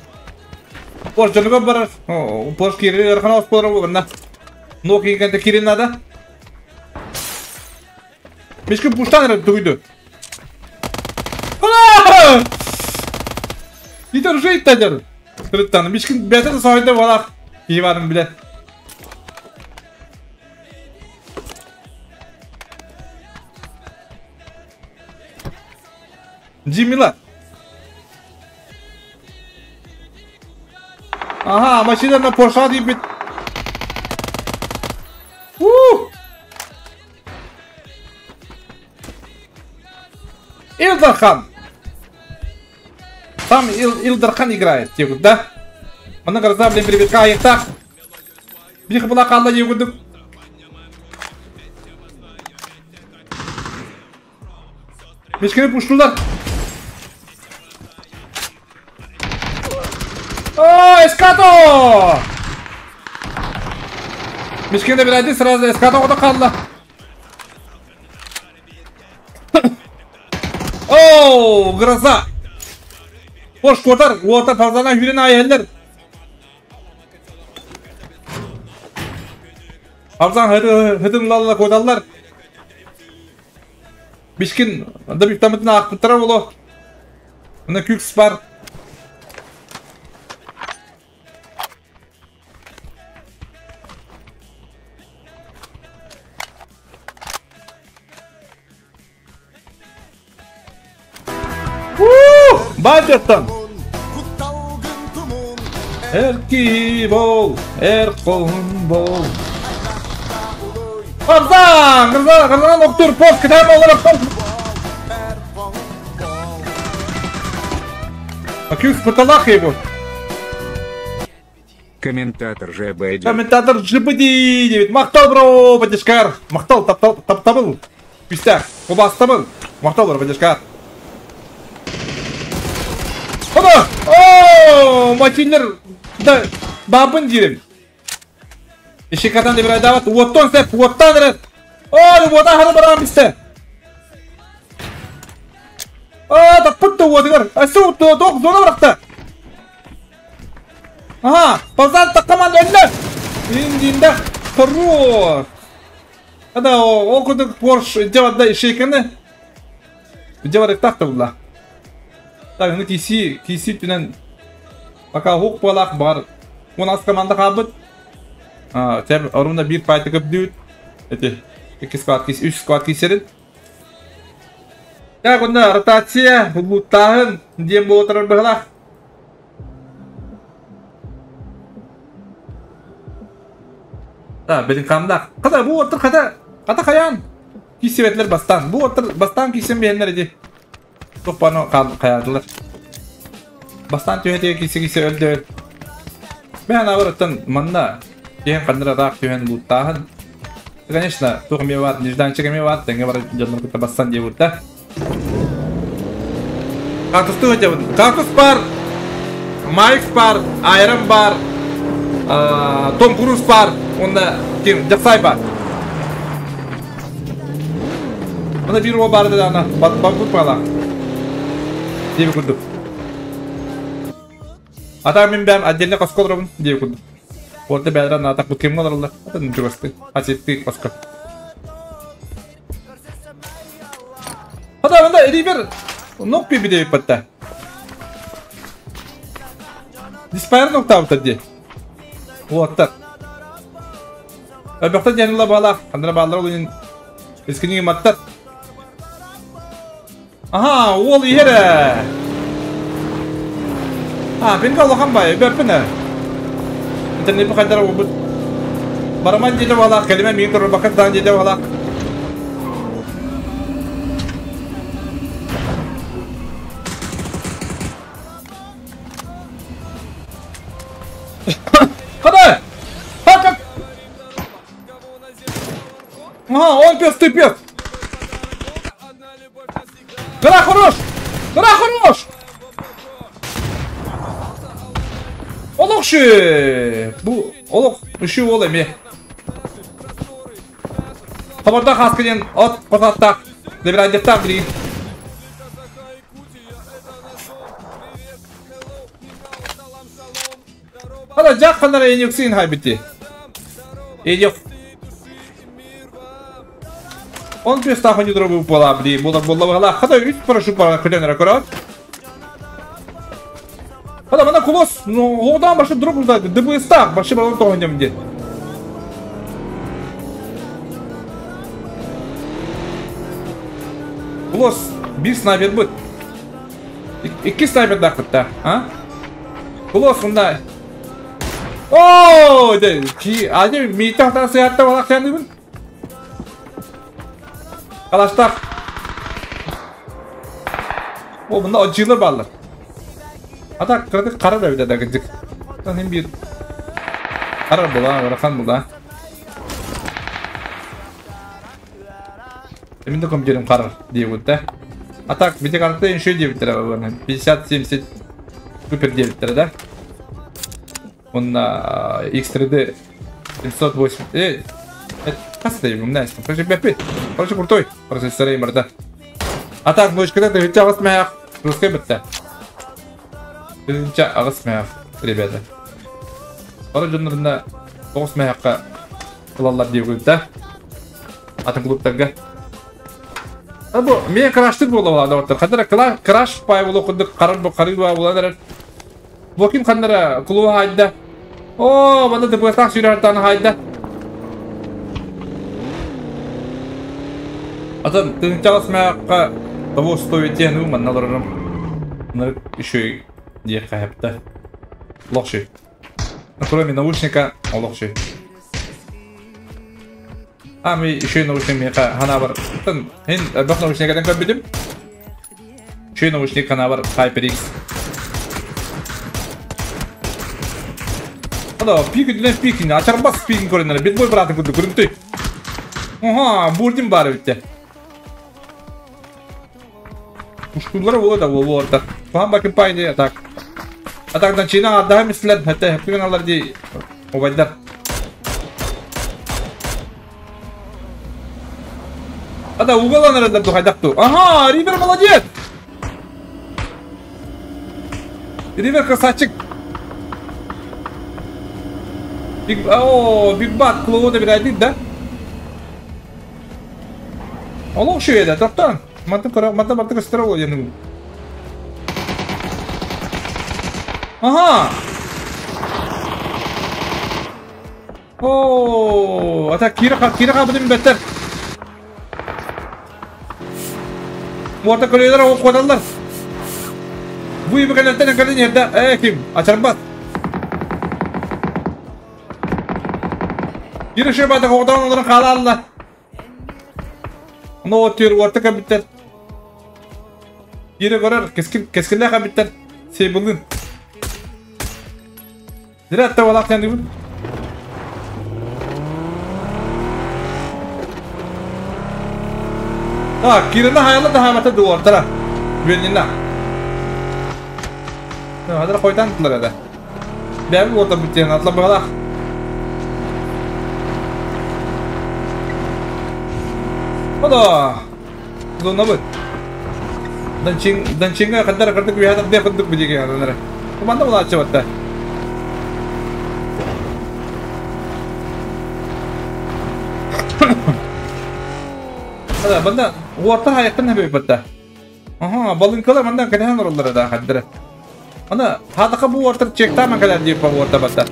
Порш жөнүгө барар. Порш кири архана оспору болгонда. Но кийгенде кирин надо. Мичкин пуштан эрэ тугуйду. Ит оружие иттадер. Тырыттан. Мичкин бәтен сойды балак. Иваным билет. Джимила. Ага, машина на Порша дейбит. Илдархан. Там Илдархан играет, да? Мана гроза, блин, прибитка, аяқтақ. Бих была қалла егудік. Мешкені пуштулар. О, эскато! Мешкені бір әді сразу эскато ода қалла. О, гроза! Бош котар, уотар фазана хүрен айеллер. Фазан хыдымлалла кодаллар. Бишкин да биктамытын акпыттара боло. Мына күкс бар. Бадеттан. Эрки бол, эр колун бол. Гарзан! Гарзан! Гарзан октур пост кытаан олорор Акюс пыталах его. Комментатор ЖБ. Комментатор ЖБ9. Махтал бро, поддержкар. Махтал, таптал, таптабыл. Пистях, кубастабыл. Махтал бро, поддержкар. Ода! О, матинер. Да, бабын дирим. Ишикатан деп айдабат. Уоттон сеп, уоттан рет. Ой, уота хары барам бисте. А, таппытты уотыгар. Асу, тоқ зона барақта. Ага, базар тақаман önde. Индинде хорош. Ада ол күндік Порш деватда ишекені. Деват так була. Так, ну киси, киси түнен пока хук балак бар. Он аз команда кабыт. А, тем орунда бир пайты кып дүйт. Эти iki склад кис, үч склад кисерин. Так, онда ротация, луттағын, дем болотырыр бұғылақ. Да, белин камдак. Када бу отыр када када каян. Кисебетлер бастан. Бу отыр бастан кисем беннер иди. Топпаны каядылар. Бастан түйе кисе кисе өлдө. Мен авырыттан манна ден кандыра рак түйен буттахын. Конечно, тух ме бар, нежданчик ме бар, теңге бар жонор кыта бастан деп утта. Кактус өтө. Кактус бар. Майк бар, Айрон бар. Том Круз бар. Онда ким Жаксай бар. Мына бир о барды да ана бабут бала. Деп күрдүк. Ата мен бәм отдельно коскол деп күрдүк. Орда бәдран ата бу ким алар? Ата ничегосты. Ачетти коска. Ата мында рибер нок пиби деп батта. Диспайр нок табыта ди. Уаттар. Бақта жаныла бала, қандыра балалар ол енді ескінеге маттар. Аха, ол ері. А, мен қалақан бай, бәппіні. Интернет қайдара ол Бараман деді бала, кәліме мен тұрыр бақыт деді бала. Қадай! Ха, Ага, он пес, ты пес! Гора хорош! Гора хорош! Олох ши! Бу, олох, үші ол эме. Хабарда хаскенен от қосаттақ. Лебирайдеттақ білейін. Хада жақ қанара енексін хайбітті. Енек. Он пес тахы не дробы була, бли, була була була. Хада үт парашют бар күлен ракурат. Хада мана кулос, ну, одан башы дроп ұздайды. ДБС тақ, башы балон тоғын демде. Кулос, bir снайпер бұд. Iki снайпер дақпытта, а? Кулос, онда. О, ки, аде, мейтақтан сиятта балақ сәндімін. Қалаштақ. О, бұнда отжилер баллар. Ата кырдык қара да бит кырдык. Хем бир қара була, рахан була. Эмин де компьютерим қара деп өтті. Атак бите карты еще 9 50-70 супер 9 да? Он на X3D 708. Касса я умная, короче, короче, крутой процессор и морда. А так, ночка, ты ведь агас мях, русский бытта. Ты агас мях, ребята. Короче, на тоғыз мягка кылалар деп да. Атын клубтарга. А бу мен краштыр боло алады. Кадара краш пай боло кудук карар бу карый була Бу ким кандара клуба хайда. О, манда ДПС сүйрәтан хайда. Атын тынчалас мягка того стоит ну манналарым. Еще и дехапта. Лохши. Кроме наушника, лохши. Ами еще наушник меха ханабар. Тын, хин бөх наушник эден көрбүтүм. Еще наушник ханабар HyperX. Ада, пик үдүнэн пик, ачарбас пигин көрүнөр. Битбой братын күрдү, көрүнтүй. Ага, бурдин бар битте. Ушкулары боло да боло орта. Пам бакын пайды так. А так начина адда мислер, хәтта хәпкән алар ди. Обайдар. Ада уголанар да духайдакту. Ага, Ривер молодец. Ривер красавчик. Биг, о, Биг Бат клоуна бирайдик да? Олох шуеда, тоқтан. Маты кора, маты маты көстөр ол янын. Ага. О, ата кира кира будем беттер. Морта көлелер о кодалар. Бу ибекелерден кэлен yerде э ким ачарбат. Кира бата одан олар калалла. Но тир орта кабиттер. Кира көрөр кескин кескинле кабиттер. Сейбылын. Директе валак яны. Так, кирена hayalda da hamata duvartara. Güvenlinna. Hadi koytan tutlar hadi. Ben orada bittiğini atla bakalım. Hadi. Zona bu. Данчин данчинга каддар кырдык бихата де кырдык бижеге анары. Команда була ачыбатта. Hadi bunda orta hayattan hep batta. Aha, balınkalar mandan kadar oralara da haddara. Ana, hadaka bu orta çekta man kadar diye bu orta batta.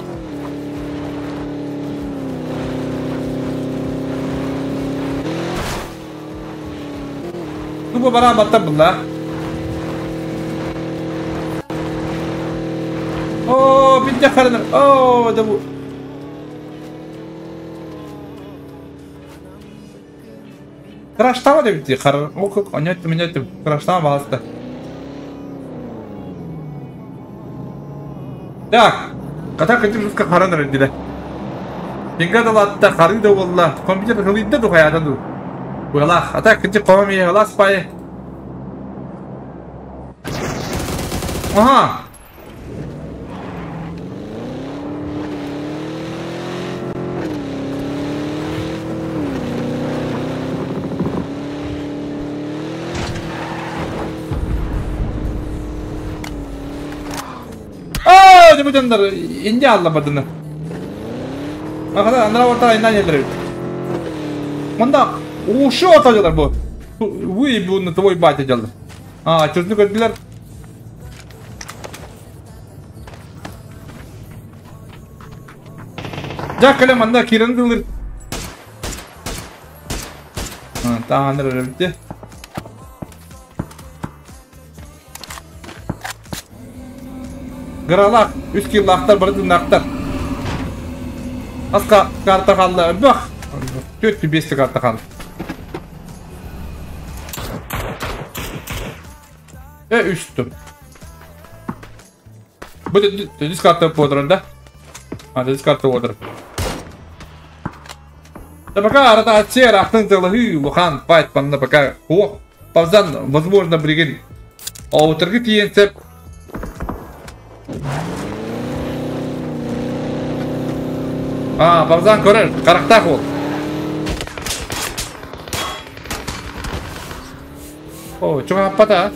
Bu bara batta bulla. Oo, bir de karınır. Oo, da bu. Краштава да бити, хар, о, онеттим, онеттим, краштава баласты. Так, ката кытыр жутка караныр диле. Денга да латта, хары да болла, компьютер хылыйда ду хаятан ду. Буялах, ата кытыр комами халас пай. Ага. Canlar ince anlamadığını. Arkadaşlar anlara orta inden yerlere. Manda uşu atacaklar bu. Bu bunu твой батя geldi. А, çözünü gördüler. Ja kalem anda kirandılar. Ha, tamam bitti. Гралах, үс киллахтар, барды нақтар. Асқа карта қалды. Бах! Төрт бесті карта қалды. Үсті. Бұл дис карта отырын да? А, дис карта отырын. Да пока арада атсер, ақтың тылығы, лухан, файт, панна пока. О, павзан, возможно, бриген. Отырғы тиенсеп. А, павзан көрер, қарақтақ ол. О, чоң аппата.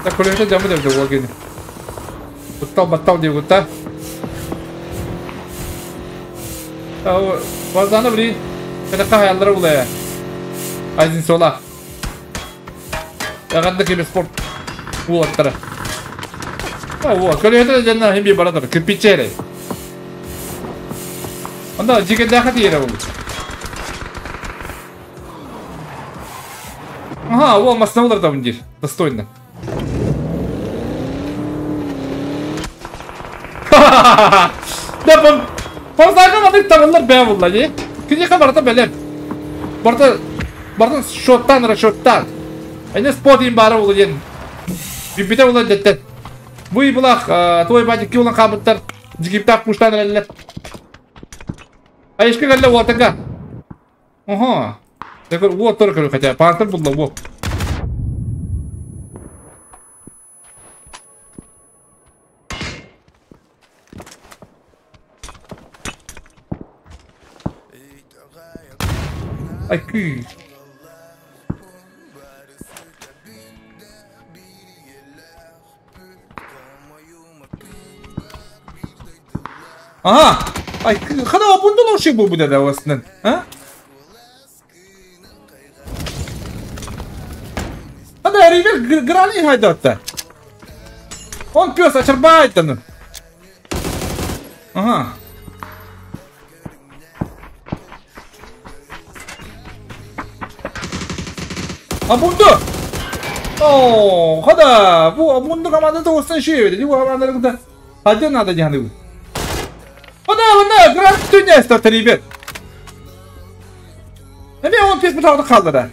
Да көрерді жамы деп ол кені. Бұттал, баттал деп ұтта. Павзаны білей. Кәдіққа хаялдары бұлай. Айзин сола. Яғанды кеме спорт. Уаттары. О, көрерді жанна хембе барадыр. Кірпичері. Анда жеке дахат ері ол. Ага, ол масына олар да бұндер. Достойно. Да, павзаға мадық табылар бә бұлла, не? Киниэхэ барыта бэлэм. Барыта барытын счеттаан расчеттаан. Эне спот им баара буолуо диэн. Бүппүтэ буолуо дэттэн. Бу ыйбылаах твой батя киулан хаалбыттар. Дьигиптаах пуштаан эрэллэр. Айышка кэллэ уотага. Ого. Такой уот тоже хотя пантер булла уот. Айкы. Ага! Ай, хана обунду лоши бу буде да оснен. А? Хана ривер грани хайдатта. Он пес очарбайтан. Ага. Абунду! О, хада! Бу Абунду команда тоғыстан шею еді. Бу команда Один надо не надо. Хада, хада, грант түнес тартыр, ребят. Эме он пес бұтауды қалды да.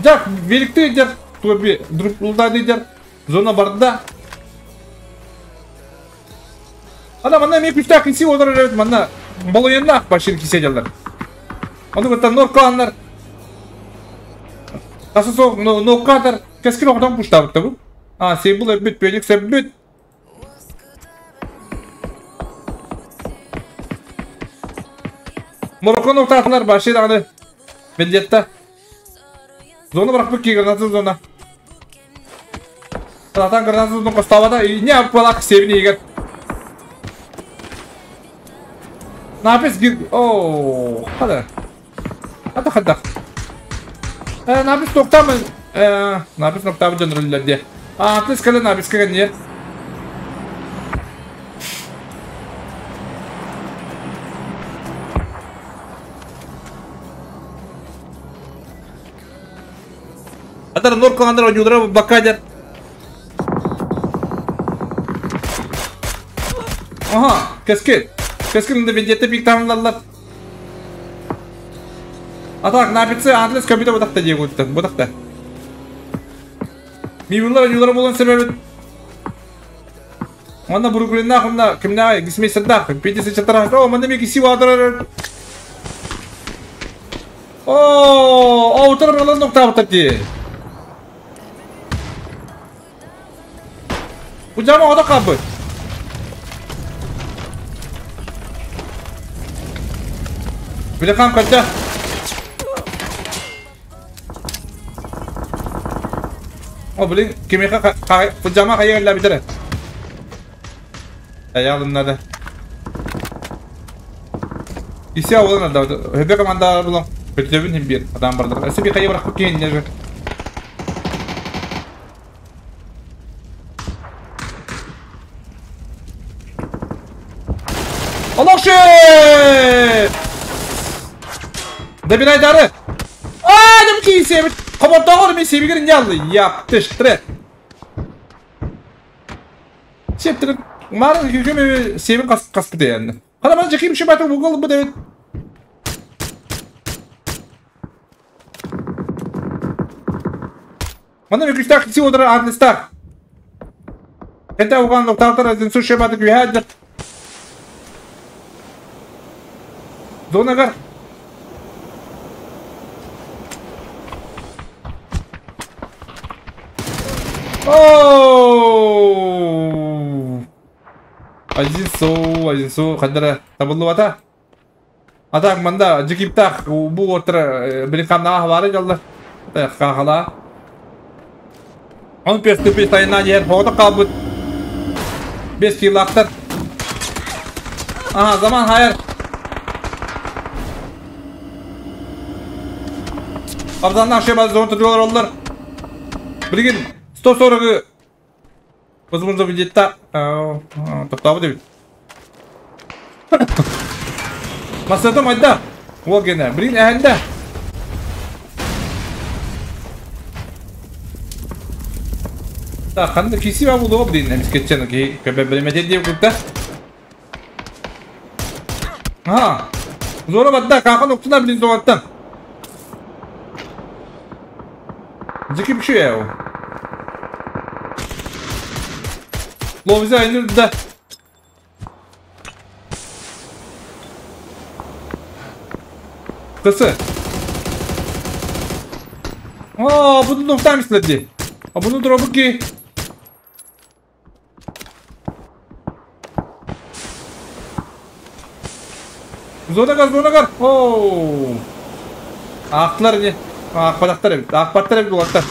Жак, великті едер, туби, друг едер, зона барды да. Ана, мана мен күштақ кесе отырыр еді, мана балояннақ башыр кесе дерлер. Оны көттен норкаландар. Тасы соқ, ноккатар, кәскір оғдан пұштабытты бұл. А, сен бұл өбіт, бөлік сәбіт. Марокко ноктатылар башыр аны. Мендетті. Зона бірақ бүк гранатсыз зона. Атан гранатсыз зона қостабада, не апалақ себіне егер. Напис гир... Ооо, қада. Ата қадақ. Напис тоқтамын. Напис ноқтамын жөнірілерде. Атлес кәлі напис кәген не? Атар норкаландар ойнулара бакадер. Ага, кәскет. Кәскілінде бендетті бик тамылалар. Атак, напицы, антлес компьютер бұдақта дей көтті, бұдақта. Мибулар ойнулара болған себебі. Онда Бруклиннах, онда кімна, гисмейсердах, 50 чатарах. О, манда меки сива атырар. О, аутар балан нокта бутар Bu cama oda kabı. Bir kam kaçta. O bilin kimika bu cama kayırla bitire. Ayağım nerede? İsi avlan da. Hebe komanda bulan. Kötübün bir adam vardır. Esi bir kayı bırakıp ki Allah Добирай дары. А, не ки себит. Командагыр мен себигер не алды? Яптыштыры. Септир. Мар күкөмө себин кас каспы дегенди. Кана мана жеким шибаты угол бу деп. Мана мен күчтак си одыр адлистак. Это уган доктор один сушебаты күһәдер. Донагар. Оу! Один су, қандыра табылды ата. Атак манда жикиптак бу отыр биликамна бары жолда. Кахала. Он пес тупи тайна жер хода калбыт. 5 килактар. Ага, заман хайыр. Абзаннан шебаз зон турган олар. Билген 140 возможно где-то тоқтабы деп. Масатым айда. Ол гене. Билген әһәндә. Так, ханна киси бар буолуо блин, эмискэтчен киһи көбө диye курда. Ага. Зора бадда, какан октуна блин зоаттан. Дики bir şey ya o. Ловза indirdi. Kısı. Aa, bunu nokta misledi. А bunu дробу ки. Зона газ, зона газ. Оу. Ақтылар не? Ақпадақтар evet. Ақпаттар evet улаттар.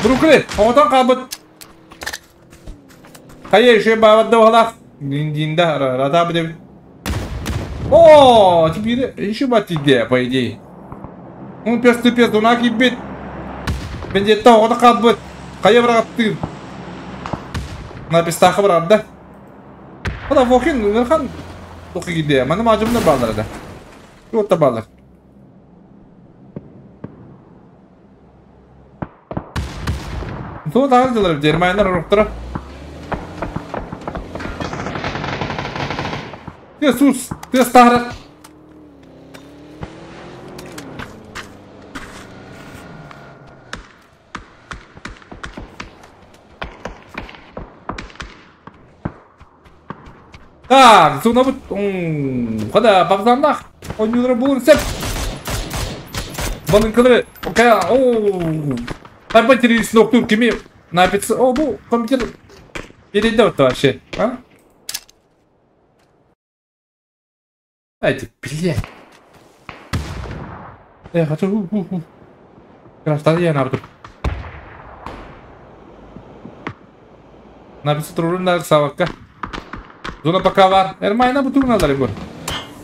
Брукли, оғатан қабыт. Хайа, еще бабадда балақ. Динда, рада бы О, теперь еще батиде, по идее. Ну, пес ты пес, дуна кибет. Бенде тауғада қабыт. Қая бір На пестахы бір да. Ада вохин, нырхан тоқи гиде. Мана мажымда балар да. Жотта балар. То тағы жылар Жермайнар ұрықтыра. Ты сус, ты старый. Так, зона бут. Хада бабзаннах. Ойнуулар булун сеп. Балынкалары. Окей. О. Тарба телевизор ноктур кими напится. О, бу компьютер. Перейдет вот вообще, а? Эти, блядь. Я хочу. Красота я надо. Написать руль савакка. Зона пока var. Ermayna bu turnalar bu.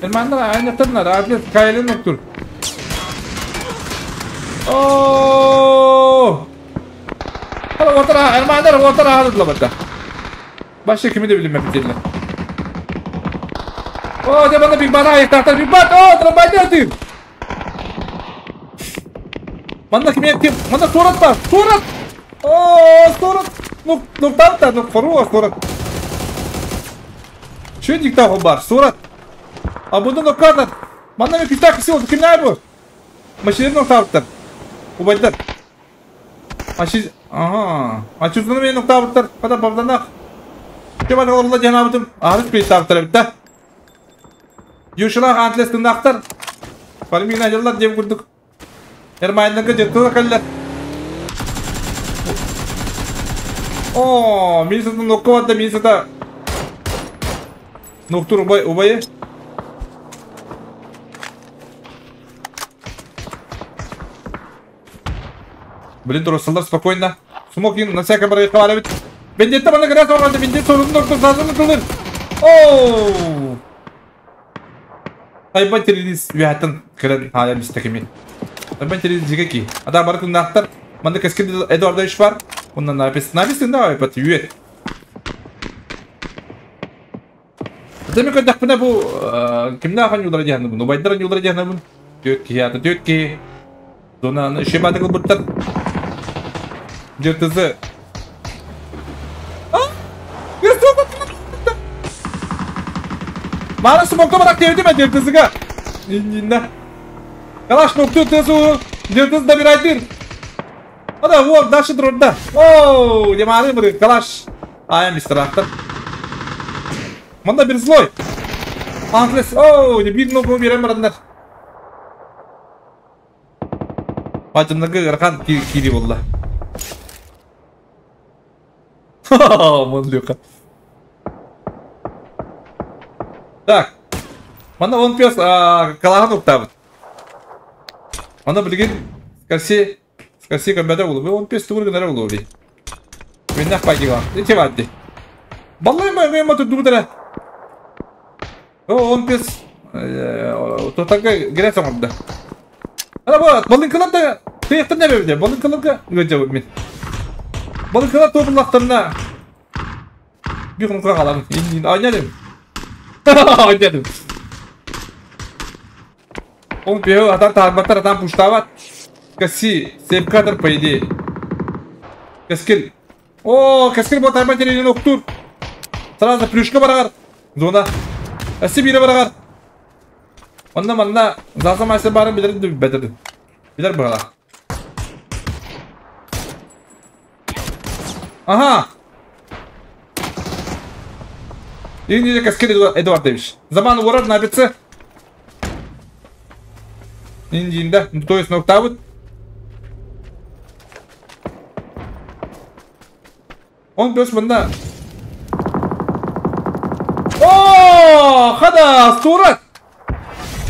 Ermayna aynı tırnar. Adlet kayalın noktur. Oo! Hala otara Ermayna otara hadıdla batta. Başka kimi de bilinmem bitirler. Oo, de bana bir bana ayakta bir bat. Oo, tramvay atayım. Bana kimi yapayım? Bana surat var. Surat. Oo, surat. Nok nokta nok foru surat. Şu dikta бар, сурат. А буду нокатат. Мана ми пистак сил, кимнәр бу? Машина ноктабыттар. Убайдар. Аши, ага. Ачузны мен ноктабыттар. Када бабданак. Кем аны орла жанабытым. Арыш бит таптар бит. Юшла антлес тындактар. Фалмина жыллар деп күрдүк. Эрмайныңы жетті каллар. О, милицияда нокка милицияда. Ноктур убай, убайы. Блин, дұрысылдар спокойно. Смокин на всяком разе хвалит. Бендетта бана грязь оңғанды, бендет сорудun доктор сазını кылыр. Оу! Тайба телевиз вятын кірін ая мистакими. Тайба телевиз жеке Адам бар күн нақтар. Манда кәскен Эдуардович бар. Ондан напис. Напис да айпат юет. Демек көдәк бу кимнә хан юлдара дигән бу. Нубайдар юлдара дигән бу. Төт ки ята төт ки. Зонаны шебады кылып буттар. Жертызы. А? Мана смокта барак девди мен жертызыга. Инна. Калаш нокту тезу. Жертыз да бир айтыр. Ада вот дальше дронда. Оу, демары бир калаш. Ай, мистер Ахтар. Мында бир злой. Антлес. Оу, не бир ногу берем барандар. Бачымдагы ырхан кири болду. Мон Так. Манда он пес калаган уктабыт. Манда билген скорси скорси көмөдө болду. Он пес тугур генере болду би. Мен нах пайгыла. Эте бадды. Баллай ма ма тугудара. О, он пес тотага герес оңорду. Ана бу балынкалар да тыяктан небе бide. Балынкаларга өжө мен. Балынкалар тобулактарына бир күн калам. Ойнадым. Ойнадым. Он пио атан тарбаттар атан пуштабат. Касси, сейфкадр, по идее. Каскил. О, Каскил бу тайма теренин октур. Сразу плюшка барагар. Зона. Әсі бире барагар. Онна манна заза майсы барын билер бетер. Билер бала. Ага. Инде Каскил Эдуардович. Заман урар набится. Индиинда, то есть ноктабыт. Он пес мында. О, хада, сурат.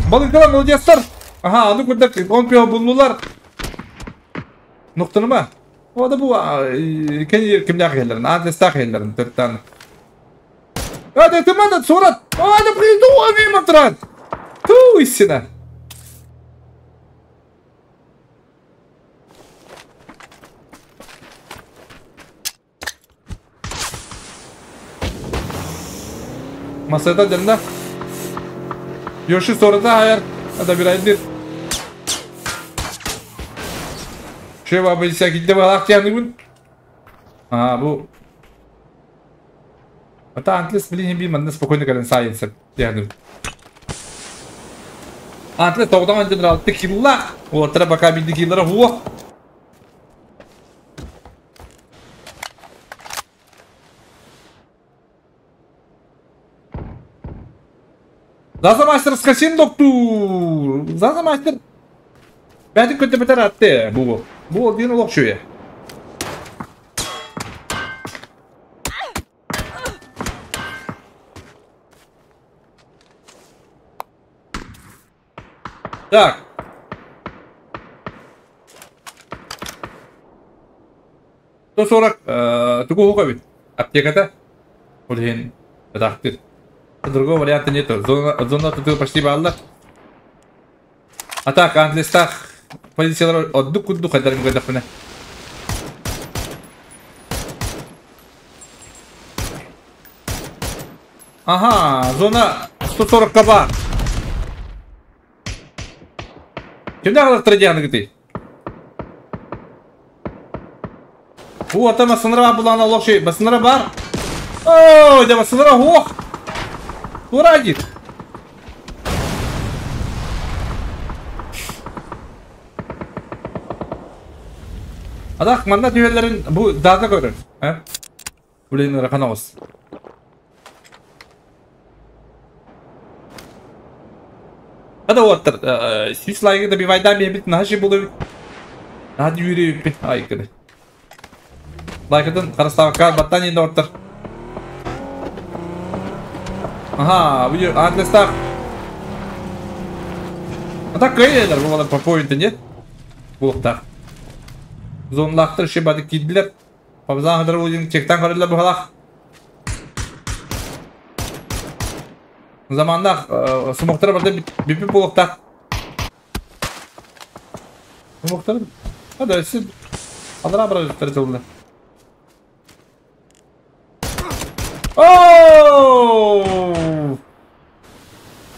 Балыктар молодецтар. Ага, аны күрдек, он пел булнулар. Ноктаныма. О да бу кен кимдә хәлләрен, адрестә хәлләрен төртән. А, ты манда сурат. А, да приду, а мимо трат. Ту истина. Masada dende. Yoshi sonra hayır. Hadi bir aydır. Şey var bir şekilde balak yani bu. Ha bu. Hatta Antles bileyim bir mandı spokojно кален сайенсе yani. Antles тоғдан önce 6 killa. Otra bakabildi killara huo. Заза мастер скасин доктор. Заза мастер. Бәді көтті бітер атты. Бу. Бу один олық шуе. Так. 140 тугу хука Аптека-то. Блин, ты. Другого варианта нету. Зона тут почти балла. А так, англистах позициялар одду кудду кадарым көдөкпүнэ. Ага, зона 140 каба. Кимде алактыр дианы гити? Бу атама сыныра булан олох шей, басыныра бар. О, да басыныра ох. Ура, дит. Адак манда түйелерин бу дата көрөр, э? Блин, раханабыз. Hadi оттыр, сүүс лайгы да бивайдан бебит нахаши болу. Hadi yürü ay кыды. Лайкыдын карастагы баттан енді оттыр. Ага, бу атлестах. А так кыйлар бу по поинту нет? Булыктар. Зонлактыр шибады кидилер. Пабзан хадыр бу чектан карылар бу халак. Заманда сумоктар барда бипи булыктар. Сумоктар. Hadi siz Алра бар тәртүлде. Ооо!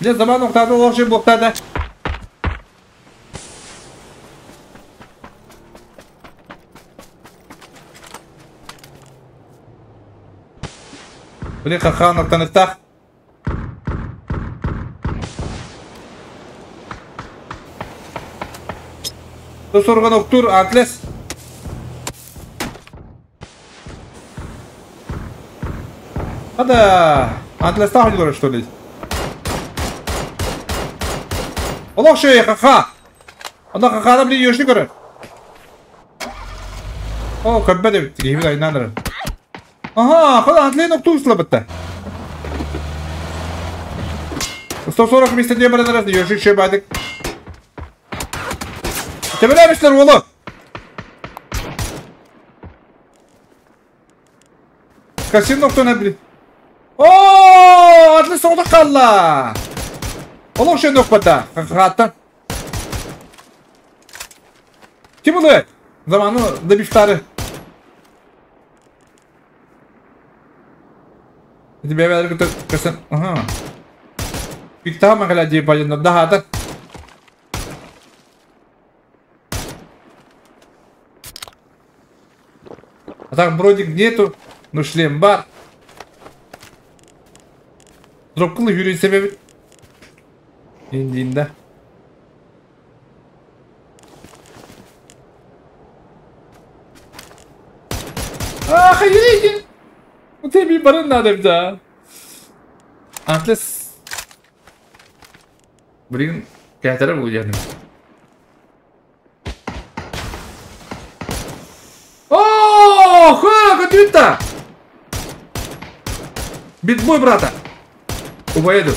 Бile zaman noktada olacak bloklarda. Bile kakan noktanı tak. Sorgan oktur Atlas. Hadi Atlas daha görüş что ли? Allah şey kaka. Allah kaka da bir yoşunu görür. O köpbe de bitti. Gibi inanırım. Aha, hadi Atlas'ın nokta usla bitti. 140 месте diye bana arasında yoşu şey baydık. Tebelemişler oğlum. Kaçın nokta ne bili? Ooo, Atlas oldu kalla. Oğlum şey noktada. Hatta. Kim oluyor? Zamanı da bir tane. Hadi beyler götür kısın. Aha. Bir daha makale diye paylaşım daha da. Так броник нету, но шлем бар. Дропкылы жүрен себебі. Индинда. Ах, иди. Вот тебе баран надо, да. Атлас. Блин, кәтәрә бу ягъни. О, ха, көтүтта. Битбой, брата. Убаеду.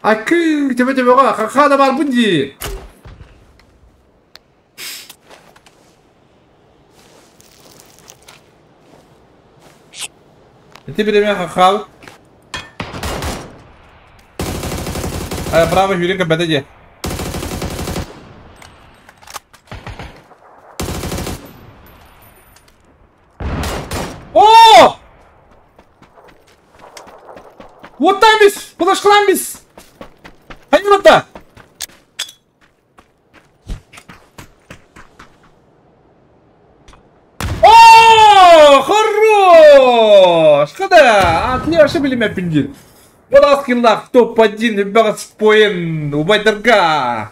Акы, тебе тебе ха да бар бунди. Ты береме хал. А право Юрика бәдәде. О! Вот там бис! Подошла бис! Хаймата! О! Хорош! Када? Отлично билеме пиндин. Вараскиллах топ-1 Бәғас поен убайдарга.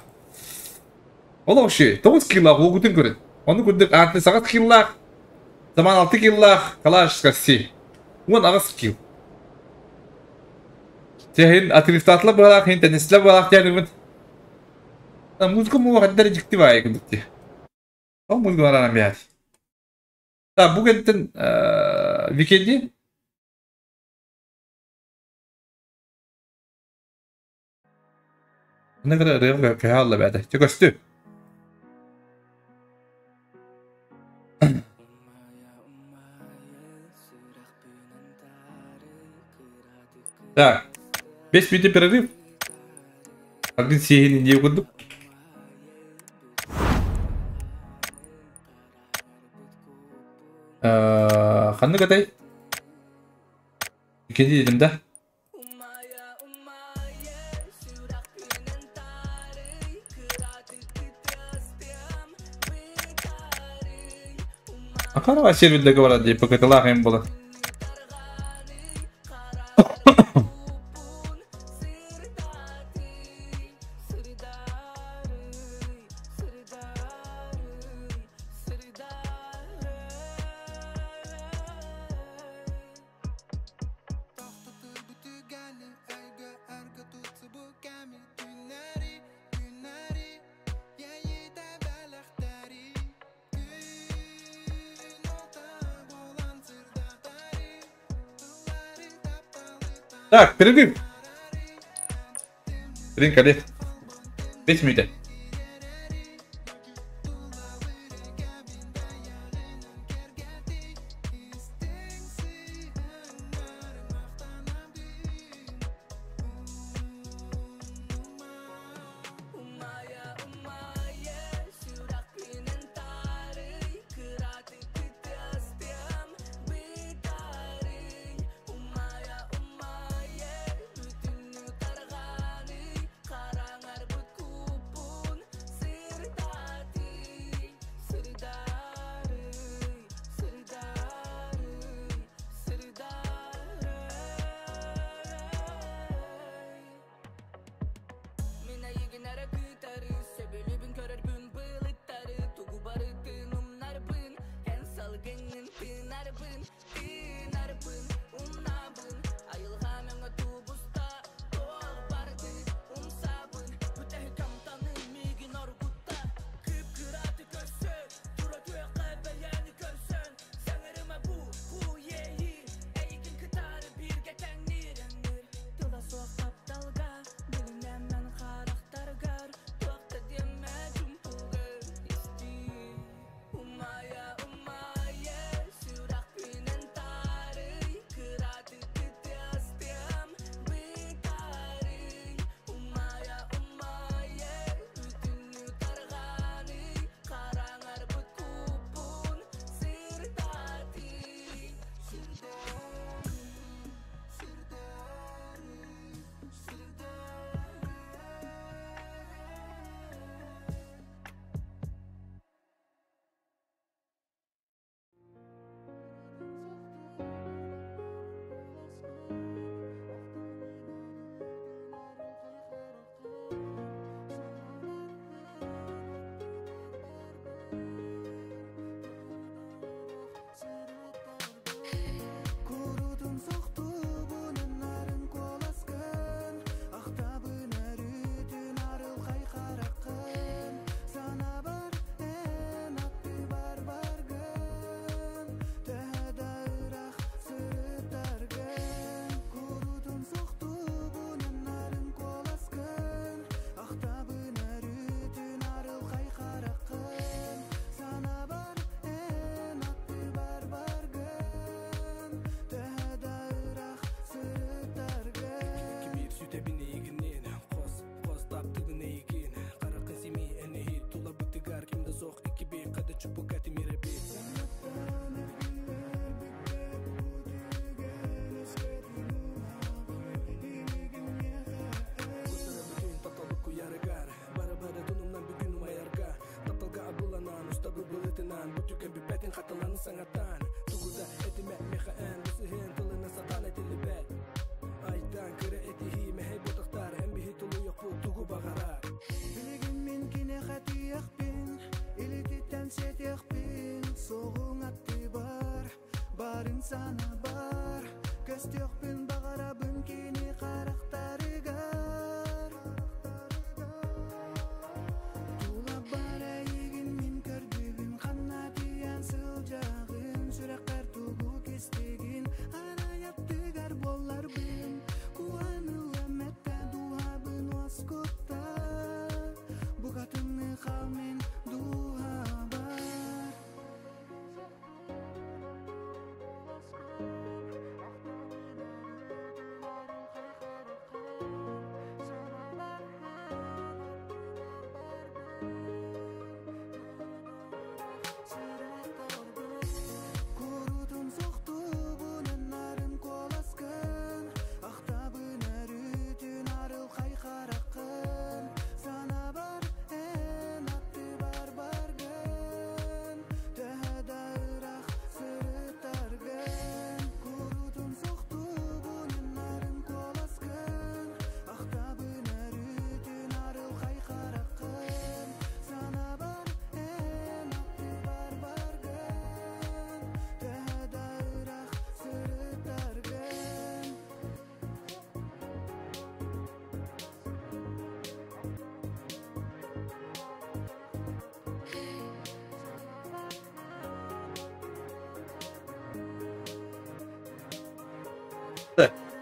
Ол вообще, 9 киллах оғытын көреді. Оны көрдік артны сағат киллах, заман 6 киллах, калаш скаси. Он ағас килл. Техин атрифтатлы балақ, хин теннислі балақ тянымын. Музыка му вақыттары жікті бай күндікте. Ол музыка арарам бәді. Та, бүгінтін викенде نقرا رياضة كهالة بعده تقستو. Так, 5 минут перерыв. Один сиген не угоду. Ханны катай. Икенди дедим да. А карава сервер договора где по каталогам было. Так, перерыв. Ринка, лет. 5 минут.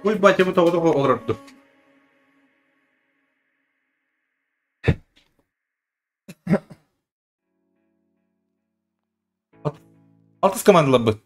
Ой, батя, мы того того олорорду. Алтыс командалар быт.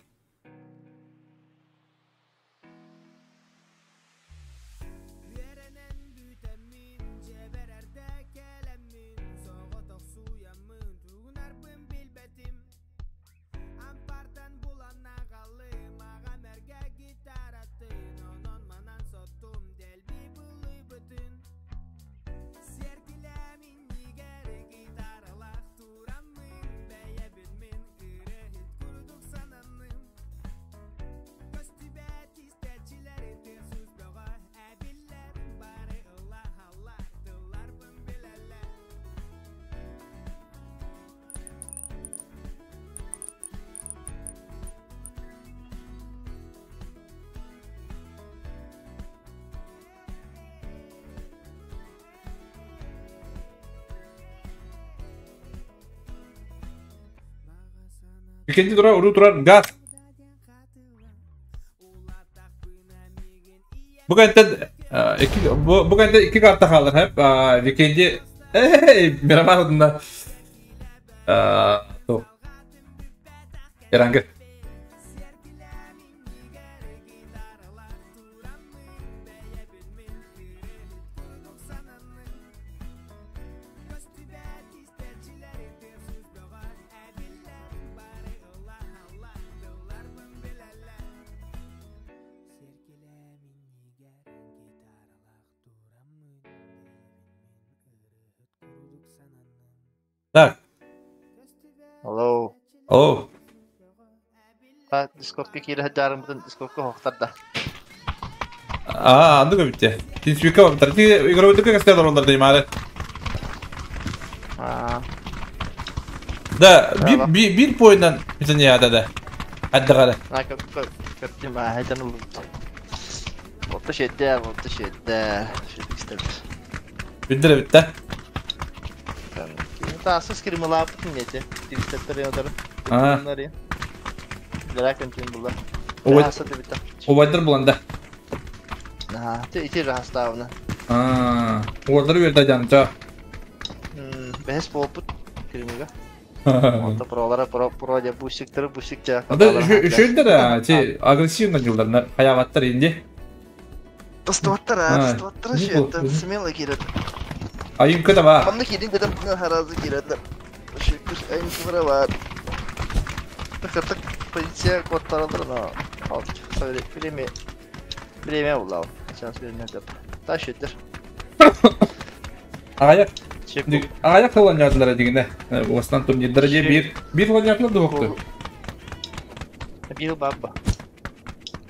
Викенди турар, уруу турар, газ. Бу кэнтэн икки бу кэнтэн икки карта хаалар хэп Викенди эй Мирамар одунна то Эрангы. Так. Алло. Алло. Та Дискордка киирэ сылдьарыммытын Дискордка хоһтарда. Аа, анды көбүттэ. Тинсвика барбыттар. Ти игровойдука кэстэй олороллор деймаары. Аа. Да, bir poyundan bütün yağda da. Hadi gari. Köptüm ha, heyecan oldu. Oldu şeyde, oldu şeyde. Şöyle istedim. Bildire bitti. Taasız kırmızı yaptım neyse. Twitter'da yanarım. Ha. Merak ettim bunlar. Obaydır bulanda. Ha, iti rahatsız Ha, oraları verdi canca. Бэс болбут кирмига. Онто пролара про про я бусиктер бусиктер. Ада үшөйдөр а, ти агрессивно жылдар хаябаттар инди. Тостуаттар, тостуаттар шетен смело кирет. Айым кыда ба. Манны кирин дедим, харазы кирет. Шүкүр айым кыбыра бар. Тыкыртык полиция кодтарылыр но. Время время улау. Сейчас время деп. Та шетер. Аяк Аяк кыланятылар дегенде. Осынан турнирдер же бир бир кыланятылар да бокту. Бир баба.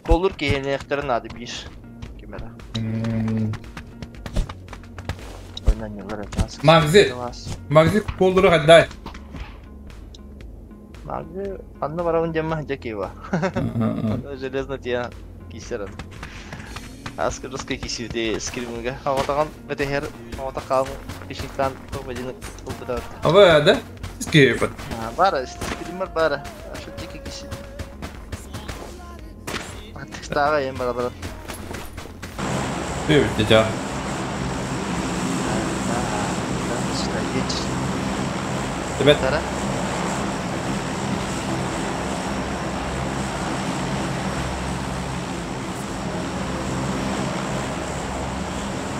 Колур кehенектерин ады бир. Кемера. Магзи. Магзи колдуру кандай? Магзи анны барабын жамма жакева. Железно тия кисерат. Аскы кисивде скриминга. Аватаган бетехер авата калм ишиктан топ один улбыда. Ава да? Скипат. Бара, скример бара. Ашу тики киси. Текстага ем бара бара. Бит жа. Ребят.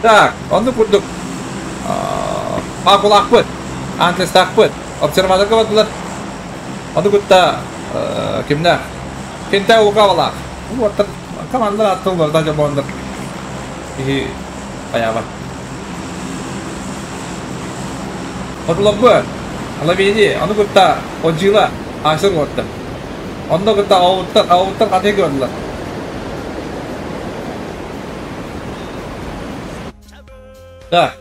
Так, онды курдук. Макул акпыт. Антлес акпыт. Обсерватор кабатылар. Онды кутта кимне? Кенте улукавалак. Уоттар командалар аттылар да жобондар. И аяба. Отулабы. Алабеди, онды кутта ожила ашыр отты. Онды кутта ауыттар, ауыттар кате көрдүлөр. Да.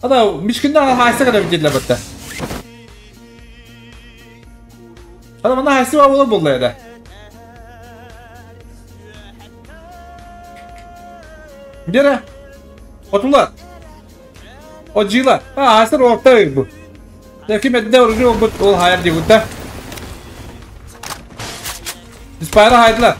Ада мишкинде хайсы када бителер бітті. Ада мына хайсы бар болар болды еді. Бері. Отулар. Ожилар. А, хайсыр орта bu. Ләкин мәддә оружие ол ол хайыр дегүтті. Испайра хайдылар.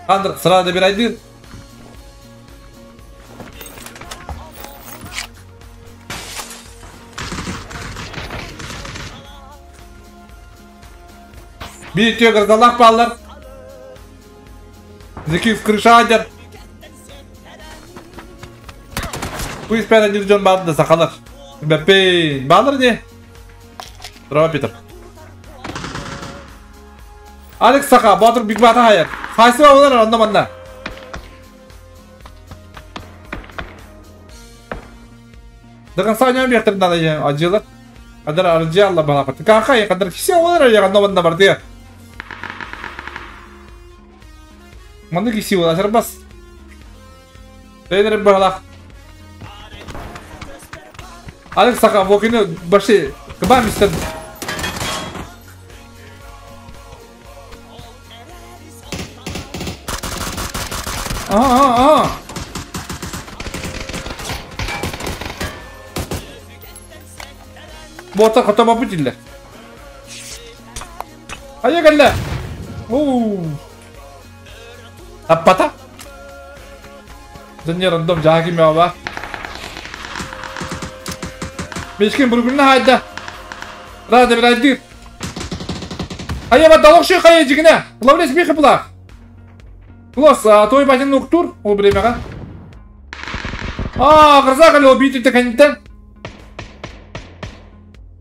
Андр, сразу добирай дыр. Битё гражданлах паллар. Зеки в крышадер. Пусть пять один жон барды сахалар. Бәппей, балыр не? Здорово, Питер. Алекс Саха, Батыр Биг Бата хайыр. Хайсы олар онда манда. Даган саня бектер надо я ажылар. Кадар аржы алла бала кат. Какай кадар кисе олар я онда манда барды. Манда кисе олар ашарбас. Тейдер бала. Алекс Саха, вокины баши кыбам истен. Ага. Бота хотома бутиллер. Ая калла. Оу. Аппата. Дөнья рандом жаки мява. Мешкин бургунна хайда. Рада бирайдыр. Ая ба далок ши кая жигине. Лаврес бихи булах. Класс, той батин уктур, ол бремега. А, гроза кале убить это контент.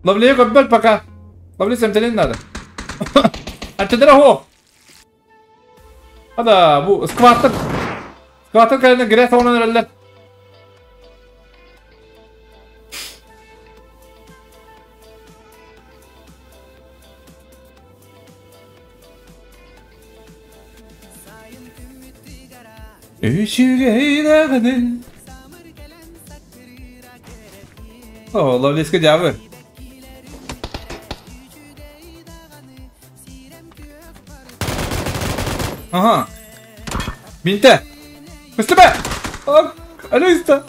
Лавлею кабель пока. Лавлей сам надо. А ты дорого. Ада, бу скваттер. Скваттер кале грязь он релле. Үчүгэй даҕаны. О, ловлеска дьаабы. Ага. Бинте. Көстүбэ! Алиста!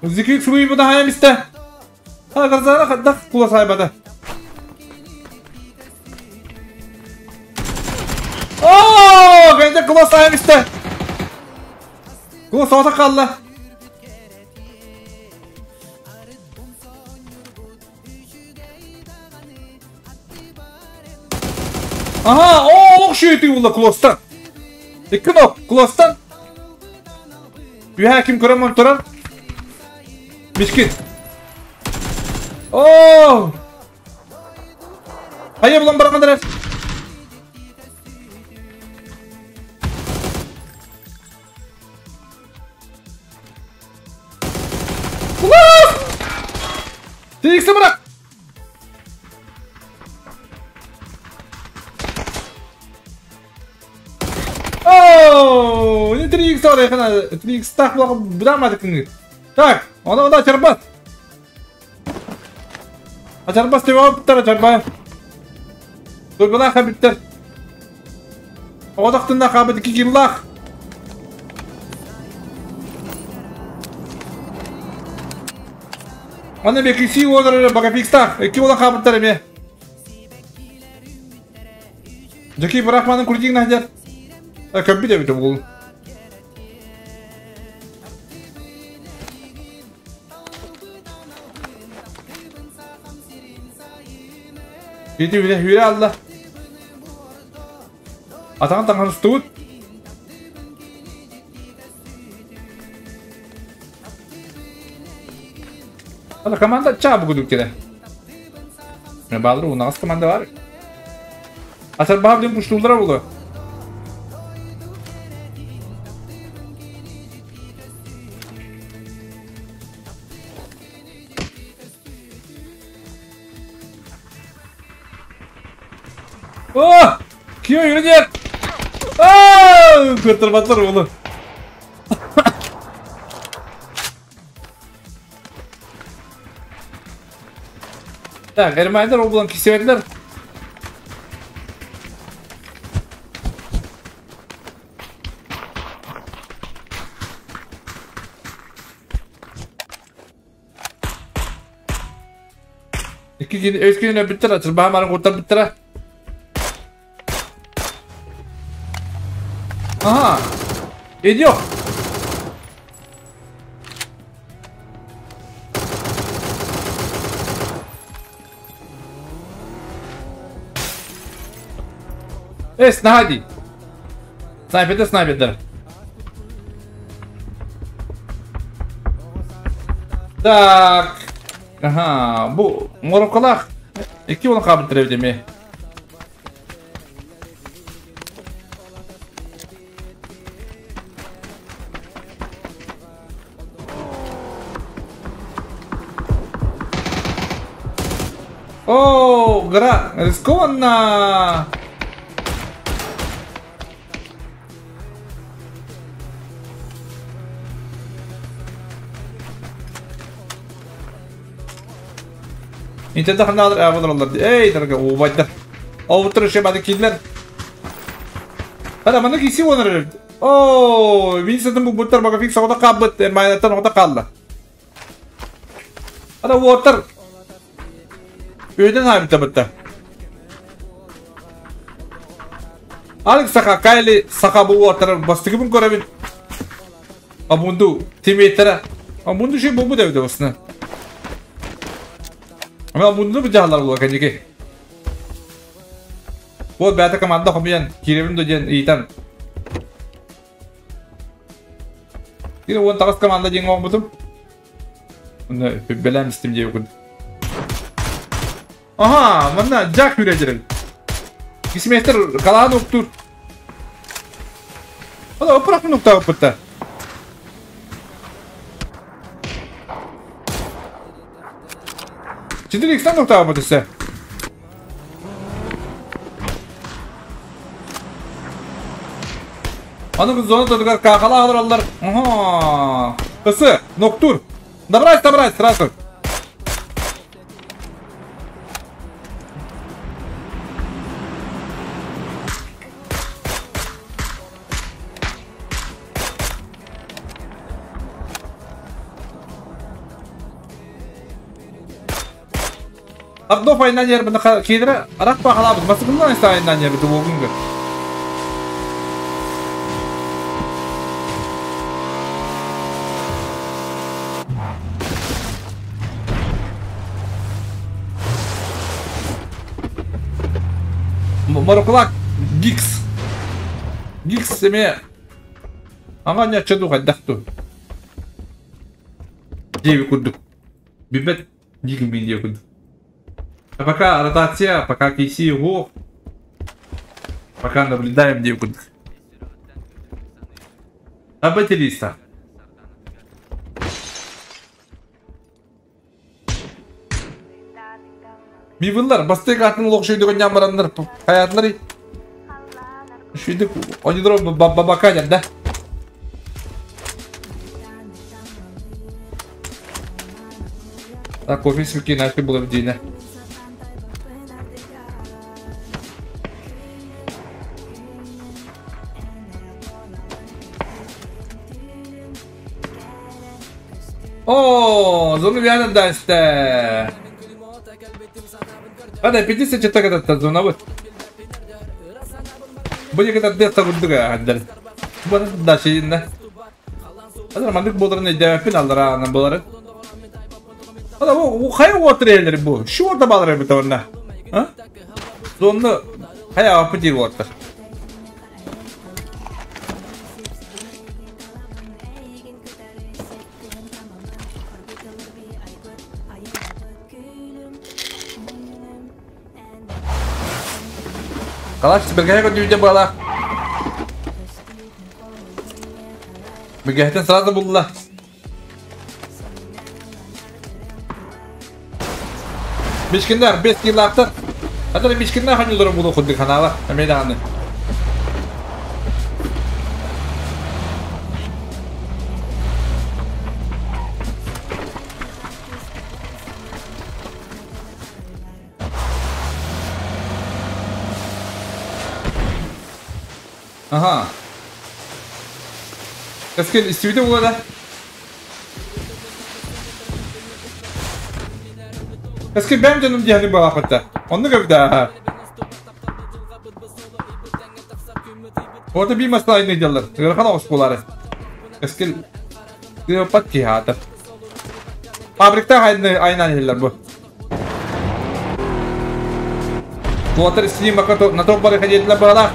Зикик суруйбута хайам истэ. Хагарзара хаддах кула сайбата. Оо, кэнде кула сайам истэ. Кула сота қалла. Aha, о, шүйті була Клостан. Икки нок, Клостан. Үһә ким көрөмөн турар? Мискин. О! Хайа булан барган Класс! Тикси бырак! О, не 3x бар, яхана 3x так була будамады күнгө. Так, она она чарбас. А чарбас деп алып чарба. Турбала хабиттер. Одақтында хабит кикиллах. Аны бекиси олар багапикстах. Эки ола хабиттер эме. Жеки Брахманын курдигин нахжар. Көппү деп бул. Бити хүле хүле алла. Атаган таңхан устуут. Ала команда ча бугудук келе. Мен балыр унагас команда бар. Асар баабден куштулдара булу. О! Кио юрдер! Аа! Көтөрбатыр булу. Так, Эрмайдер ол булан кисебетлер. Икки кини өс кини биттер, ачырбаа марын куртар биттер. Ага. Идёт. Эй, снади. Снайпер, снайпер. Так. Ага, бу мороколах. Икки оны кабыл требдеме. О, гра, рискованно. Инте ханадыр әбудыр Эй, дорога, убайдар. Овутыр ше бады килер. Хада маны киси оныр. О, Винсентин бу буттар бага фикс ода кабыт, майнаттан ода калды. Хада уоттар. Өйден хайбыта бытта. Алекс саха кайли саха бу уоттар бастыгы бун көрөбүн. Абунду тиметтера. Абунду шей бу бу дебде басына. Ama bunu bir cahlar була кәнеке. Бу бәтә команда хомиян киребин дожен итан. Кире он тагыс команда жеңе оңбутум. Мында беләм истим деп күн. Ага, мында Джак хүрәҗерел. Кисместер калан уктур. Ана опрак нукта бутта. Четыре икса нукта бутысы. Аны зона тотугар каахала олороллор. Ага. Кысы, Ноктур. Добрать, добрать, сразу. Ардов айынан ер бына кейдері арақ бақалабыз. Масығынан айста айынан ер біті болғын. Марокулак Гикс. Гикс еме. Аңа не чеду қайдақту. Деви күрдік. Бибет дигін мен де күрдік. А пока ротация, пока KC го. Пока наблюдаем где күрдік. Абателиста. Мивылар, бастык атын лох шүйдігі нямарандар, хаятлары. Шүйдік, онидро бабаканят, да? Так, кофе сюки нафиг было в день. О, зону вяна дасте. Ада 54 этот зона вот. Будет этот десто гудга аддал. Бана да шейинне. Азыр мандык болдырын эдеп аллара анан болары. Ада бу хай отыр бу. Шу орда балары бит онна. А? Зонны хай апы дип отыр. Калаш бергәһе көтүүдэ бала. Бергәһтен сразу булла. Мишкиннер 5 килактыр. Хәзер мишкиннер ханюлары булу худды канала. Әмәйдә Ага. Каскел истибите була. Каскел бәм жаным дияни бала хатта. Онны көбдә. Орда бир масла айны делар. Гырхан ос булары. Каскел пат ки хата. Фабрикта айны айнан еллер бу. Туатыр истини бака на топ бары хадиетлер бала.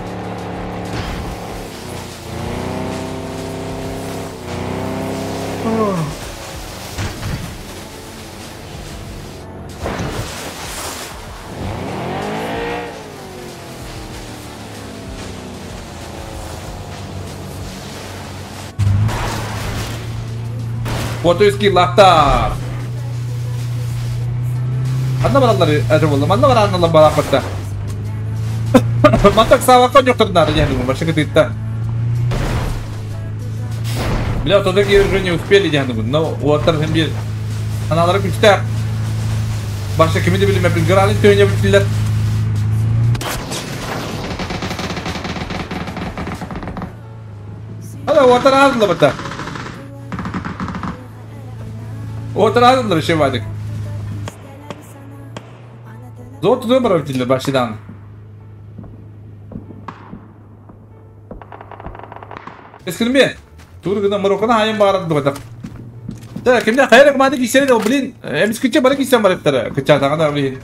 Португизский лахтар. Анна бараллары әзір болды. Манна бараллары барақпатта. Мантак саваққа жоқтырдары яғни башқа тытта. Бля, тогда уже не успели яғни но уаттар hem bir аналары күчтәк. Башка кимди билмеп грани төне битилер. Ала уаттар азлы бата. Уаттар азлы şey vardık. Zor tutuyor bitiler baştan. Eskilme. Тур гына Мароккона хайын барады бата. Да, кимде хайрак мады кисери да, блин, эмис киче бары кисен барыптар. Кыча тагына блин.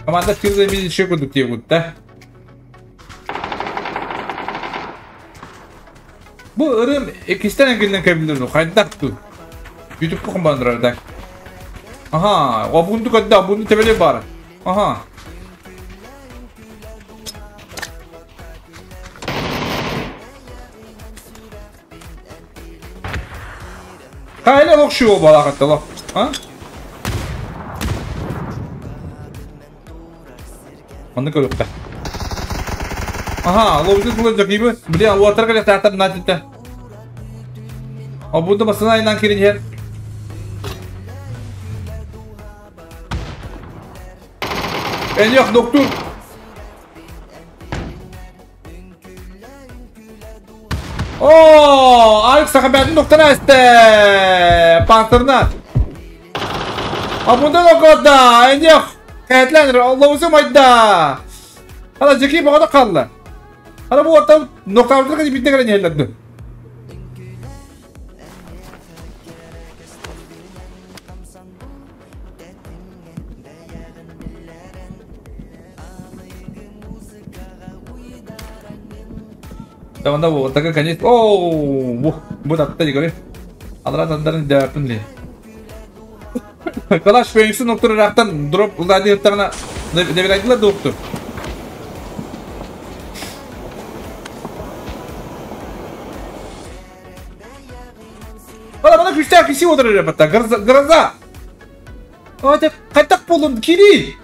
Команда кирзе ми шеку дукте гутта. Бу ырым экистен келген кабилдер хайдак ту. YouTube ком бандырар да. Ага, обунду кадда, обунду тебеле бар. Ага. Хайла лох шуо балагатта лох. А? Аны көрөктө. Ага, лобзы тулы жакибы. Бля, уотар кэлэ таатар натита. Обуда басына айнан кирин хер. Эньох, доктор. О, Алекс сахабятын доктора эсте. Пантерна. Обуда локода, эньох. Кэтлен, лобзы майда. Ана жеки бағана қалды. Ана бұл аттан ноқтабыдырға деп бітті кәрен елдерді. Таманда бұл такой конец. Оу, бұл бұл атта дегеле. Алра тандарын дәпін ли. Калаш фениксин доктор рақтан дроп ұлады еттағына дебір доктор. Ана бана күчтәк киси отырыр ребята. Гроза, гроза. Ой, қайтақ болдым, кири.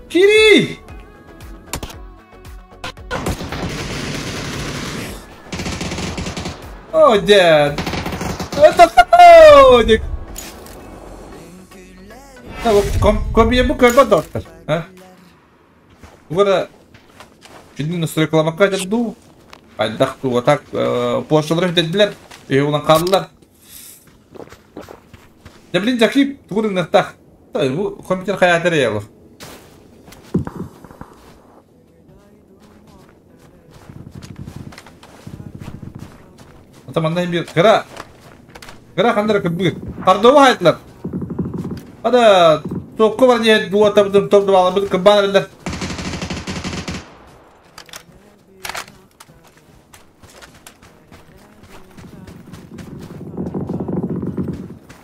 Кири. О, дед. Это котик. Копия бу көрбө доктор. А? Бугара Şimdi настройкаламакка дуу. Айдах ту так площадьлар dediler. И улан қалдылар. Да блин, жакип тугурун нахтах. Бу компьютер хаятыр ялы. Атамандан бир кыра. Кыра кандыр көбүг. Кардова хайтлар. Ада топко бар не дуа табдым топ дуа алып кыбан билер.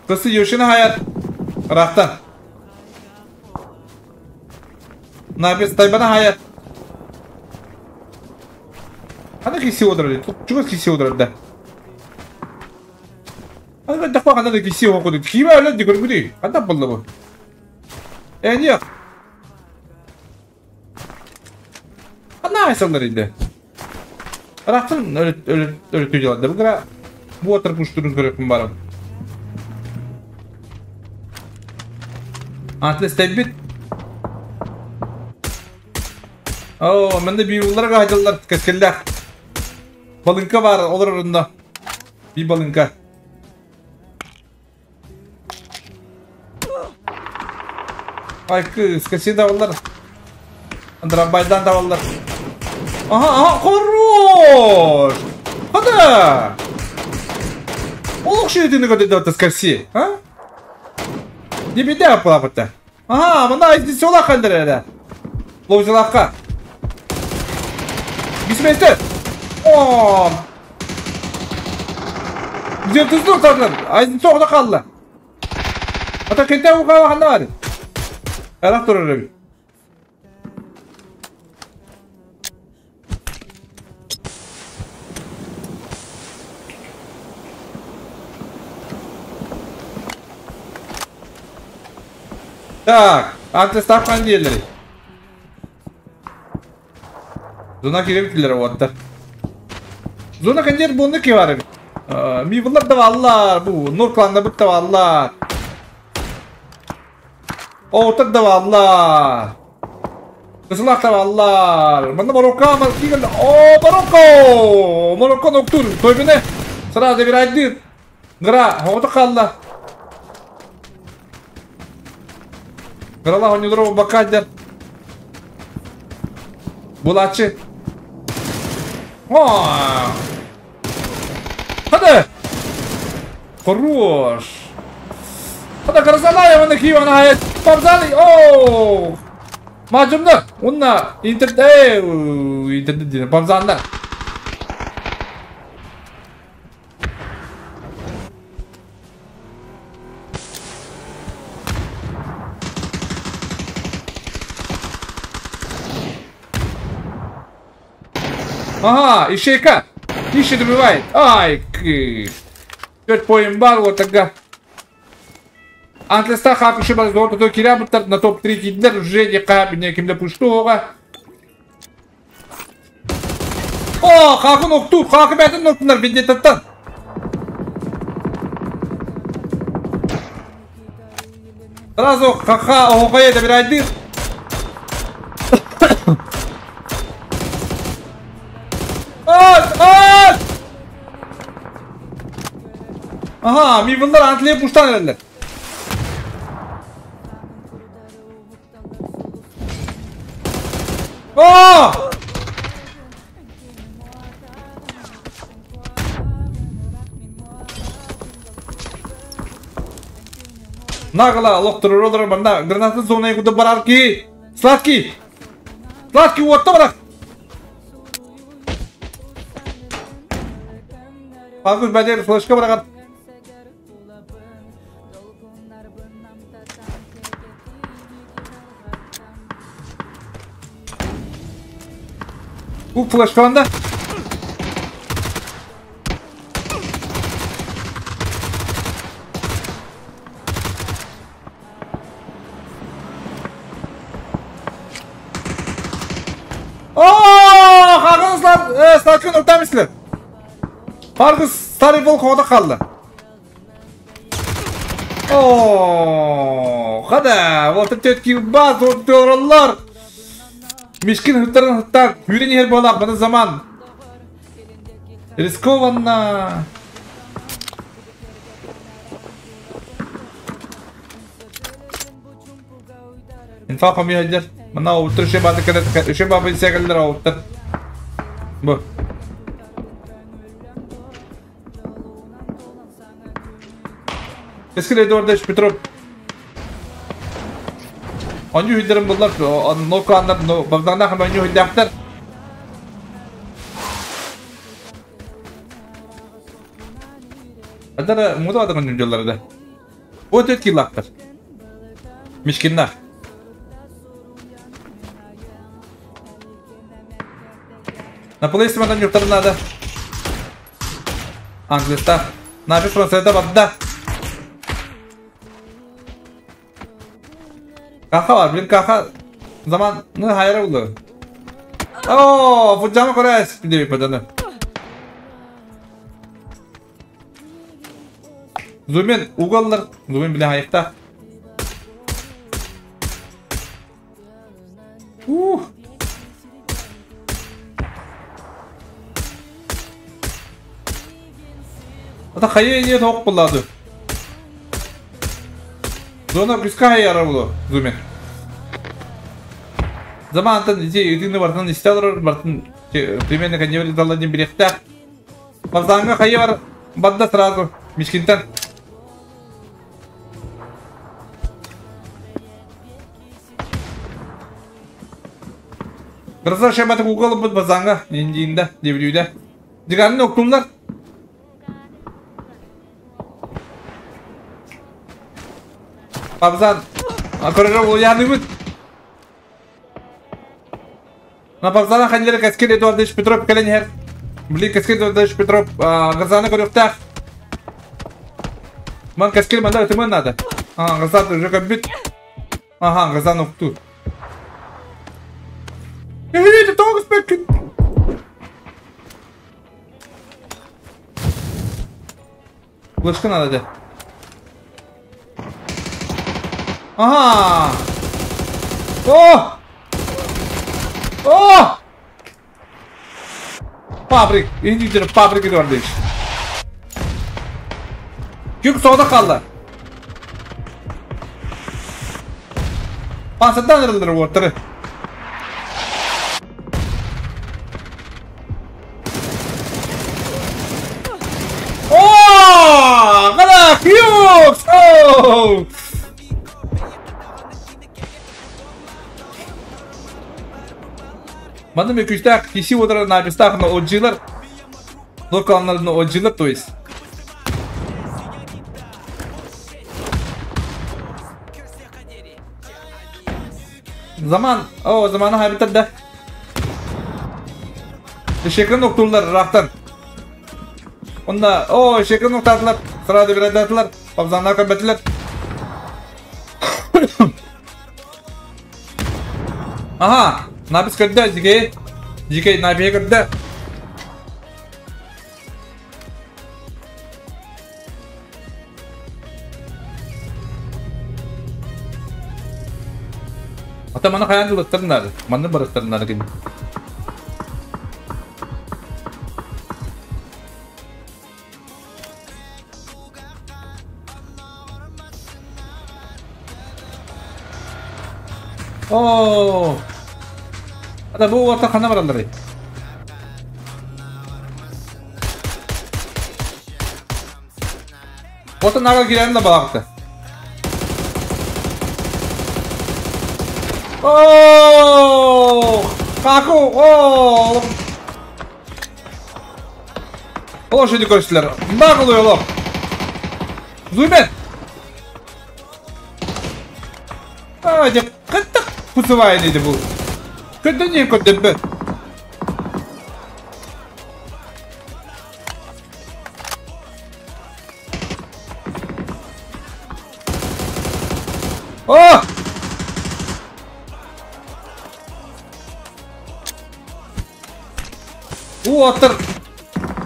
Кысы Йошина хаят. Рахтан. Напис тайбана хаят. Ана киси отырды. Чуга киси отырды. Ана дахва кана киси оқыды. Киме әлі де көргүдей. Қанда болды бұл? Э, не? Ана айсалар енді. Рахтан өлі өлі өлі түйделді. Бұл кара бу отырып ұштырын көреппін барым. Атлес тәббит. О, менде бийуллар гайдылар кескеллер. Балынка бар, олар орында. Би балынка. Ай, кыз, кеси давалар. Андрабайдан давалар. Ага, ага, хорош! Хада! Олық шейтіні көтеді өтіс а? Не беде апалапыты. Ага, мына айдисола қалдыр әлі. Лоузелаққа. Бисместі. О! Біздер тұзды ұтарлар. Айдисола қалды. Ата кенте уға қанда бар. Арақ тұрыр өбі. Так, антиставкан диелери. Зона керебитлер оттар. Зона кандер буны ки бар. Ми булар да валлар, бу Нур кланда бит да валлар. Оотар да валлар. Кызылак да валлар. Мында Марокко, Марокко, о, Марокко! Марокко ноктур, тойбене. Сразу бир айдыр. Гра, хото калла. Грала онюдро бакадер. Булачы. О! Хада! Хорош! Хада грозалая вон кива на Парзали! О! Мажымны! Онна интернет интернет дейін, Парзанда. Ага, ищейка! Ищет добивает. Ай, Төрт поем бар, вот тогда. Антлеста хакышы бар, золото то кирябыттар на топ-3 кидер, уже не кабине кимде пуштуға. О, Хакын окту, Хакы бәтін октунар Вендеттаттан. Сразу ха-ха, оҕоҕой добирайдыр. Ат, ат! Aha, Mivıllar Antlaya puştan ererler. Aa! Нагла лохтурur olur banda гранаты зонaya kudu barar ki. Сладкий! Сладкий уотта барак! Фаркус бәдер флешка барагат. Bu флешкаланда. Ооо, Хагынызлар, Сладкин ұртамыслар. Фаргус старый волк ода қалды. Ооо, хада, вот это баз, вот это Мишкин хыттарын хыттар, хүрен ер болақ, бұны заман. Рискованно. Инфа қомי хәджер. Мына оуттыр үше баты кәлет, үше бабы исәгәлләр оуттыр. Бу. Эскил Эдуардович Петров. Оню хүддерин буллар, ноканнар, Богданна хам оню хүддәхтер. Адар муда адаган жүлләрдә. О төт килактыр. Мишкиннар. На полисмадан юртар надо. Англиста. На Францияда бадда. Каха var, bir каха zaman ne hayra oldu. Oo, bu camı koray bir padanı. Zumin ugallar, Zumin bile hayıkta. Ата хайы не тоқ булады. Зона күскә хайяра булу, Зумин. Замантан ити үтүнү бартын истелер бартын примерно коневри далла дин бирехта. Базанга хайы бар бадда сразу Мишкинтен. Гроза шабаты угол бут базанга индиинде дебрүйдө. Диганын октумлар. Бабзан Акыры уяны бут. На Бабзана ханлер Каскел Эдуардович Петров каленер. Блин, Каскел Эдуардович Петров Газаны көрөктах. Ман Каскел манда өтүмөн надо. А, Газан уже кабит. Ага, Газан укту. Эй, тогус бекин. Флешка надо де. Ага. О! О! Фабрик, индивидуал фабрик Эдуардович. Күк сода қалды. Пансаттан ырылдыр оттыры. О! Гала, Хьюкс! О! Маны мөкүстәк киси отырар напистах но отжилар. Локалнар но отжилар, то есть. Заман, о, замана хабитат да. Шекін оқтулар рақтан. Онда, о, шекін оқтатылар, сырады бірадатылар, пабзанна көбетілер. Ага, напис көрді, жеке, жеке напис көрді. Ата маны хайаан ылыттарынар, манны барыттарынар кин. Оо! Ата бу уота хана баралларый? Ота нага киирэн да балаҕыта. Оо! Каку! Оо! Лошади көрүстүлэр. Наглый олох. Зуймен! А, дьэ, кыттык пусывай диди бу. Көдөн не көдөбө. О! Уоттар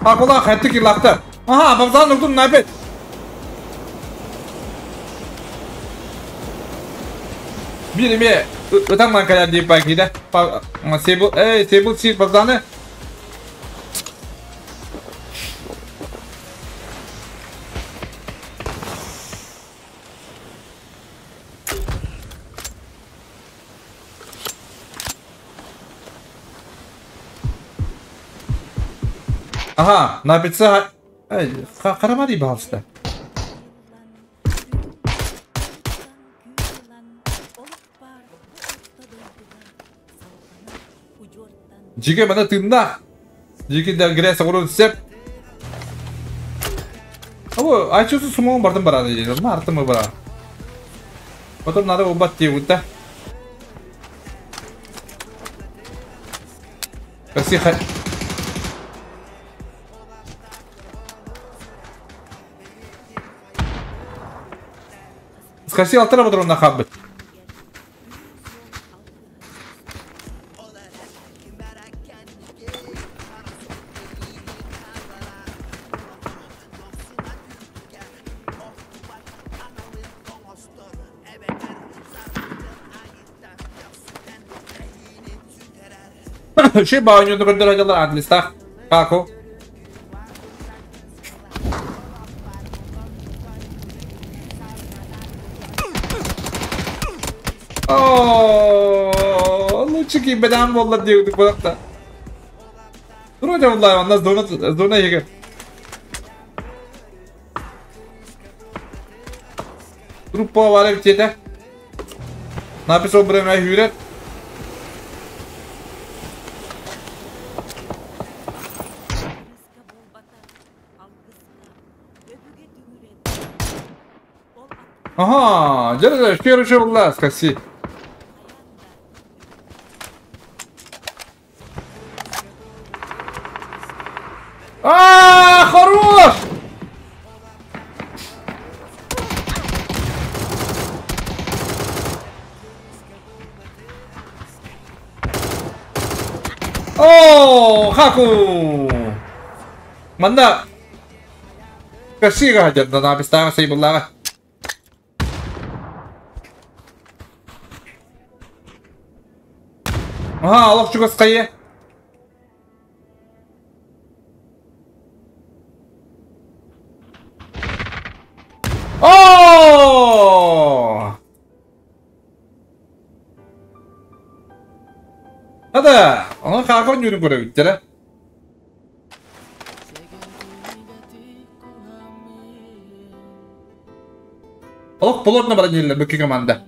Акула хэтти киллахтар. Аха, бабзан нуктум напет. Бир эме ытаман калар деп байкида. Себул, эй, себул сир бабзаны. Ага, напица. Эй, карамари балста. Жиге мана тыыннаах. Жиге да грязь оҕурун сеп. Абы, айчысы сумоон бардым барады дейді. Ма артымы бара. Потом надо убат дейбут да. Психо... Скажи, алтара бодурун хаббыт. Ши баоньону көрдөр ажалар адлистах. Како? О, лучше бедам болла диюдук булакта. Вроде булла, онда зона зона егер. Группа бар битете. Написал время хүрет. Ага, держи, первый булла, скаси. А, хорош! О, хаку! Манда! Красиво хотят, да написала сейбуллага. Ага, олох чугас кайы. О! Hadi, ona kalkan yürü görebitlere. Олох плотно бронили быки команда.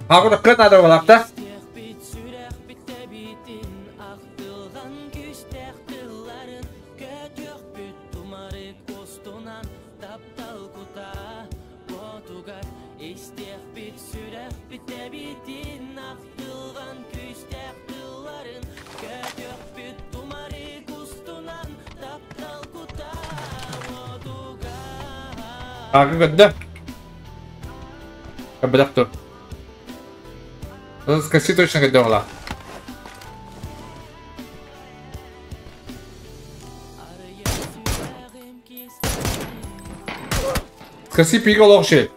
Агуда кыт надо булакта. Ага, да. Кабадактор. Скажи точно, когда была. Скажи, пиго лохши.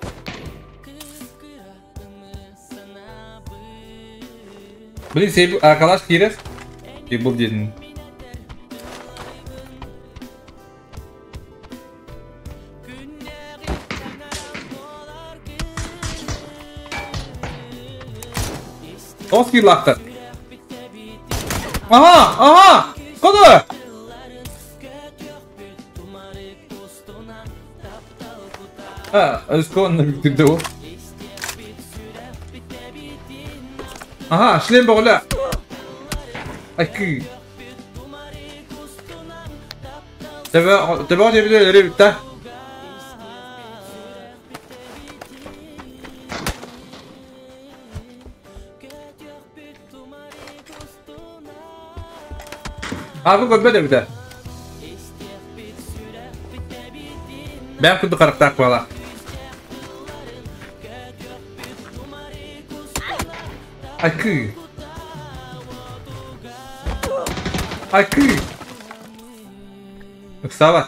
Блин, сейб, а калаш кирес? И был день. Оски лахтар. Ага, ага! Куда? А, исконно битти. Ага, шлем боғла. Айкы. Тебе тебе ребята. Abi көрбөдө бите. Бәм күнді қарақтақ бала. Айкы. Айкы. Ыксаба.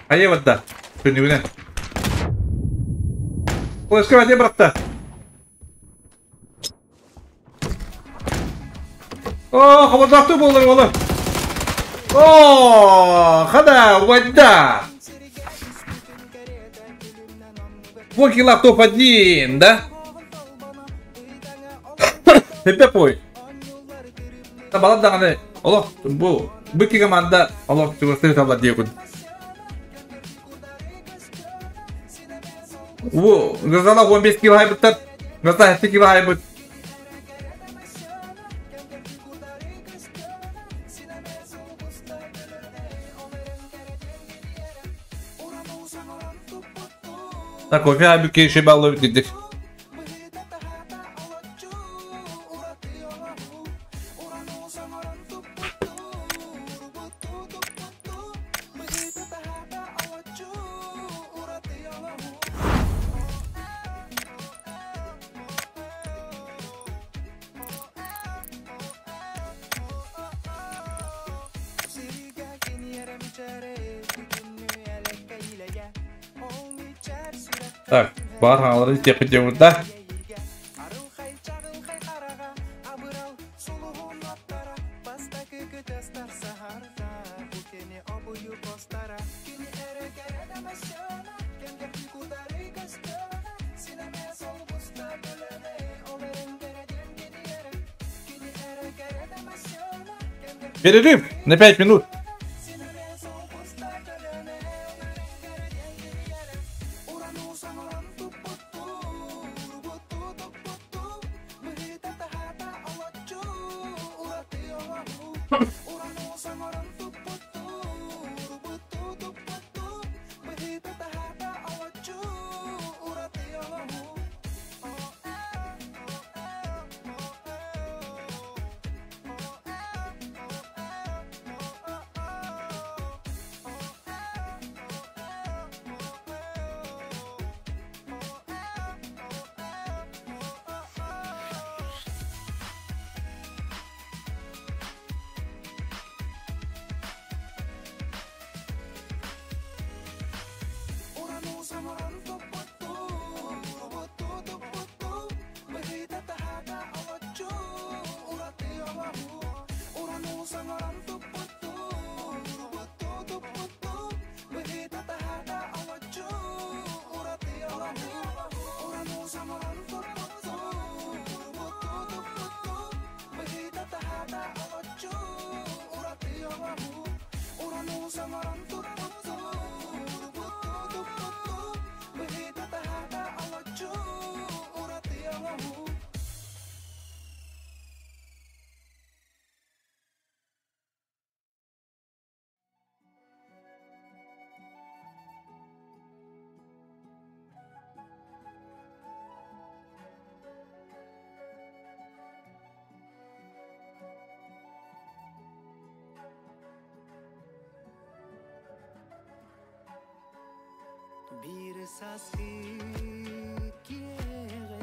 Айы бадда. Күндігіне. Флешка бәте бұрақта. О, хабардақты болды олы. О, хада, вода. Фокила топ-1, да? Тепе пой. Та балада ганы. Олох, бу бики команда, олох чугастыр табла диекун. Бу, газала 15 кило хайбыттар. Газа 7 кило хайбыт. Так, кофе абюке еще баллы дедик. Так, бар алары тепе да. Перерыв на 5 минут. Bir saskı kere.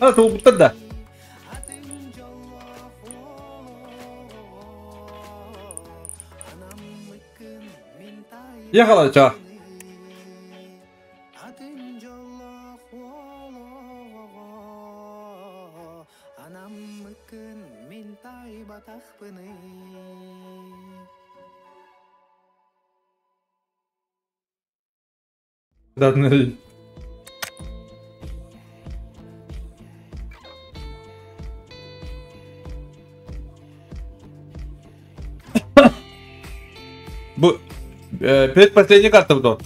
А, туолбуттар да. Ехала, ча. Бу предпоследняя карта вот.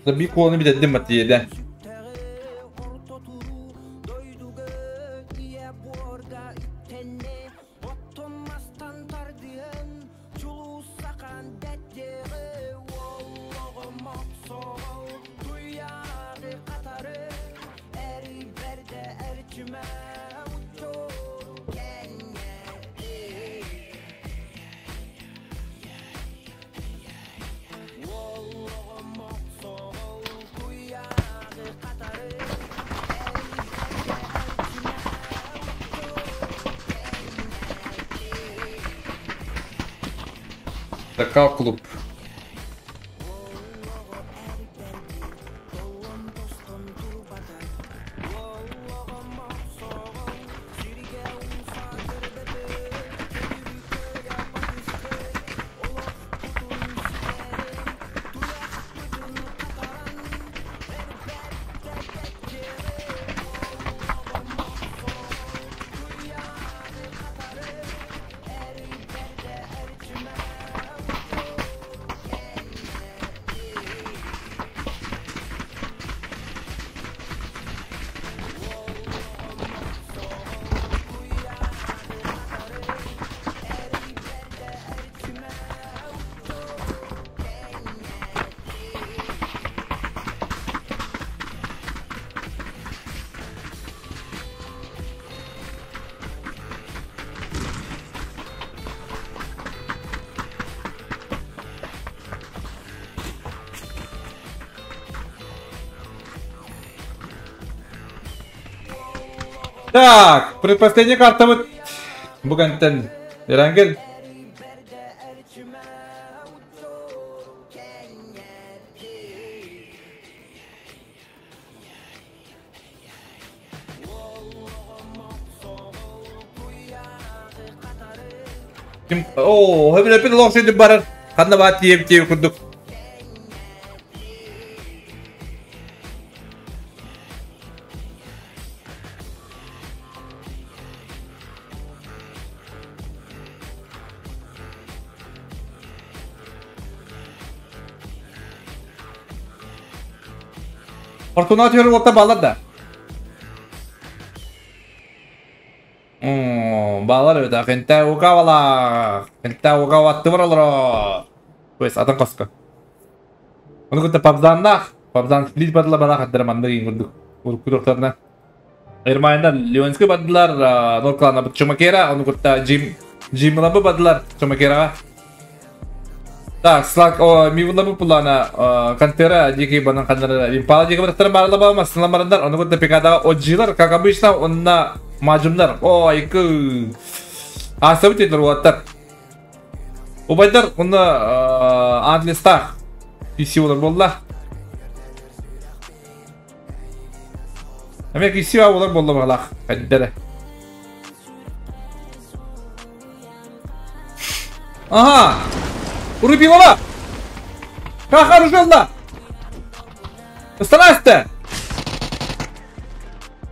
Bir kolunu bir dedim batıydı. Такал клуб. Так, предпоследняя карта вот Бугантен. Ирангель. О, хөбүлөпүн олох сөйдүм барар. Ханна баат тиеп тиеп курдук. Фортуна түһэр уолта баалар да. Баалар эбит, хинтэ угавала. Хинтэ угаваттыбар олоро. То есть атын коска. Оны кытта пабзаннах, пабзан сплит бадыла бана хаддара манны иң курдук. Урукку Эрмайында Леонский бадылар, Норклана бит Чумакера, оны кытта Джим Джимлабы бадылар Чумакерага. Так, слак, о, мивлабы пулана, Кантера, дикий банан ханнара, Импала дикий баттар барла ба, масылан барандар, оны кытта пикада оджилар, как обычно, онна мажымдар. О, айкы. Асабы тейлер уаттар. Убайдар, онна антлистах. PC олар болла. Әмек PC олар болла бағалақ. Кәддері. Ага! Урубилова! Как оружие Остановись-то!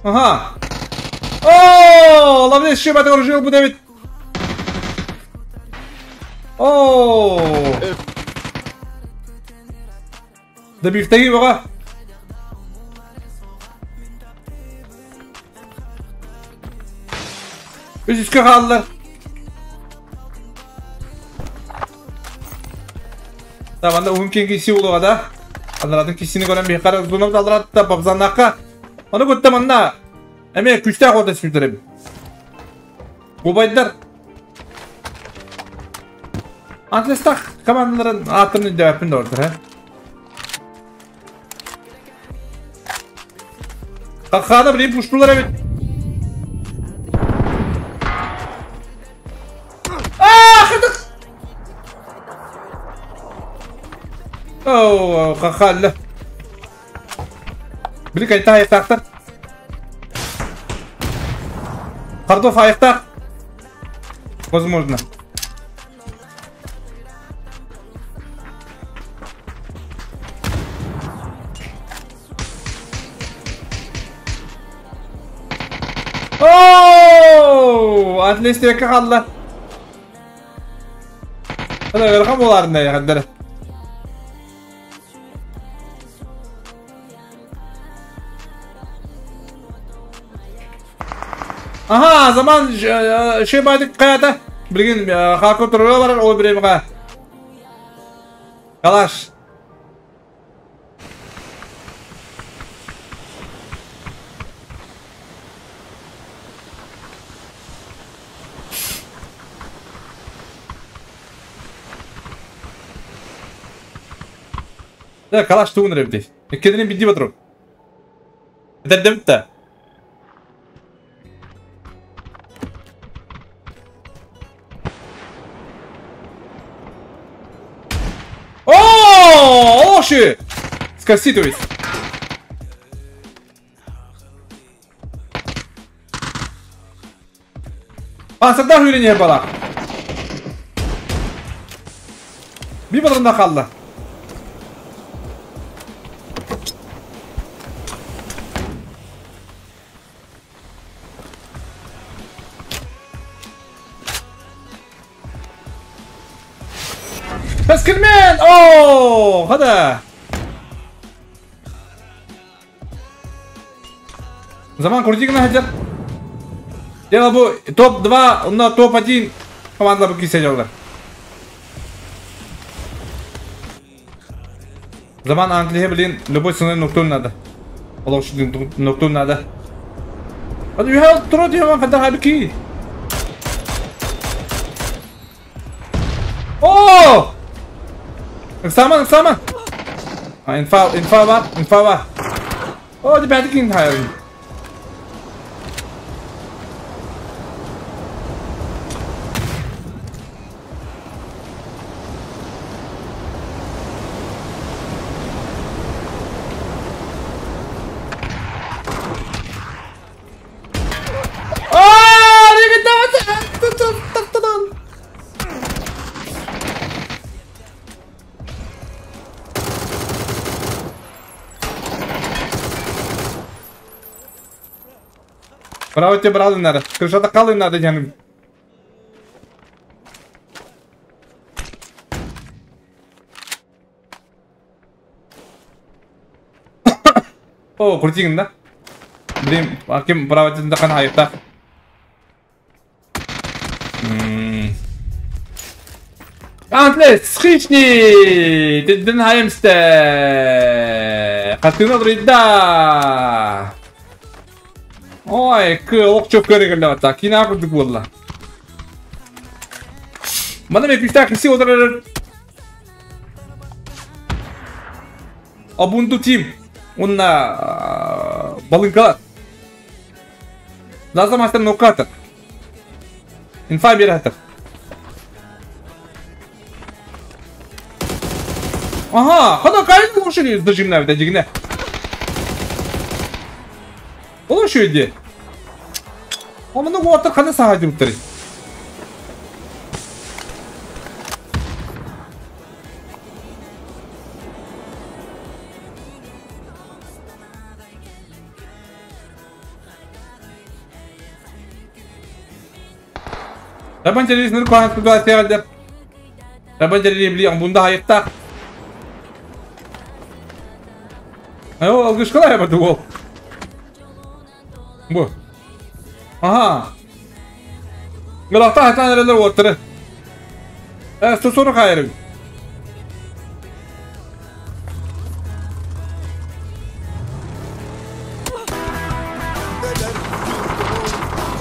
Ага! О, ловлес шиба оружие будет. О! Да бифтеги бага. Үс-үскэ хааллар. Табанда уһун киэн киси улуға да. Аларатын кисини көрөн бихара дунам аларатта бабзанакка. Аны көттө манна. Эме күчтәк ота сүтөрөм. Губайдар. Атластах командаларын атын дөпүн дордур, ha. Какада билин пуштулар эбит. Аа, хатык. Оо, какалла. Били кайта аяктактар. Картоф аяктак. Возможно. Оо, Атлетика қалла. Hadi welcome боларында яқандар. Аха, заман шей байдык каята. Билген хакы туры бар, ол биремга. Калаш. Да, калаш тугун ребди. Кедерин бидди батырып. Дердем та. О, оши! Скоси, то есть. А, сырда хүріне бала. Bir badrında kaldı. بس كلمين اوه هذا Заман крутик هجر Дело бу топ-2, на топ-1 команда бу кисе Заман Англия, блин, любой ценой ноктун надо. Олох ноктун надо. Hadi bir hal tro diyor man kadar halbuki. Oo! Saman, saman. İnfa, infa var, infa var. Oh, di bättre in här. Bravo te bravo надо. Крышата калын надо жаным. О, крутигин да? Блин, аким браво те кан айыкта. Антлес, схични! Дедин хайымсте. Катына да. Ой, олох чоп көрегеле ата. Кина курдук болла. Мана мен күчтә киси отырар. Абунду тим. Онна балынкалар. Лаза мастер нокатор. Инфа бератор. Ага, хана кайын лошади дожимна бит дигне. Олошуйди. Омуну уотар кана саха жүрүптөр. Рабан телевизор куан туда сәгәлдер. Рабан телевизор бунда хайыкта. Айо, алгышкалар бу ол. Бу. Ага. Гылахта хатан эрэлэр уоттары. 140 хайырым.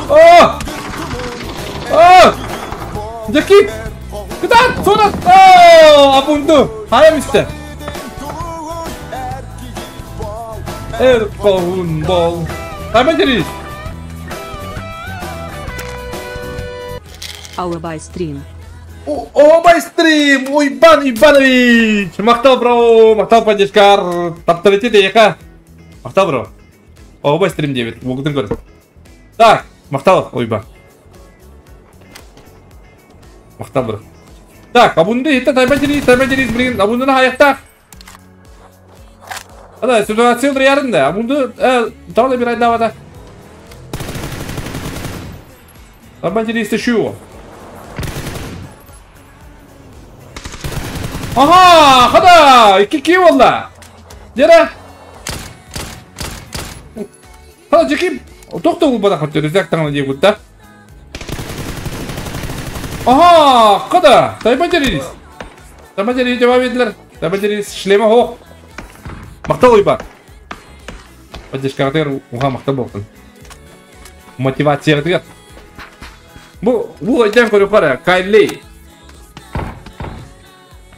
О! О! Дьэки! Кытаат! Сонат! О! Апунду! Хайам истэ! Эр колун бол! Тайма дерись! Алабай стрим. Ообай стрим! Уйбан Иванович! Махтал, бро! Махтал, поддержкар! Тапталите дейка! Махтал, бро! Ообай стрим 9. Угдын көр. Так, махтал, Уйбан. Махтал, бро. Так, абунды итте тайма дерись, тайма дерись, блин. Абундыны хаяктак. Ада, ситуация ярында. Абунды, талы бир айдавада. Тайма дерись, шу. Ага, хада, 2 болла. Дера. Хада жеки тохто бул бада хатты, рюкзак таңы деп да. Ага, хада, тайма дерис. Тайма дерис жауап бердилер. Тайма дерис шлема хо. Мактал ойба. Поддержка тер уга мактал болсын. Мотивация тер. Бу бу айдан көрүп кара, Кайли.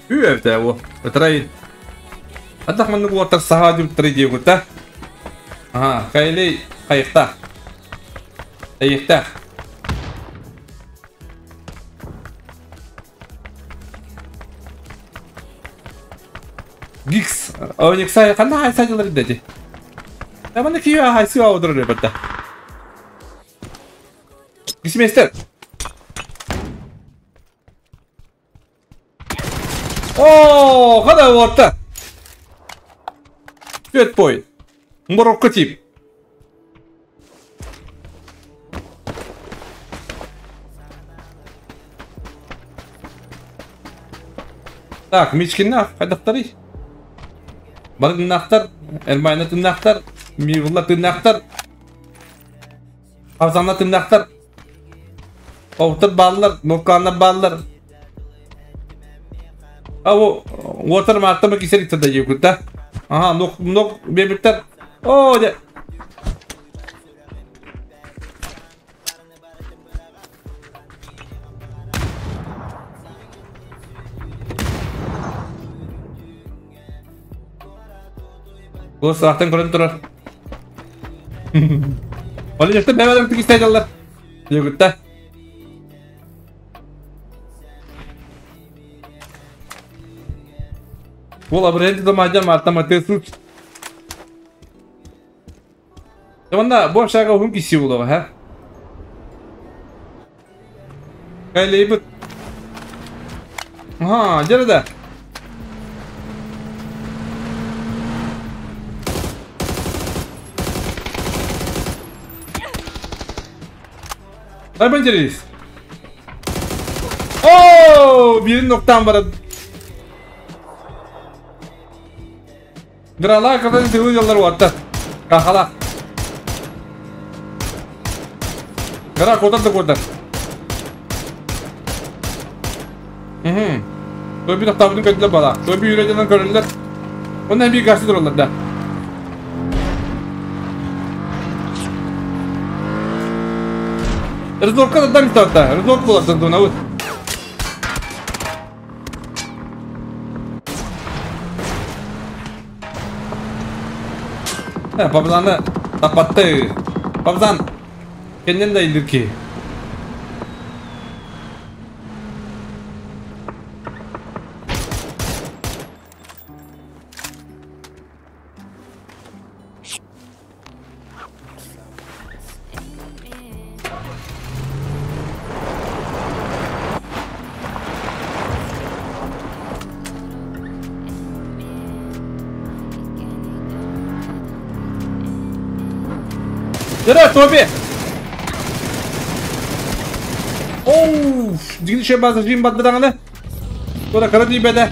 Үөтэ бу. Өтөрай. Аттах маннык уоттар саха деп три деп гута. Ага, Кайли кайыкта. Кайыкта. Гикс. Оникса кандай хайсажылар деди. Таманы кийо хайсы аудыр ребята. Гисместер. О, хада уотта. Свет пой. Морокко тип. Так, мичкинах, кайдактары. Бардыннахтар, Эрмайна тыннахтар, Мивла тыннахтар, Хавзанна тыннахтар. Оптар баллар, нокканна баллар. А уотар мартама кисер итсада жекутта. Ага, нок нок бебиттер. О, де. Бұл сұрақтан көрін тұрар. Оны жақта бәбәлім түгісті айталар. Жекутта. Ол абренді да мадя марта мате суч. Онда бу шага хум киси булуга, ха? Кайлейбит. Ага, жерде. Дай бенджерис. О, бирин ноктан барат. Грала кадан тылы жаллар уатта. Кахала. Гра котар да котар. Угу. Той bir табын көтүлөр бала. Той bir үйрөдөн көрүлөр. Ондан bir гасы туралар да. Разлорка да мистата. Разлорка болар да вот. Пабзаны тапатты. Пабзан кенден да илдирки. Yere Tobi. Оу, дигин şey bazı jim badдыраңны. Тора кара дибеде.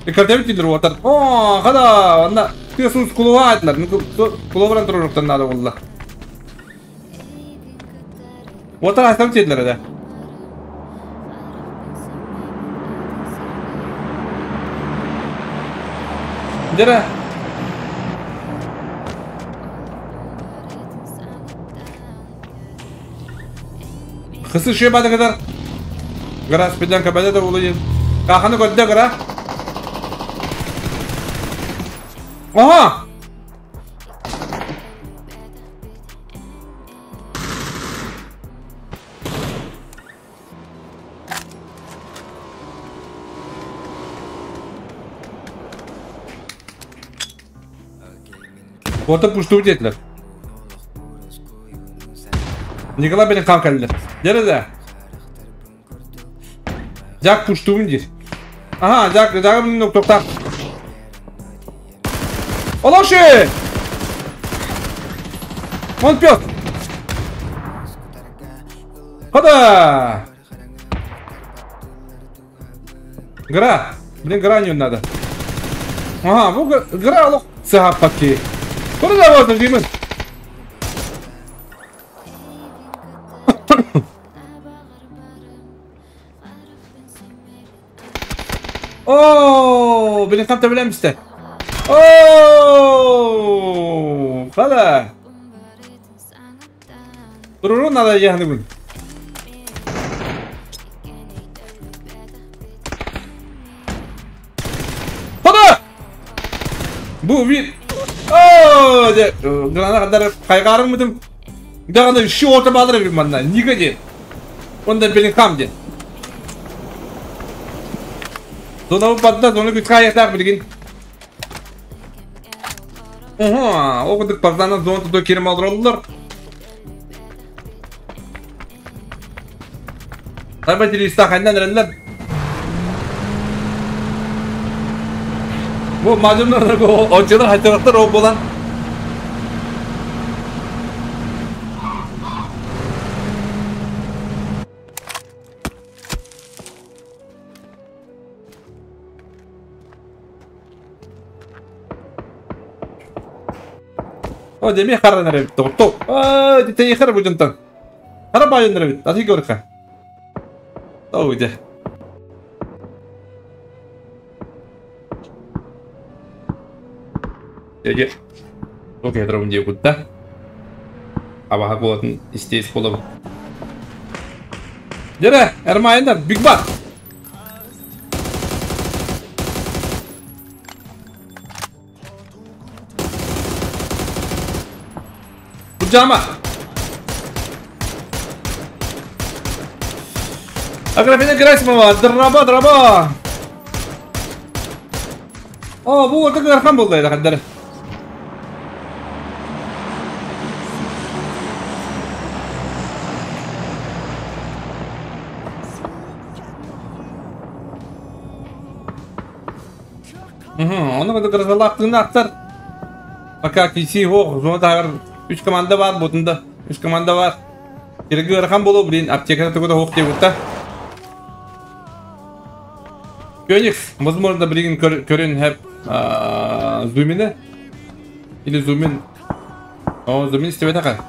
Картебит дилер отар. О, хада, анда тесус кулуа айтлар. Кулуа туруктан надо булла. Ота айтам тиэдлэр да. Дера. Хысы шебады kadar. Гра спидан кабада да улуйын. Каханы көрдө гра. Ага! Orta puştu ettiler. Николай beni kankallı. Nerede? Jack puştuğum dir. Aha Jack Jack benim nokta. Олоши! Он пёс! Хода! Гра! Блин, гранью надо. Ага, бу гра лох сахапаки. Куда вот жимын? О, блин, там таблемсте. О, хала. Туруру надо ехать. Хода! Бу вид. О, грана кадар кайгарым мытым. Даганы еще орта бадыр бир манна. Ниге Онда белин кам ден. Зона падда, зона күт кайяктак билгин. Ага, окудук баздан зона тудо керим алдыралар. Таба телеста хайнан ренлер. Бу мажымдар очылар хайтырактар о болан. О, деме харан ребит, тоқ. А, дете хар бу жонтон. Хара байын ребит, ати көрка. Оу, де. Еге. Окей, дробын де кутта. Абаха болатын истейс болабы. Дере, эрмайында Биг Бат. Жама. Аграфена Герасимова, драба, драба. О, бу орта гархан болды еді қаддар. Оны қадыр грозалақтығын ақтар. Пока киси хоқ, зона тағыр. 3 команда бар, ботында. 3 команда бар. Кереги ырхан болу, блин, аптекада тугуда хоқ деп утта. Кёникс, возможно, блин, көрін хәп зумины. Или зумин. О, зумин істеп атақа.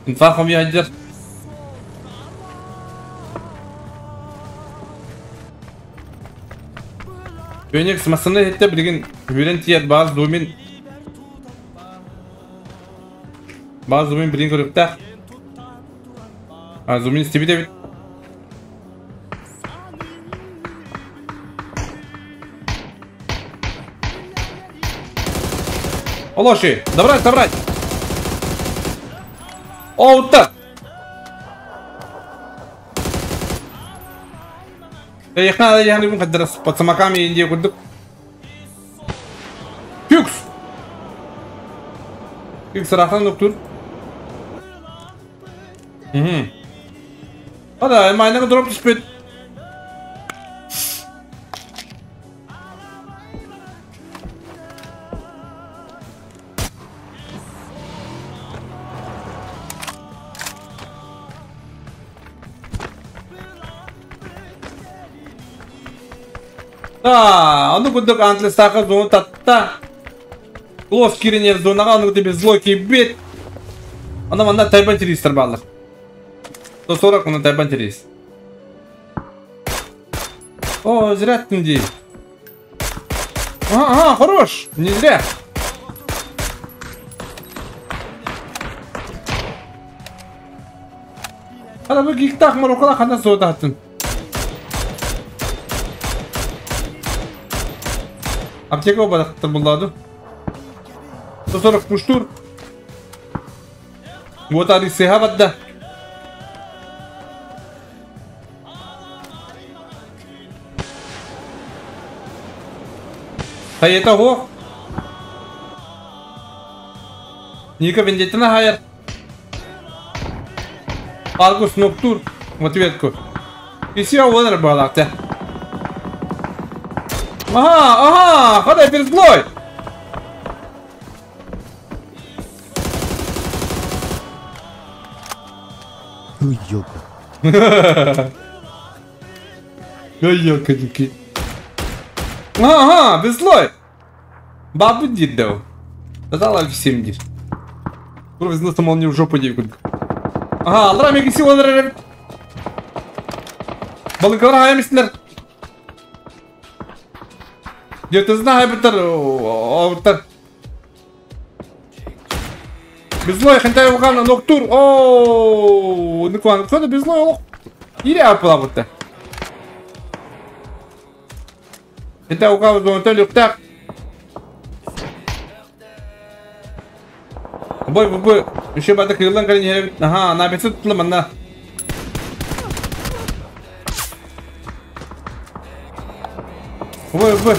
Инфахом яджер. Кёникс масыны хетте билген хүрен тият баз зумин. Баз зумин билген көрүктә. А зумин истеби дебит. Олоши, добрать, добрать. О, вот так. Ехна, я не буду под самоками Индия кудык. Кюкс. Кюкс рахан доктор. Угу. А да, майнага дроп түспет. Да, аны кудык антлыстақы зоны татта. Клоус киринер зонаға аны өте злой кебет. Ана манда тайбан террористтер барлық. 140 мына тайбан террорист. О, зря ты. Ага, хорош. Не зря. Ана bu гиктах марокала хана зодатын. Аптека бадақтыр бұллады. 140 пуштур. Вот али сеха бадда. Хайета хо. Ника вендеттина хайер. Аргус Ноктур в ответку. И все, вот балакта. Ага, ага, ходай перед злой. Ой, ёлка. Ой, ёлка, дикий. Ага, беззлой. Бабу дед дал. Дала всем дед. Кровь из носа молнию в жопу девку. Ага, алра меги сила. Балыкалар хаямислер. Дертезна хайбытар, авыртар. Безлой хентай уган ноктур. О, никуан, кто безлой олох. Ире апыла бутта. Хентай уган зонтел юктак. Бой, бой, бой. Еще бата кырылдан калин. Ага, на бесит туламанна. Бой, бой.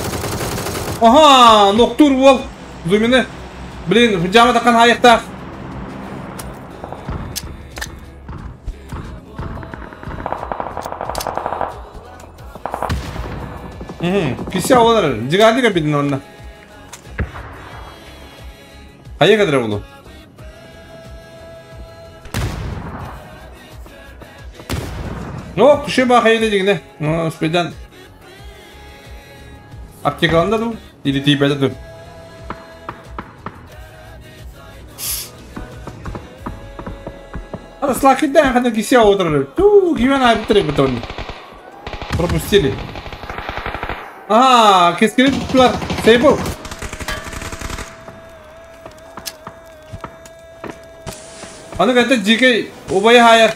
Ага, ноктур бол. Зумины. Блин, жама такан хайыкта. Кися олар. Жигарды капитан онна. Хайы кадыр болу. Ну, куши ба хайы дегене. Ну, спедан. Аптекаланда ду или тибеде ду. Ара слакидан хана кися отырыр. Ту, кимен айыптыр бутон. Пропустили. Ага, кескири туттулар. Сейбл. Аны кайта жикей убай хайар.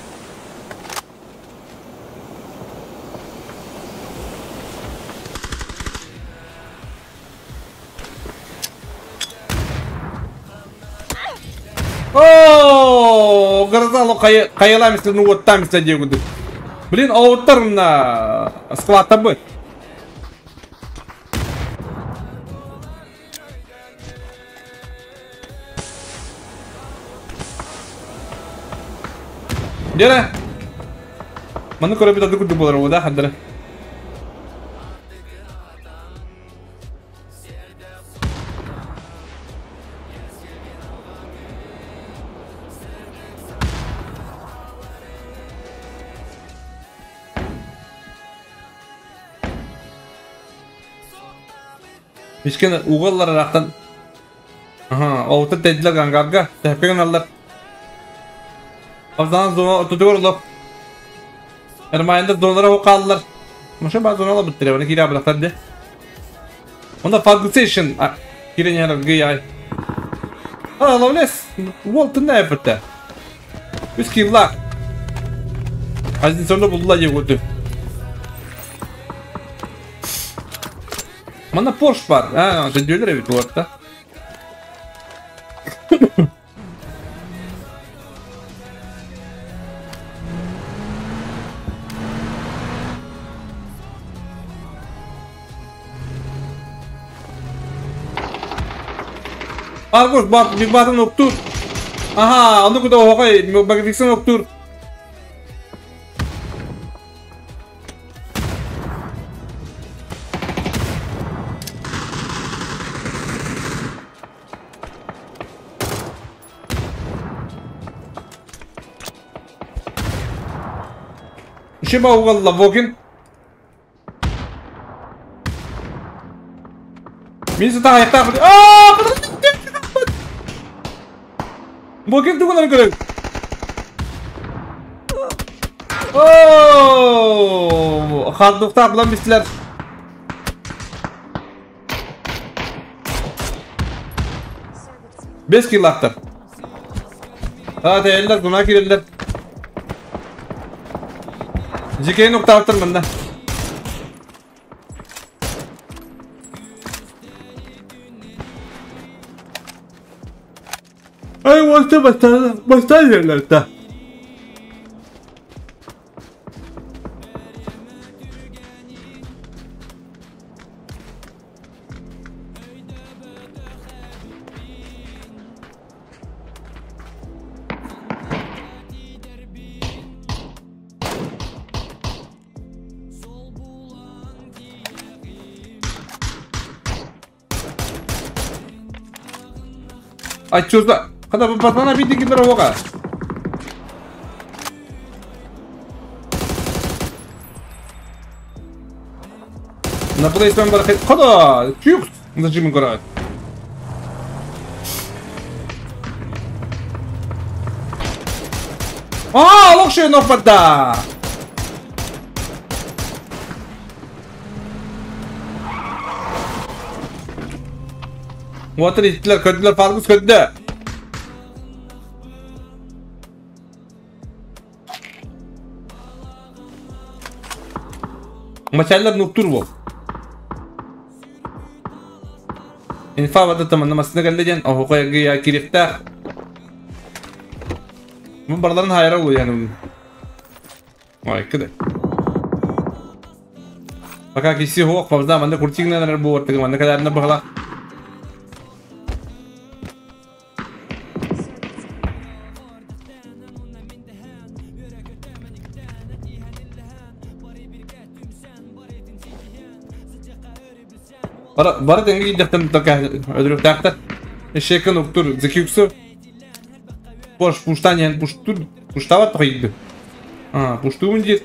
О, грозало кайыламислер, ну вот там если дегуды. Блин, ауттар на склад табы. Дера. Маны көрөбүт ады күрдүк болар да хаддара. Мишкен угаллар рактан. Ага, аута тедилер гангарга, тепеген аллар. Авдан зона тутурлар. Эрмайында зоналара оқалылар. Мұша ба зонала біттіре, оны кире абырақтар де. Онда фагусейшн кире не гый ай. А, ловлес, ол тында әпірті. Үс кивла. Азин сонда бұлдыла деп өті. Мана Порш бар. А, жөндеулер әбет оларды да. Аргус бат батын октур. Ага, аны куда охай, багфиксен октур. Шиба угалла вокин. Мин сата аяқта. Ааа, подожди. Бу ким тугунан көрөр? Ооо! Хардуктаах булан бистилер. Бес киллактар. А, тәйеллер, гуна киреллер. Жикейин уктаактыр мында. Ay, basta basta basta yerlerde. Ay чузда. Kada bu patana bir dikilir oğa. На плейсмен бар Kada кюкс зажим играет. А, лохши нопада. Water ittiler, ködüler, Fargus ködü. Maçalar noktur bu. Инфа вада таман намасына келден, охо я кирихта. Bu barların hayra oluyor yani. Vay кыды. Пока киси хуак павза манда куртигнер бу ортыгы манда кадарына багла. Бара тенги дехтен тока өдүрүк тахта. Эшекен уктур зекюксу. Бош пуштанен пуштур пуштава тойды. А, пуштуун дит.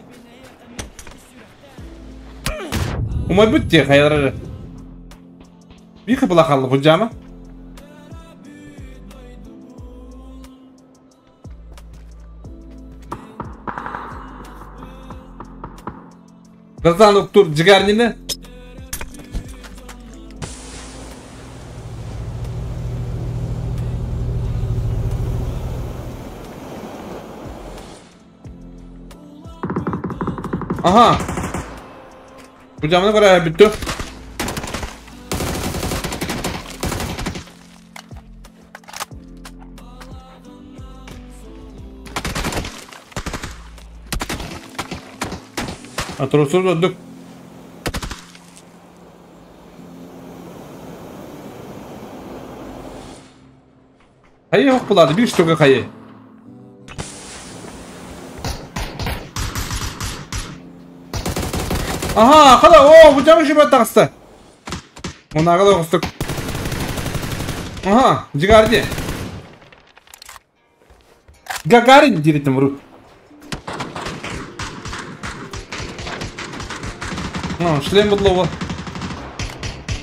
Умай бутте хайрары. Бихы була халлы худжама. Газан уктур жигарнины. Aha. Bu camına kadar bitti. Atrosur döndük. Hayır yok bulardı. Bir штука hayır. Aha, kada o bu camı şube taksı. Ona kadar kustuk. Aha, jigardi. Gagarin diritim ru. Ha, шлем будлова.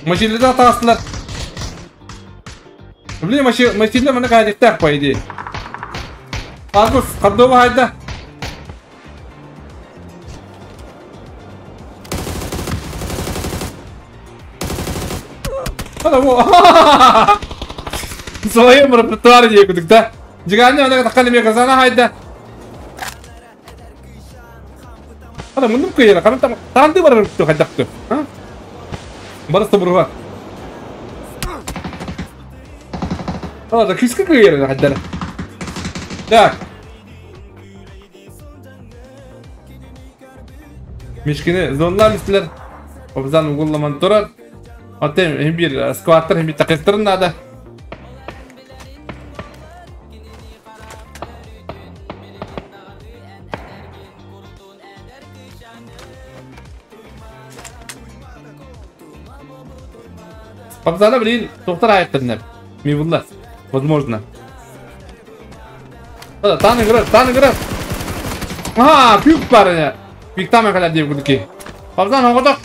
Машинада тастылар. Блин, машина мына кайдыктак по идее. Аргус, каддова хайда. В своем репертуаре да? Жигарни она такая мега хайда. Ана мундум кыйра, кана там танды бар хайдакты. А? Барысты бурга. А, да киска кыйра хайда. Так. Мишкине зонлар мистилер. Обзан угулламан турар. Атын hem bir скваттер hem bir takıstırın надо. Папзана, блин, доктор айттырнып. Мивулла. Возможно. Да, тан играет, тан играет. Ага, пюк парня. Пик там я хотя девку. Папзана, вот так.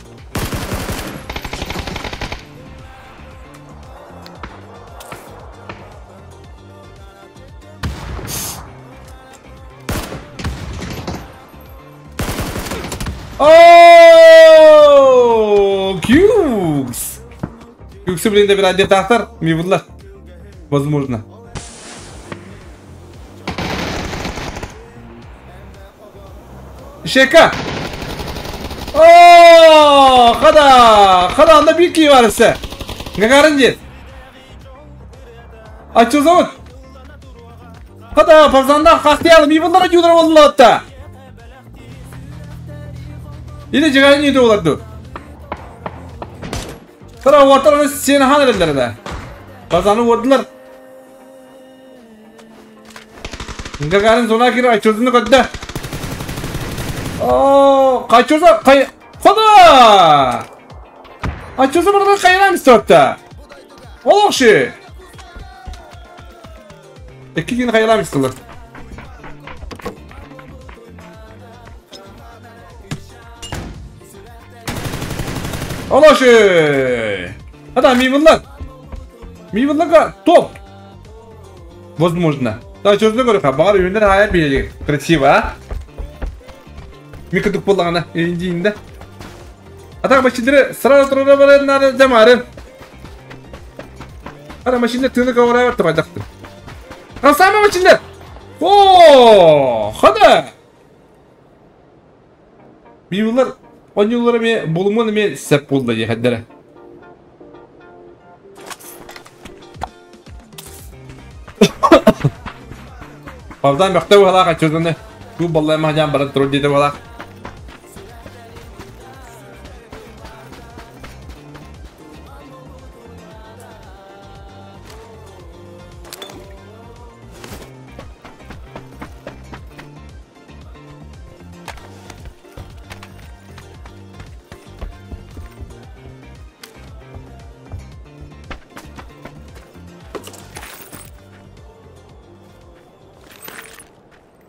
блин, добирать детактор, мивлар. Возможно. Шека! О, хада! Хада, анда bir ki var ise. Гагарин дед. А что зовут? Хада, павзанда хахтиялым, ивалара юдра боллатта. Или Гагарин юдра болатты. Тара ватарны сeni han ellerine. Pazanı vurdular. Gagarin zona gir açıldığını koydu. Oo, kaçırsa kay Хода! Açılsa burada kayılan istiyordu. Олохши. İki gün kayılan istiyorlar. Олохши. Хада мивыллар. Мивылларга топ. Возможно. Да, чözünü көрөк. Бары үйүндөр hayal билеги. Красиво, а? Микродук боллагана инде. Ата машиндere сразу турара барар жамары. Ара машинде тыны кавара бар табайдакты. Касама машиндер. О, хада. Мивыллар 10 yıllara ме булумун ме сеп болду ехаддere. Павдан бактау хала качырдыны. Бу баллай махжан баран тур диде бала.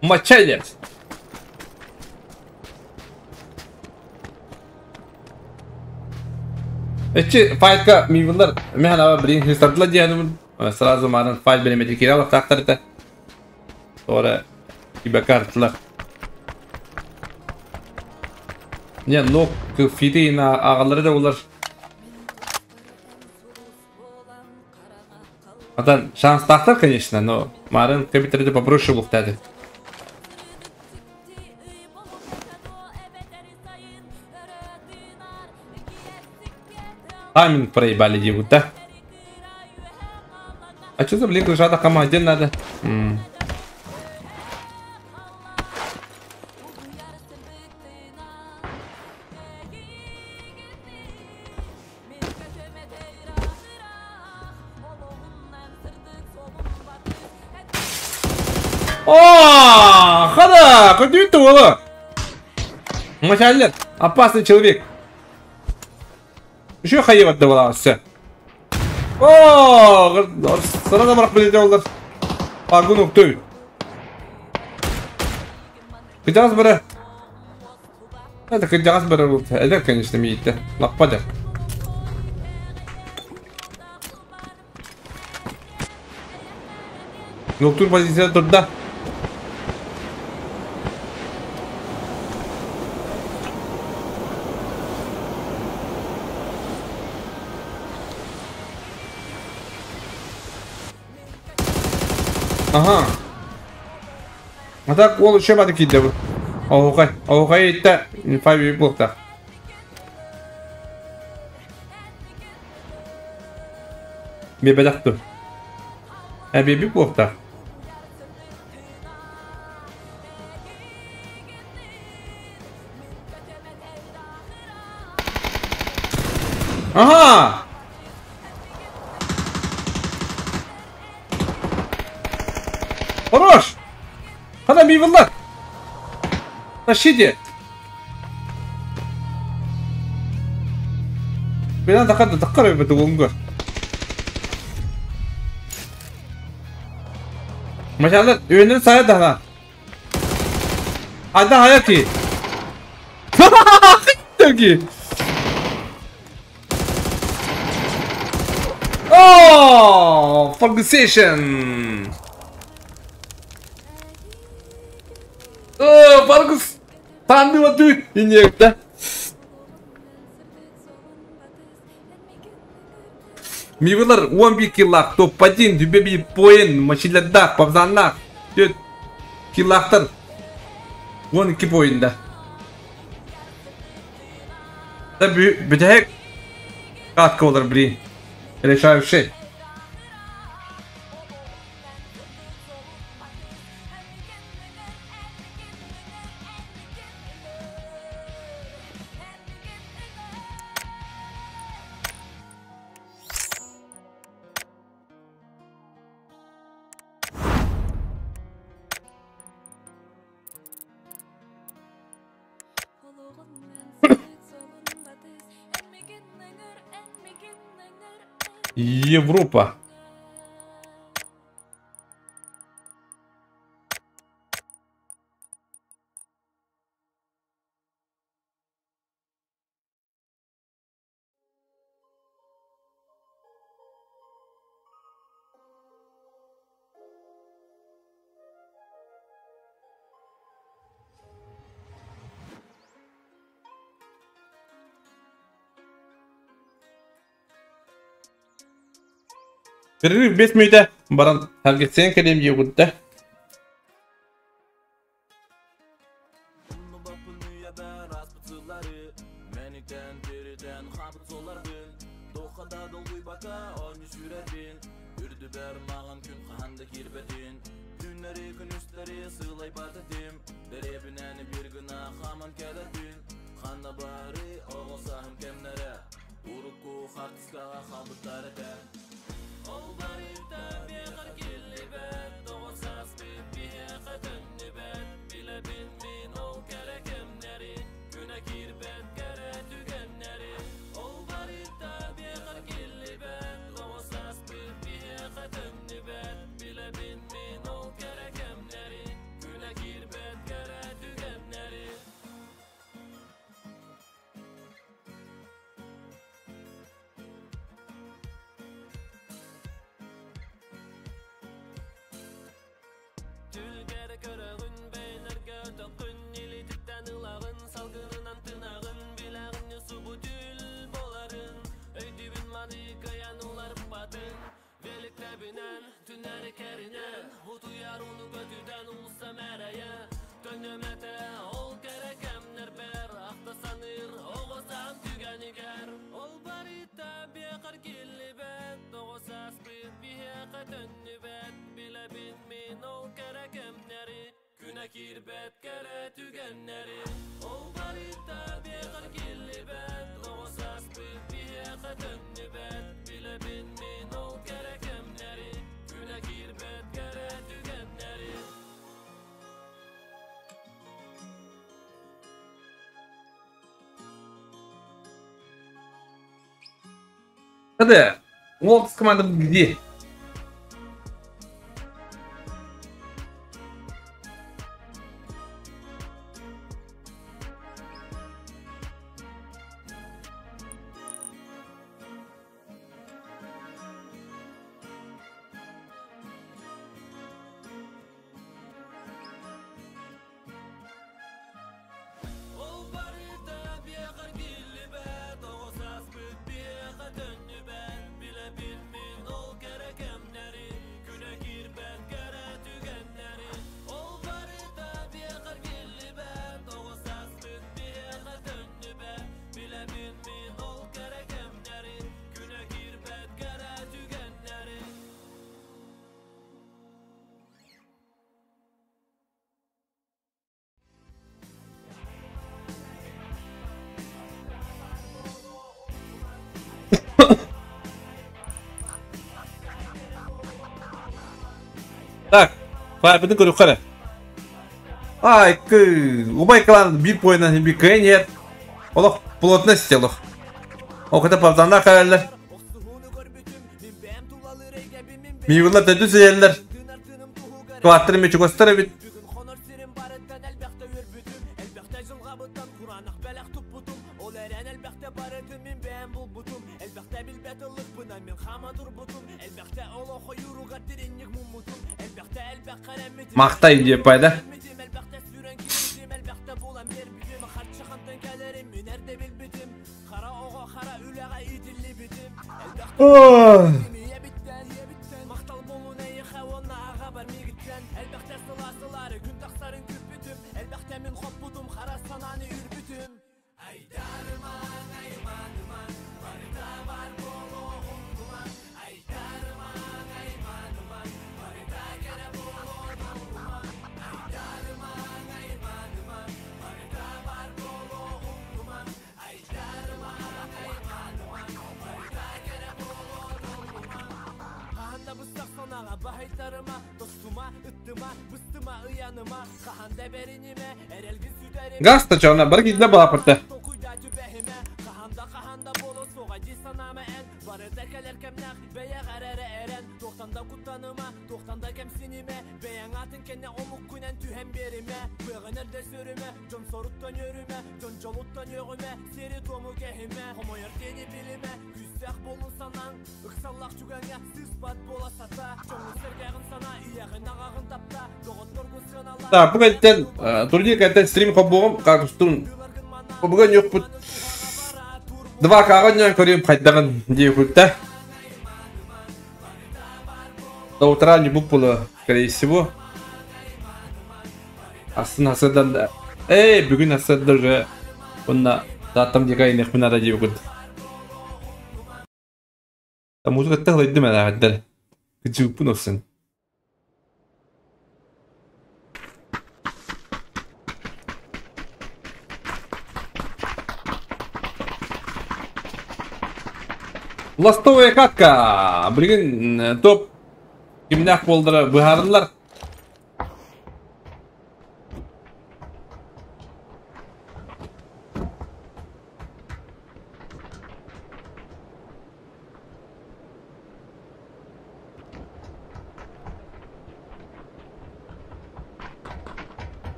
Мочалец. Эчи файтка мивылар мен ава блин хистардла дияным сразу маран файт беремети киралов тактарта. Тора ибакартлар. Не, но фити на агалары да улар. Атан шанс тактар, конечно, но маран капиталды попроще булктады. Тайминг проебали девут, да? А что за блин крышата команде надо? О, хада, куда это было? Мачалет, опасный человек. Еще хаев отдавала все. О, сразу брак полетел. Пагуну кто? Хотелось бы. Это хотелось бы. Это, конечно, миит. Лападер. Ну, тур позиция туда. Ага. А так ол еще бады киді бұл. Оғай, оғай етті. Фаби болыпты. Бебедақты. Әбеби болыпты. Ага! Хорош! Хана мивыллар! Тащите! Бена тақады, таққар өбіті олыңғы. Машалла, үйенін саяды хана. Ада хаяки! Хиттерки! О, Фаргусейшн! О, Фаргус! Танды воды! И некто. Мивылар 11 киллах, топ-1, дүбе поин, мачилердах, павзаннах. Төт киллахтар 12 поинда. Да бүтәһек катка олар, блин. Решающий. Европа. Перерыв 5 минут. Баран харгетсен келем егудда. Да, Волк с командой где? Так, папа, ты говорю, Ай, убай клан bir поина bir кэнер. Олох плотность олох. О, когда павзана караллар. Мивылар да düz yerler. Квартир ми чугастар бит. Мақтай деп пайда. Газ тачана бар киһи баапырта. Так, бүгүн турнир кэнтэн стрим хоббугум картустун бүгүн юкпут два каҕан көрүм хайдаҕын диэкутта. До утра не было, скорее всего. Асын асыдан да. Эй, бүгүн асыдан уже онна тааттам дика инехмин ара диэкут. Музыка тахлайдым әлі Кыджыппын олсын. Ластовая катка. Билген топ кимнәк болдыра быһарылар.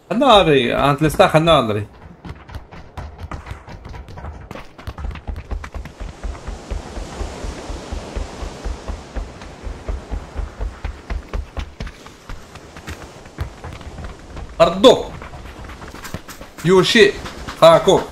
Ханнары, антлеста ханнары. Ардо. Юши. Хако.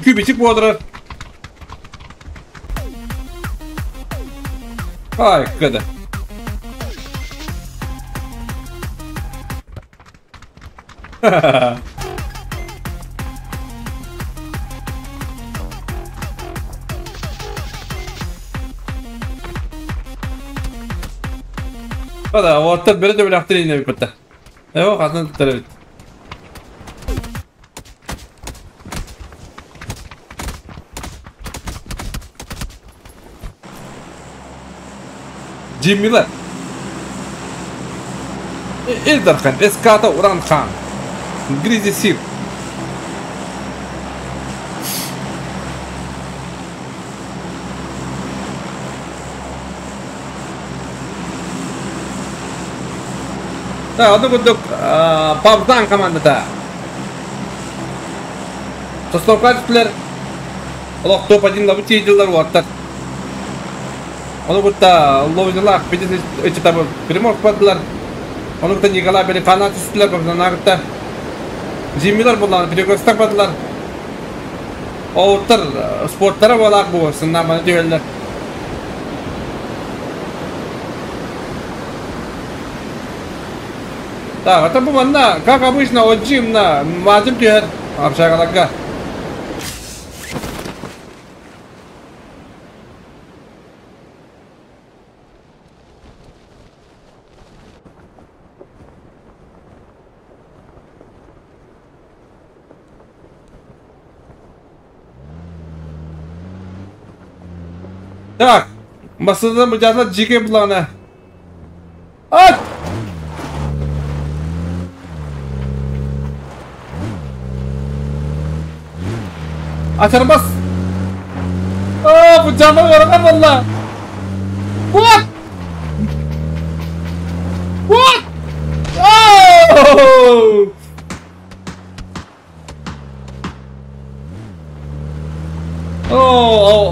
Kübicik буолар. Ай, кыда. Hada, orta biri de bile yine bir pıtta. Yok, aslında tutarım. Jim Miller. Илдархан, Эската Уранхан. Гризи Сир. Да, одну кудук Павдан командата. Состав качестволер. Олох топ-1 лабы тейдилер уаттар. Оны будто ловилах, эти там примор падлар. Оны будто Николай бери фанат үстілер, бабзанагытта. Жимилер булар, перекресток падлар. Оуттар спорттара болак бу, сынна маны дүйелер. Так, это бу манна, как обычно, отжим на мазым түйер, общагаларга. Так, масадан бу жаза жеке булана. Ат! Açarmaz. Aa, bu canı var valla. What? What? Oh!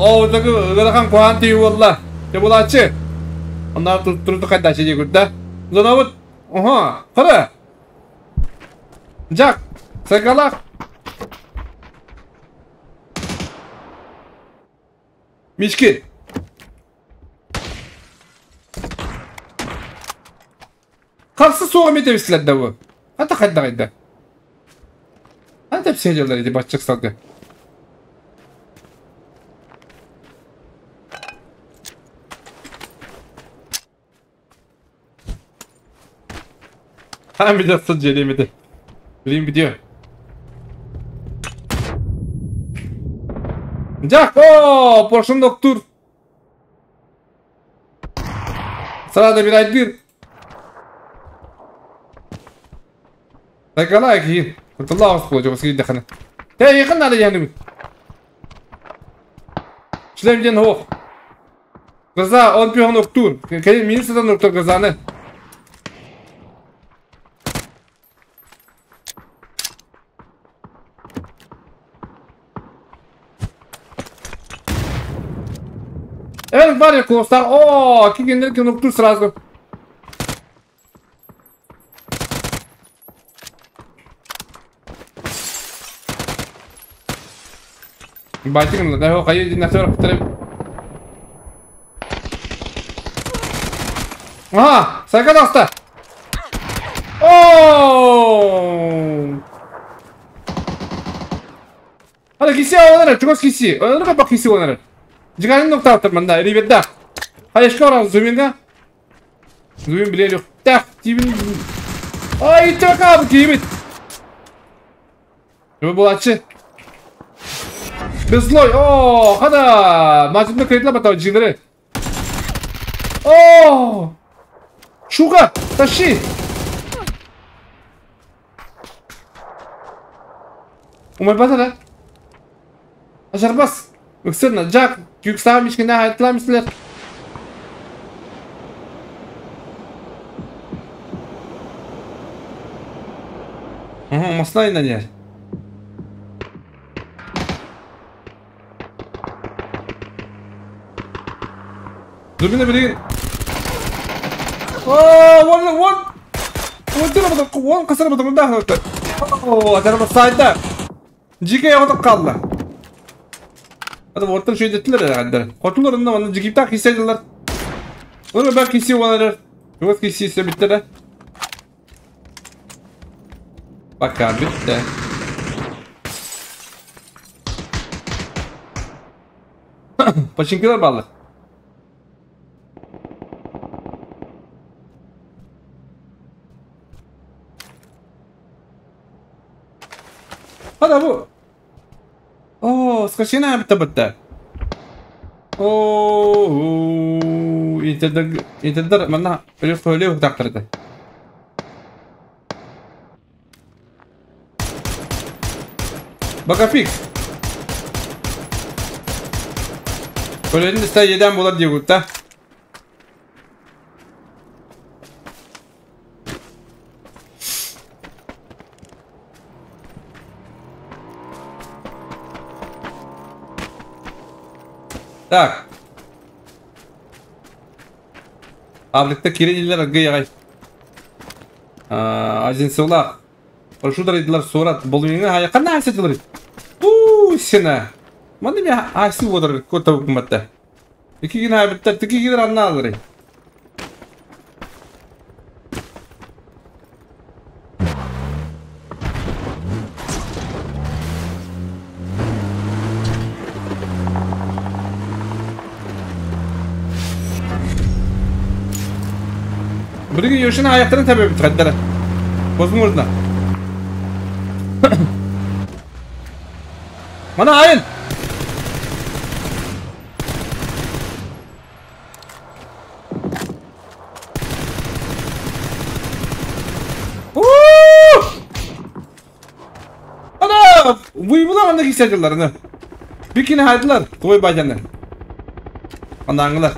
О, такы ыарахан куһаан тиий буолла. Дьэ булааччы. Онно турду хайдааччы дии курда. Зонобут. Оһо, хара. Жак, сагалах. Мишкин. Харсы суоҕа эмиэ тэбистилэр да бу. Ата хайдаҕай да. Аны тэпсиэ дьаллар ити баччык салгы. Ха билесин дьиэлиэмити. Билим видео. Жак, о, поршун доктор. Сразу bir айдыр. Такала киин. Кутулла оскула жобос киин дахана. Тэ якын надо яны. Шлем ден хох. Глаза, он пион октур. Кэлин министрдан октур глазаны. Evet var ya Klostar. Oo, iki gündür ki unuttur сразу. Байтыгын да хайы динасыр кытырып. Ага, сайкан аста. Оо! Hadi kisi olanı, чугас киси. Оны капак киси олары. Жиганын ноктаптыр мында, ребята. Хайышка орал зуминга. Зумин биле Так, тибин. Ай, така кибит. Бу булачы. Безлой. О, хада. Мажымды кредитла батау жигдere. О! Шуга, тащи. Умай бата Ажарбас. Өксөрнө Жак, күйүк мишкине айтыламысызлер. Маслайна не. Зубина билигин. О, вон, вон. Вон тема вон касар бата мында. О, ажарбас сайда. Жике ягытып калды. Hadi orta şey ettiler herhalde. Хотуларында оны жигипта киседилер. Оны бак киси олар. Yok kisi bitti de. Bak abi bitti. Paçinkiler bağlı. Hadi bu. Оо, скачина битте. Оо, интедер интедер манна прихолив тактырды. Бакафик. Көлөдүн иста еден болар диye да. Так. Пабликта киренилер гыягай. Азинсулах. Прошу дорогие сурат болуңа хая кана асетилер. У сена. Маны ми аси водор кота укматта. Ики гина битта тики гидер анналары. Билигин Йошина аяктарын табып бит Возможно. Мана айын. Ана, вуйбула анда кисәдиләр, Бикини хайдылар, той бажаны. Анда аңлар.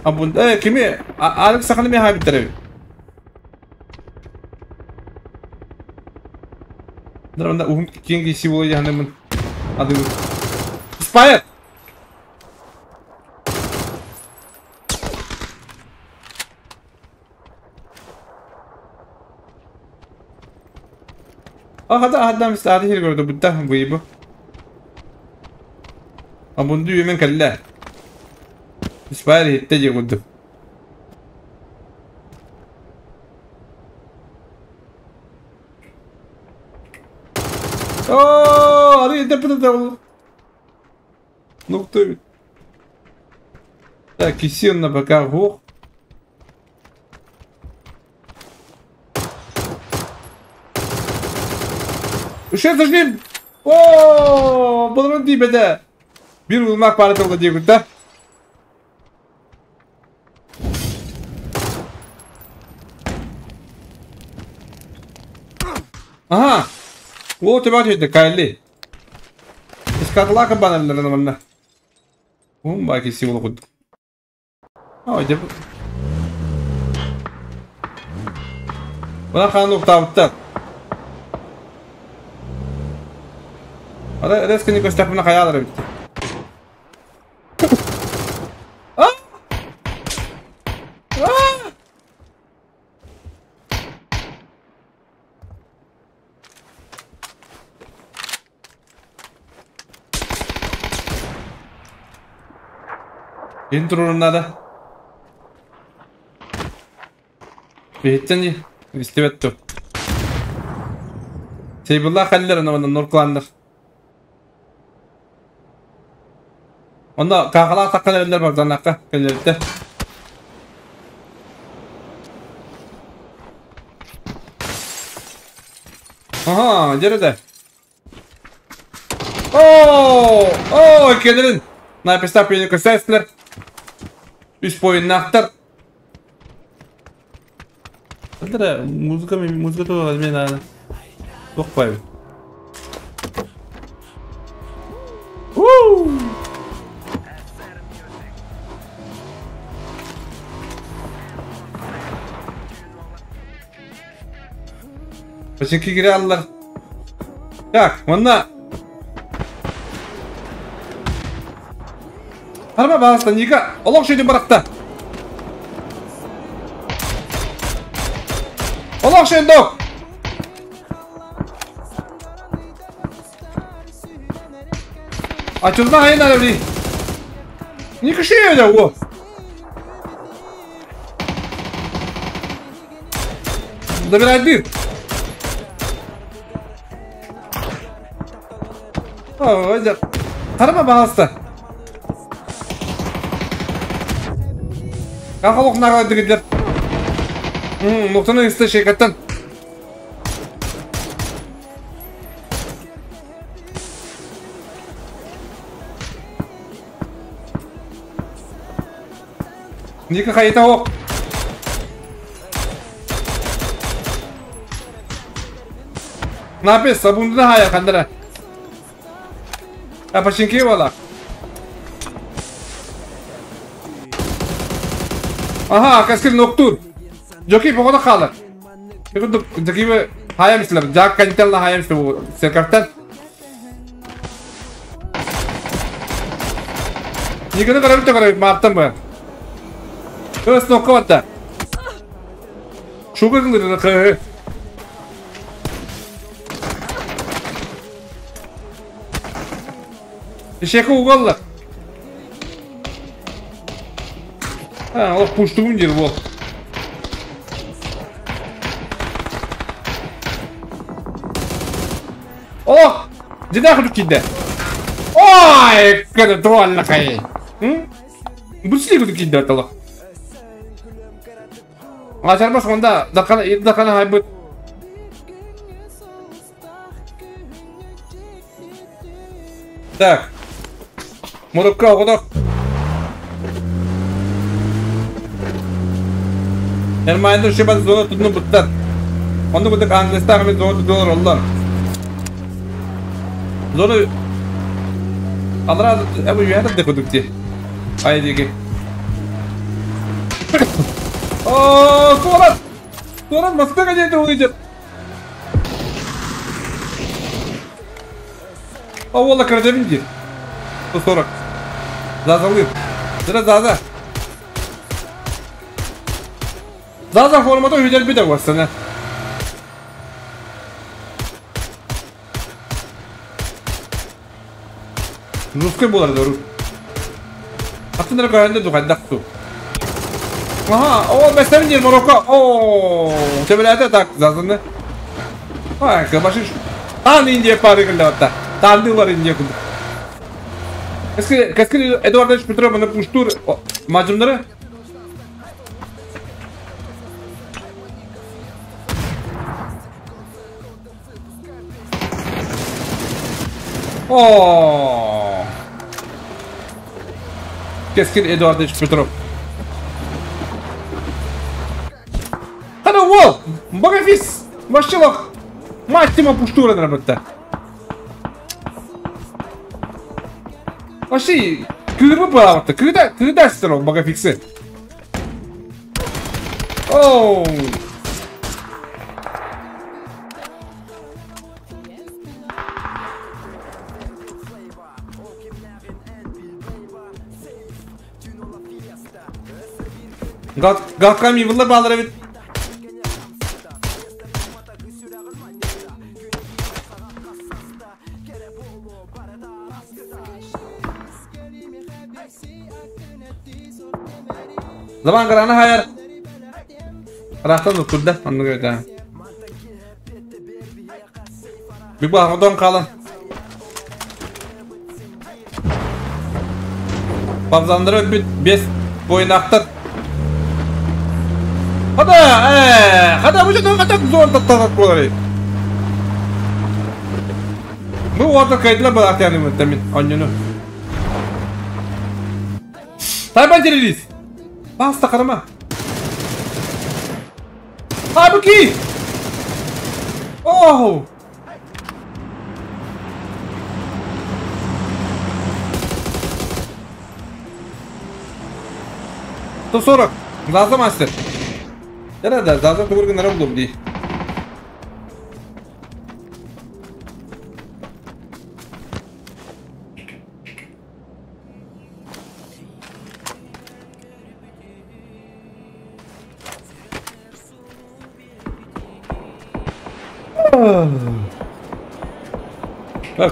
Абун, кими? Алык саханы мен хайбиттер. Анда ухум кенги си болой жаханымын. Ады. Спайер. Ахада мисаати хир көрдө бутта быйбы. Абунду үөмэн кэллэ. Испайр хитте же курдук. Оо, ары эдэ бу. Нукты. Так, кисин на пока гух. Үшен зажим! О, бұлырын дейбеді. Bir bulmak var oldu diye kurda. Aha! O tebat etdi Kayli. İskatla banarlarını bana. Um bak isi bulu kurdu. Aa, de. Buna kan nokta bitti. Ara reskini göstermene kayaları bitti. Ah! Ah! Introrunada. Bitteni istemettim. Table'lar hallerin ama nurklandır. Onda kakala takkalar bak zanakka kellerdi. Aha, nerede? Oo, oo, kellerin. Napista pini kösesler. Üst boyun naktar. Hadi muzika mi muzika da var men Yok bay. Woo! Başınki gire aldılar. Yak, manna. Harma bağıstan yıka. Allah şöyle bıraktı. Allah şöyle dok. Açıldı hayın alevli. Ne kişi öyle o? Забирай дыр. О, Харма bağısta. Kalkalok nagla digidler. Noktanı iste şirketten. Ника хайта ок. Напис, сабунда хая кандара. А пашинки вала. Aha, kaskil noktur. Joki pogoda kalır. Joki haya misler. Jak kantella haya misler bu serkartan. Nikını karabı karabı marttan bu. Ös nokka vatta. Şuga kılır. Şeka ugallar. Ha, Allah puştuğum yer bu. Oh! Cidden kuduk gidi. Oy! Kadar duvarla kayı. Hı? Bu silik kuduk gidi atalı. Açarmaz onda. Dakana, dakana haybut. Так. Мурукка оҕодох. Эрмайнды шибат зона тудну буттар. Онду кудук англистар ми зона тудулар оллар. Зона Алра эбу юхата де кудук ти. Ай диги. О, Корат! Корат Москвага деді уйдет. О, вола крадеминди. 140. Зазалыр. Зра заза. Заза формата үдер bir de var sana. Русский болар да рус. Аттынара көрөнде ду хайдах ту. Aha, о, бәстәмин Марокко. О, тебеләтә так зазыны. Ай, кабашыш. Тан Индия пары гыллата. Тандылар Индия күндү. Кәскил Кәскил Эдуардович Петров мына пуштур мажымнары. О! Кескин Эдуардович Петров. Хана уол! Багафис! Машилах! Мать тима пуштура работа. Вообще, кырбы балавата. Кырда, кырда стерол багафиксы. Оу! Галкам yıllar bağlar evet. Zaman kararına hayır. Rahtan oturdu. Onu göre. Bir bağırdan kalın. Pavzandırı bir 5 boyun aktar. Hadi, hadi bu yüzden hadi zor da tarak bolary. Bu orada kayıtlar bırak yani muhtemelen anneni. Tayban release. Basta karama. Abi ki. Oh. 140. Zaza мастер. Да, Заза тугурган рабдум ди.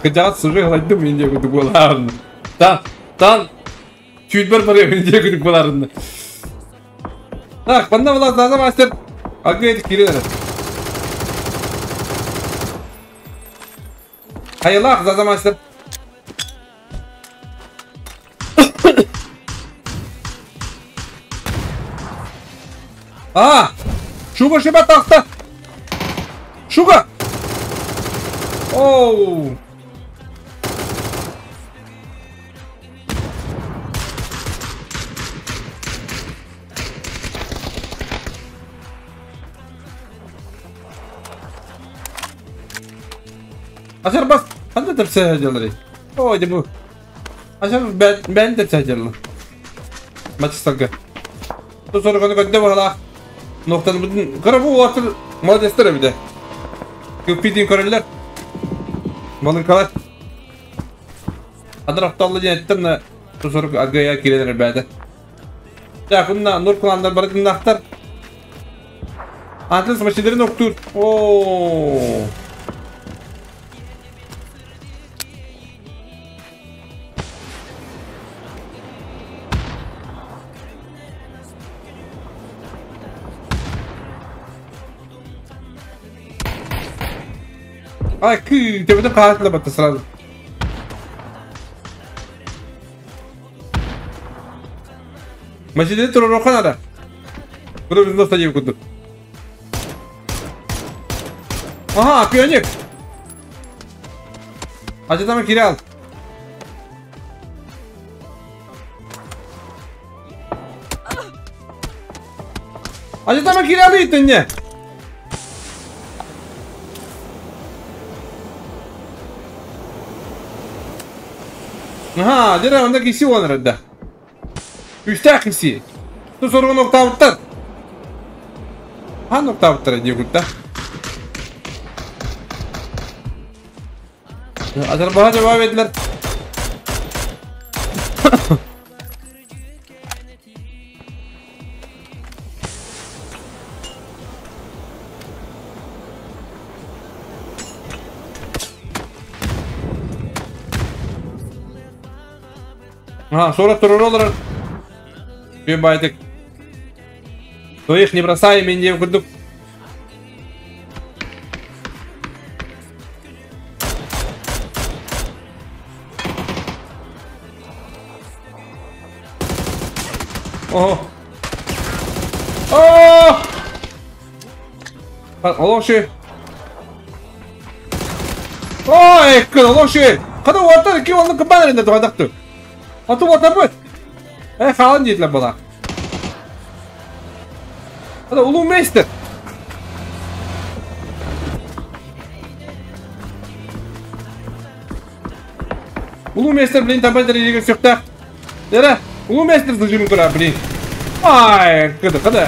Кыжаат сужы гладдым инде күдүк боларын. Тан, тан түйдбер бар инде күдүк боларын. Так, панда была Заза мастер. Агы кирилер. Хайылах Заза мастер. А! Шуга шиба тахта. Шуга! Оу! Ашар бас, қандай тепсе жалары? Ой, bu. Ашар ben tepse жалары. Maçı Bu sonra konu kötü bakalım. Noktanın bütün kara bu atır молодецтер bir de. Köpüdüğün koreler. Malın kalar. Adır aptallı cennetten de bu soru agaya kireler bäde. Yakında Nur kullanlar barıkın aktar. Antles maçları noktur. Oo. Ay kı, tepede karatla battı sırada. Maçı turun Kanada. Bunu biz nasıl yapıyorduk? Aha, piyonik. Acıda kiral. Acıda mı kiralı ne? Aha, dire onda kişi var da. Üçte kişi. Tu sorun nokta uttar. Ha nokta uttar diye kutta. Azerbaycan cevap ettiler. Ага, 40 турар. Байтык. Своих не бросай, мен деп курдук. О! О! Олоши! Ой, кын олоши! Када ватар ки оны кыбан эренде тугадакты. Ату ватар бу. Э, халан дейтлер бала. Када улуу мейстер. Улуу мейстер, блин, табайдыр еге сөктак. Эре, улуу мейстер зажимын көрө, блин. Ай, кыды, кыды.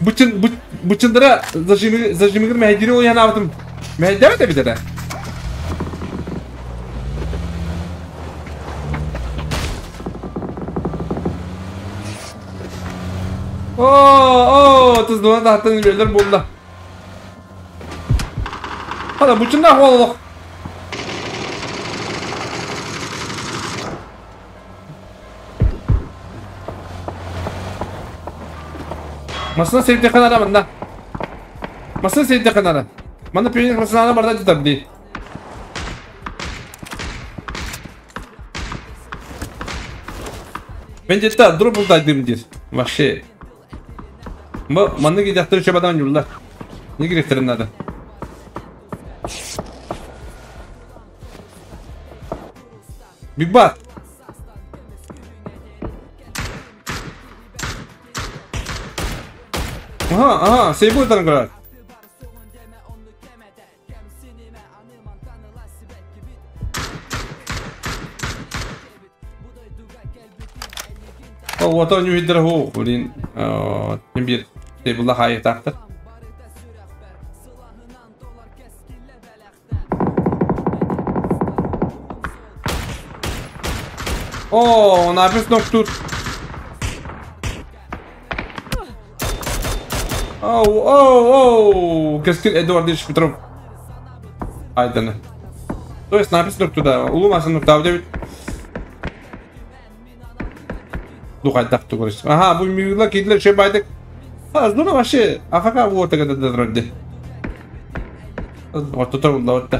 Бучын, бучындыра зажимы, зажимы мәйдири ол яна абытым. Мәйдәбе де бит О, о, тыздуна тахтан берлер болды. Хада бучында хололох. Масына севде канара мында. Масына севде канара. Мана пионер масына барда жатар ди. Мен жетта дроп булдайдым дир. Вообще. Манны гидяктыр чабадан юлла. Не керектерин надо. Биг Бат. Ага, ага, сейбуйтан көрөр. О, вот он не ху, блин. Бир сейбулла хайы тактыр. О, написано тут. Оу, оу, оу, Кескил Эдуардович Петров. Айдана. То есть написано туда. Улумасын нуктав девит. Духайдак тугурис. Ага, бу мигла кидлер шей байдык. А, ну вообще, афака вот это дроде. Вот тут он вот.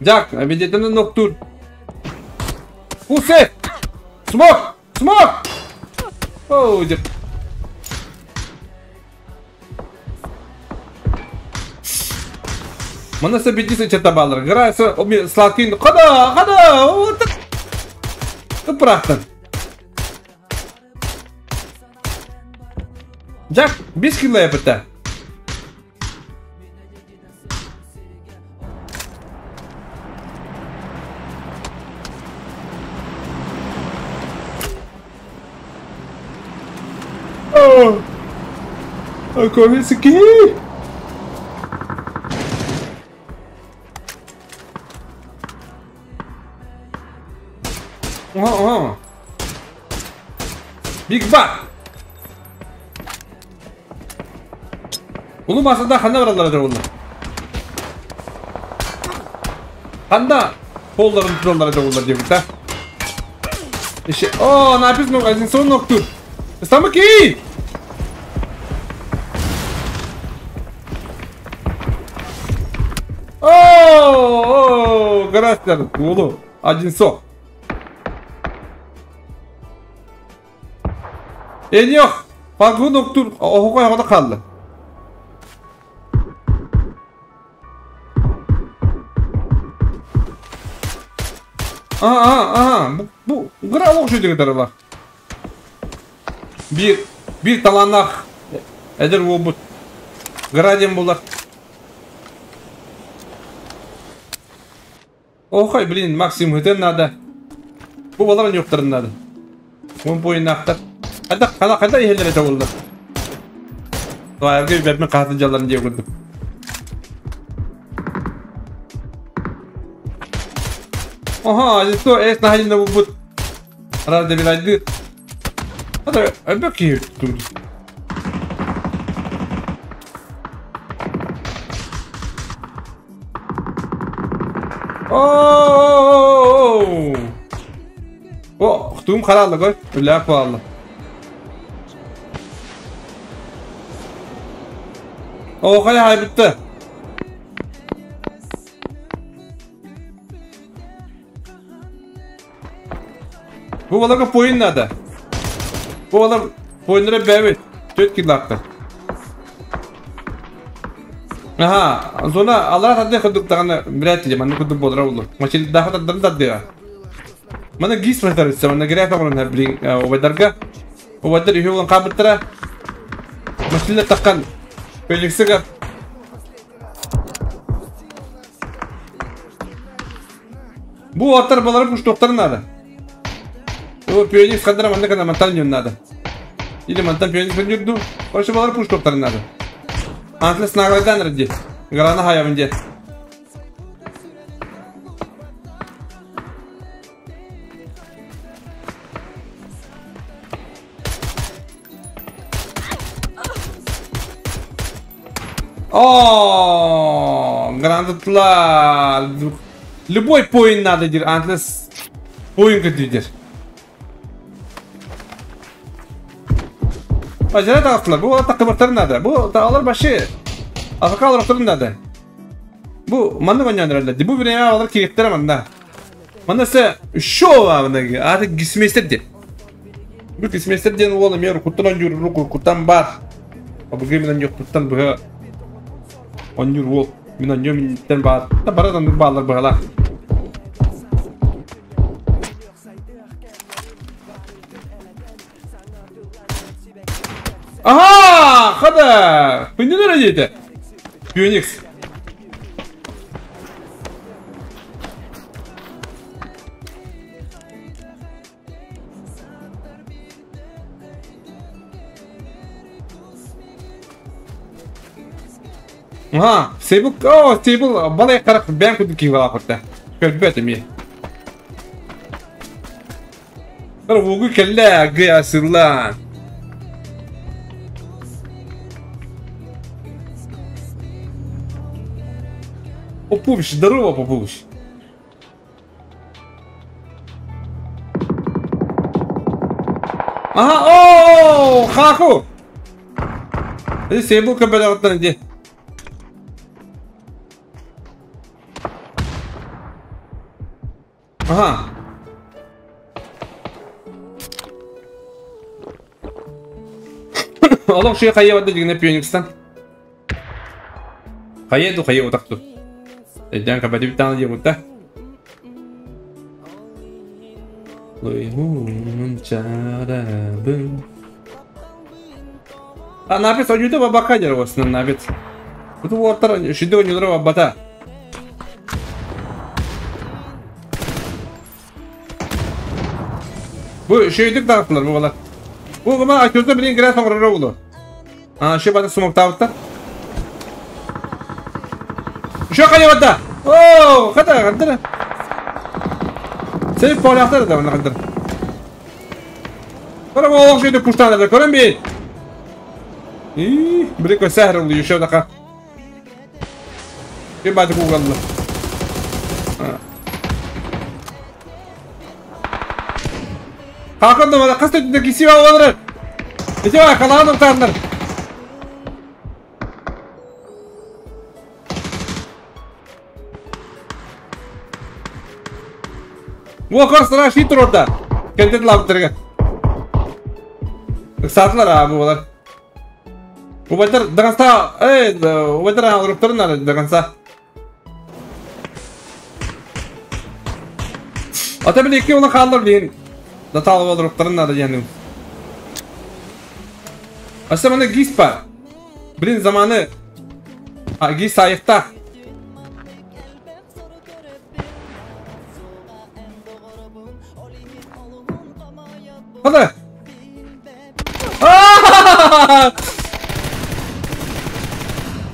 Jack, обидеть ноктур. Усе! Смок! Смок! Оу, дед. Мана сабитисы чатабалар. Грайса, сладкий. Када, када! Вот так. Прахтан. Jack, без килла я. Aqui! Ага, Биг Бак! Улу масында ханда баралар да олар. Ханда қолдарын туралар да олар деп та. Иши, о, написано один сон ноктур. Стамаки! О, грастер, улу, один сок. Эньох, пагу ноктур, охо кой қалды. Ага, ага, бу гра охшу деген тарала. Bir таланах эдер обут. Градим булар. Охай, блин, максимум это надо. Бу балар yo'qтарын надо. Он бойын ақтар. Қайда, қайда, қайда ехелер это болды? Туайарга бэрмин хаатын дьалларын диэ курдук. Ага, что эс нахайын булбут. Рада билайды. Ата элбэх киһи тут. О! О, хтум харалла гой. Үлэ куалла. О, хай хай битте. Бу баларга поин надо. Бу балар поиннары бэбит. Төт киллаактар. Аха, зона алара тадды курдук даҕаны вряд ли, манна курдук буолара буолуо. Мачилдаха таддарын тардыа. Манна гис мастарыцца, манна грязь оҥорон блин, убайдарга. Убайдар үһү буолан хаалбыттара. Машина таххан Феликсыгар. Бу аттар балары пуштуохтарын надо. О, Феникс хадара манна кана мантан ньон надо. Или мантан Феникс жүрду. Короче, балары пуштуохтарын надо. Антлес наградан ради. Грана хаябын де. О, гранатла. Любой поин надо дир, антлес поин дир. Бажара тағыстылар, бу тақыбыртар надо. Бу алар башы. Афака алар надо. Бу манны баняныралар. Бу время алар керектер манда. Манда се шоу мында. Аты гисместер де. Бу гисместер ден ол мер куттан жүр, куттан бар. Бу гемнен yok куттан бу. Он жүр ол. Мен он минуттан бар. Та барадан балар багала. Ага, хада! Күндер дейді. Феникс. Ага, сейбл, о, сейбл, балай қарақ бән күді кейіп ала құрта. Көрбәт еме. Бір угу келле, гыя сырлан. Попович, здорово, Попович. Ага, о, хаху. Сейбл көбәлі иди. Ага. Олох шуя хайа бады дигне Феникстан. Хайа ду хайа утакту. Эден кабады битан дигутта. А напис ойду бабака дер осынан напис. Бу оттар шиде ойнудра бабата. Бу шөйдүк дагыттылар бу бала. Бу гыма акөзө билен грас оңрора болду. А, шө бата смок табытта. Шө кая бата. О, ката кандыр. Сен поляктар да мына кандыр. Бара болок шөйдүк пуштаны да көрөн бей. И, биреко сахар болду шө дака. Бир баты кугалды. Хакында бала кыз төтүндө кисип алып алыр. Ите калаан утарнар. Уокар страшный турда. Кендет лаптырга. Сатлар абы болар. Убайтар до конца, эй, убайтар алып надо до конца. Ата били ки оны калдыр блин. Да талып алып надо яны. Аса мына гис бар. Блин заманы. А гис айыкта. Hadi.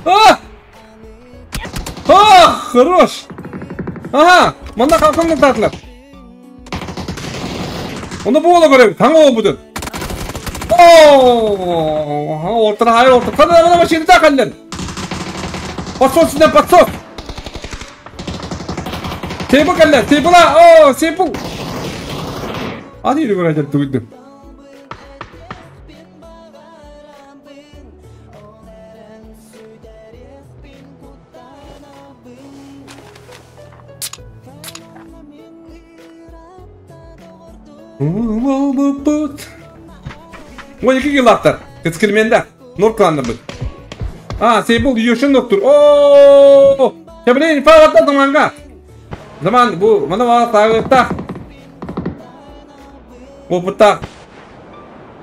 А! А, хорош! Ага, манна халкан татлар. Оны буола көрөбүт, хаҥа буолбутун. Оо, ортана хайыр орта. Хана мана машина каллен. Подсос сюда, подсос. Сейбл каллен, сейбла, о, сейбл. Adi yürü buraya duydum. Ой, екі килактар. Кыцкирменде. Норкланды бұд. А, сейбл юшын доктор. О! Чабрин, фаватта заманга. Заман бу, мана ва тагытта. Опыта.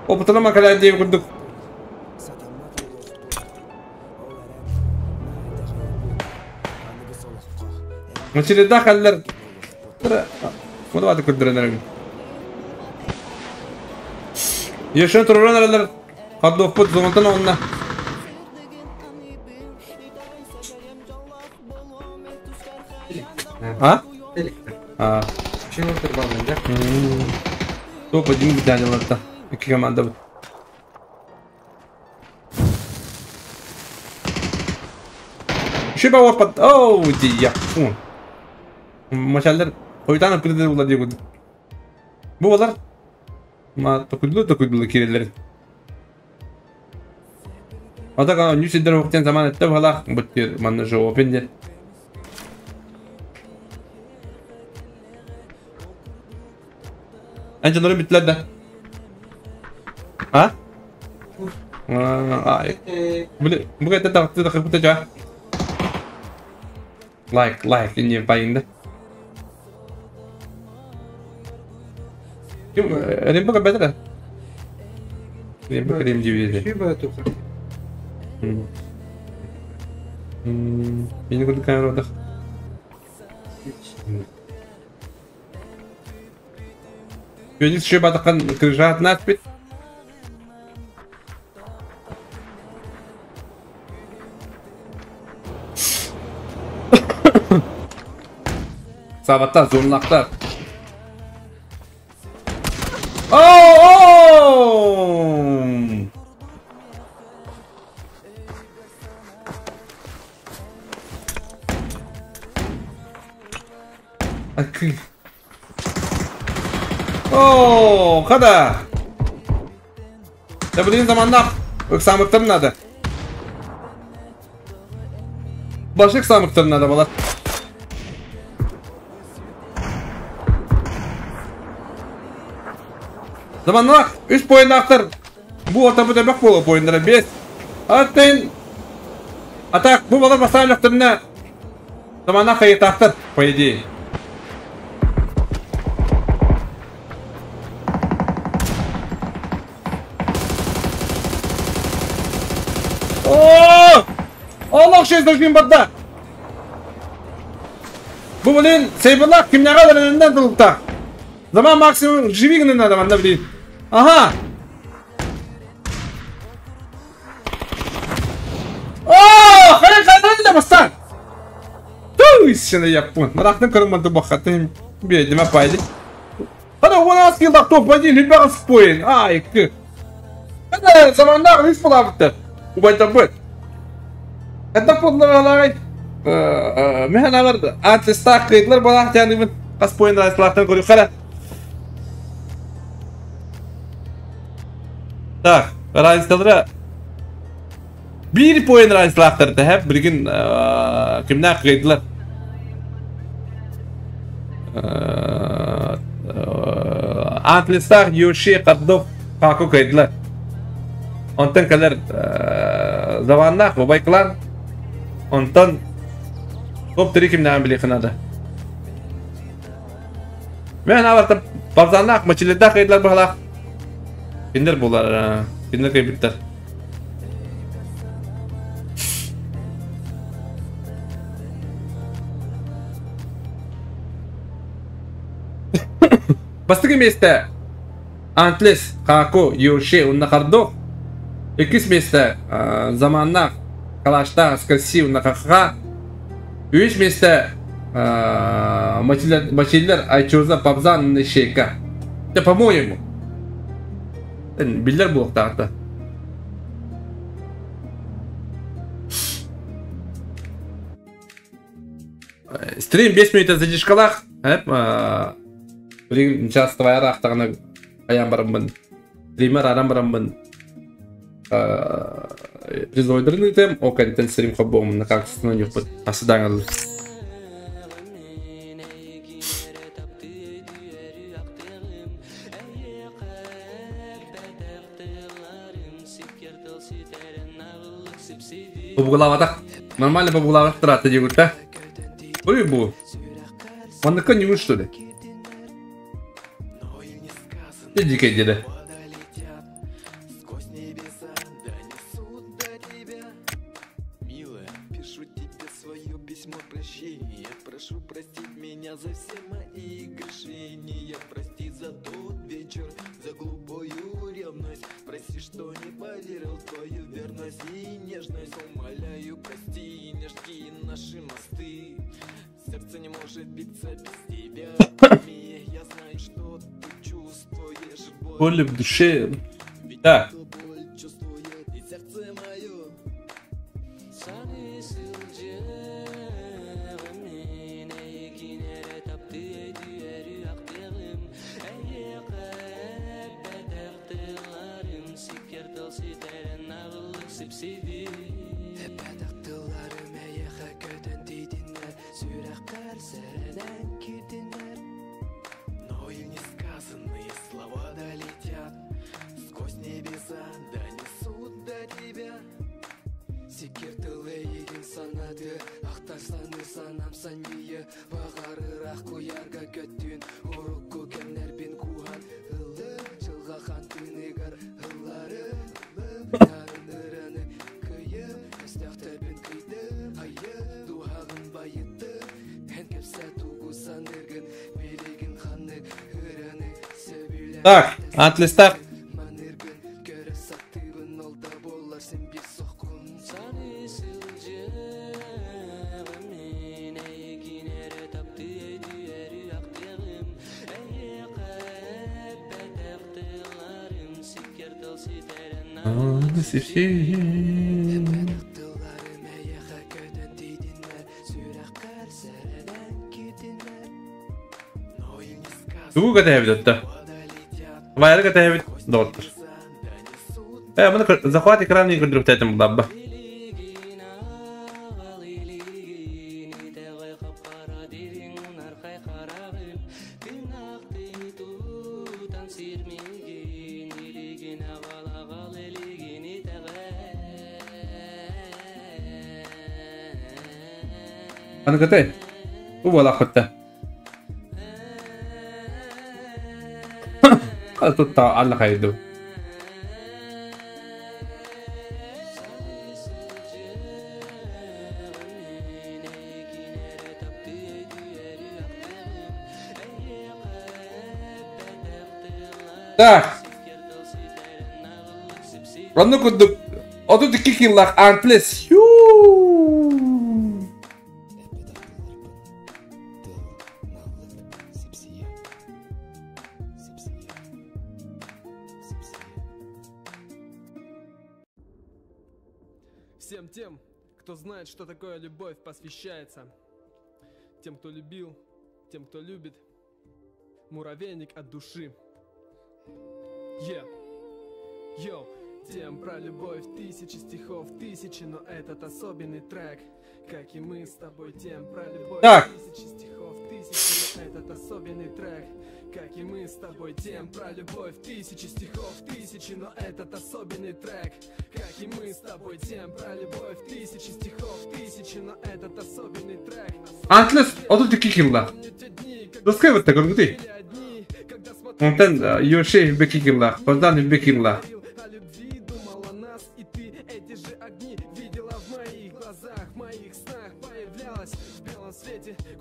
Опытына макала деп күрдік. Мачиледа халлар. Мұны баты күрдіренер. Ешен туруран аралар. Хаддоқпыт зоңылтан онна. А? А. Чего ты баллон, да? Топ один биталиларда. Iki команда bu. Шиба опат. Оу, дия. Машалдар койтан кырды була диye Бу балар ма токудлу токудлу кирелер. Ата нюсидер вақтен заман этте бала буттер манна жоопенде. Анча норы битлер да. А? Ай. Бу бу это так так так Лайк, лайк, не байында. Ким Рембо бәдәрә? Рембо Рем дивизе. Шиба туха. Мени күрдүк камерада. Феникс еще батакан крыжат надпись. Сабатта, зонлактар. Оу! Акы. О, хада. Да блин, заманда. Ыксамыктыр надо. Башык самыктыр надо было. Заманлах, 3 поиннахтар. Бу ата бу дебек болу поиннара 5. Аттен. А так, бу балар бастан Заманлах хайытахтар, по идее. О! Allah şey dökeyim badda. Bu блин, сейбалах кимняга önünden тылыкта. Zaman максимум живигнен надо, манда блин. Ага. О, хайр хайр да бастан. Туй, япон. Марахтан көрмәде бахатын. Бедиме пайды. Хада 16 килдак топ один либо споин. Ай, к. Хада заманда үс булабыты. Убайта бит. Это подларалай. Механалар артистак кыйтлар балах тяныбын. Кас поин райслактан көрүп кара. Так, райсталра bir поин райслактарды хеп биргин кимнә кыйтлар. Атлистар Йоши Каддов Каку кыйтлар. Онтан калар заваннах бабайклар. Онтан топ 3 кимнән били кынады. Мен аларта барзаннах мачиледа кыйтлар бахлах. Киндер булар, киндер кыйбиттер. Бастыгы месте Антлес, Каку, Йоши, Уннахардов. Икис месте Заманнах, Калаштаах Скорсив на ха Үс миэстэ Мачиллер Айчурза Пабзан Ищейка. Да, по-моему. Биллэр буолуохтаах. Стрим 5 минут задержкалаах. Билигин час твоя ахтаҕына айан бараммын. Стример аран бараммын. Призовойдарын ыытыам, ол кэнниттэн стрим хоббуоммун качественно ньуппут асыдаҥыл. Бобугулаабатах. Нормально бобугулаабатах тыраатта диэбитэ. Ой бу. Манныкка ньугун что ли? Дикэй диэри. Боль в душе. Да. Так, атлистах. Тугу кэтэһэбит отто? Вайры кэтэһэбит доҕоттор. Э, маны захват экрана көрдөрүктэтим булабба. Аны кэтэй. Бу буолаахпытта. Тутта алла хайду. Так. Онно курдук 32 киллах Антлес. Всем тем, кто знает, что такое любовь, посвящается. Тем, кто любил, тем, кто любит. Муравейник от души. Е. Йоу. Тем про любовь, тысячи стихов, тысячи, но этот особенный трек. Как и мы с тобой, тем про любовь, Так. тысячи стихов, тысячи, но этот особенный трек. Как и мы с тобой, тем про любовь, тысячи стихов, тысячи, но этот особенный трек. Как и мы с тобой, тем про любовь, тысячи стихов, тысячи, но этот особенный трек. Антлес 32 киллах. Доска бытта көргүтүй. Онтон Йоши 2 киллах, Богдан 2 киллах.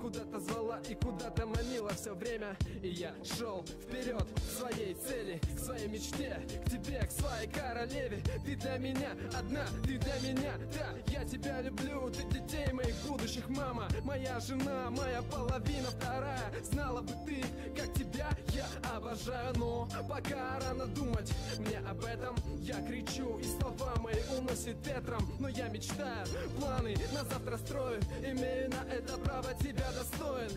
Куда-то звала и куда-то манила все время. И я шел вперед к своей цели, к своей мечте, к тебе, к своей королеве. Ты для меня одна, ты для меня, да, я тебя люблю. Ты детей моих будущих мама, моя жена, моя половина вторая. Знала бы ты, как тебя я обожаю, но пока рано думать мне об этом. Я кричу, и слова мои уносит ветром, но я мечтаю, планы на завтра строю, имею на это право, тебя достоин.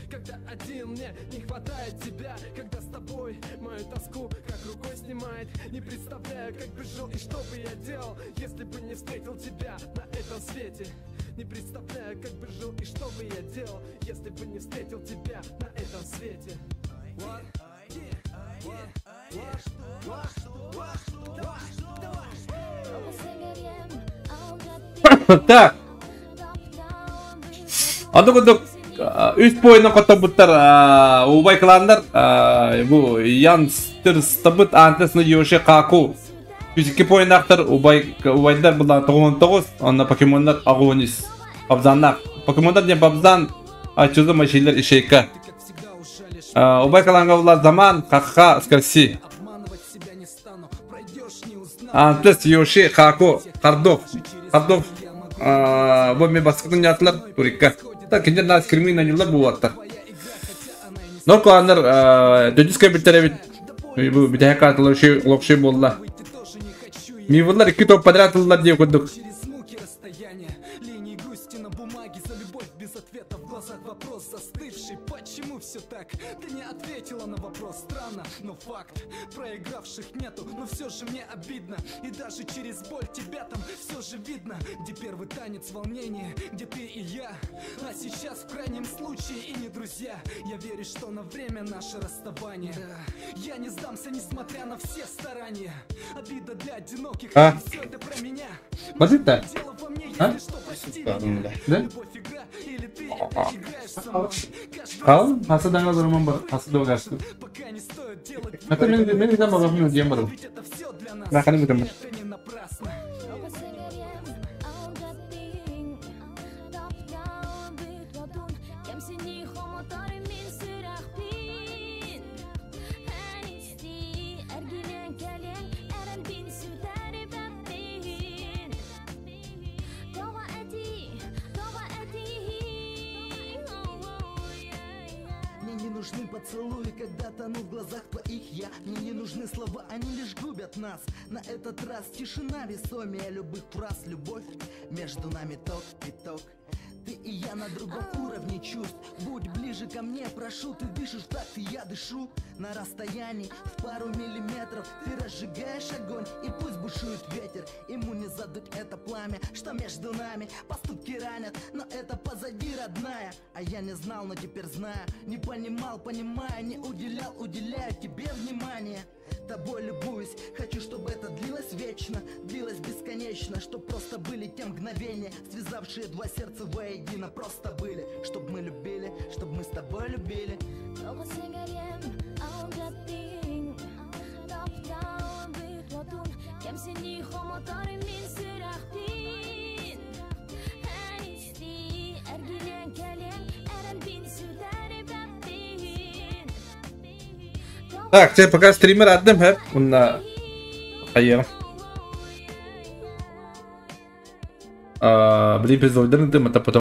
Когда один мне не хватает тебя, когда с тобой мою тоску как рукой снимает. Не представляю, как бы жил и что бы я делал, если бы не встретил тебя на этом свете. Не представляю, как бы жил и что бы я делал, если бы не встретил тебя на этом свете. What? What? What? What? What? Так. Аны курдук үс поинын хотторбуттар убай кланнар бу Янстыр Стабыт Антесны Йоши Каку. 102 поиннаахтар убай убайдар була 99 онно покемоннар 83. Бабзаннар. Покемоннар диэн Бабзан Ачузу Мачилер Ишейка. Убай кланга була Заман Хаха Скарси. Антес Йоши Хаку Хардов. Хардов бу мен баскытын ятылар турикка. Так киндер нас кримин анюлар буаттар. Но кланнар дөдүс кебиттере бит. Бу битэ катылар ши локши болла. Мивылар икки топ подряд ыллар диye курдук. Ты не ответила на вопрос, странно, но факт. Проигравших нету, но все же мне обидно. И даже через боль тебя там все же видно. Где первый танец волнения, где ты и я. А сейчас в крайнем случае и не друзья. Я верю, что на время наше расставание. Я не сдамся, несмотря на все старания. Обида для одиноких, А? все это про меня. Базыта? Дело во мне, А? если что, прости меня. Да? Любовь игра, или ты опять играешь со мной. Кал, хасы даңа зорман бар, хасы догашты. Ата мен мен гиден багам диэн барым. Мен ханы бүтәм. Мне не нужны поцелуи, когда тону в глазах твоих я. Мне не нужны слова, они лишь губят нас. На этот раз тишина весомее любых фраз. Любовь между нами ток и ток. Ты и я на другом уровне чувств. Будь ближе ко мне, прошу, ты дышишь так, и я дышу. На расстоянии в пару миллиметров ты разжигаешь огонь, и пусть бушует ветер. Ему не задуть это пламя, что между нами. Поступки ранят, но это позади, родная. А я не знал, но теперь знаю. Не понимал, понимаю, не уделял, уделяю тебе внимание. Тобой любуюсь, хочу, чтобы это длилось вечно, длилось бесконечно, чтоб просто были те мгновения, связавшие два сердца воедино, просто были, чтоб мы любили, чтоб мы с тобой любили. Так, тебе пока стример адым хэп, уна хайыр. Блин, без это потом.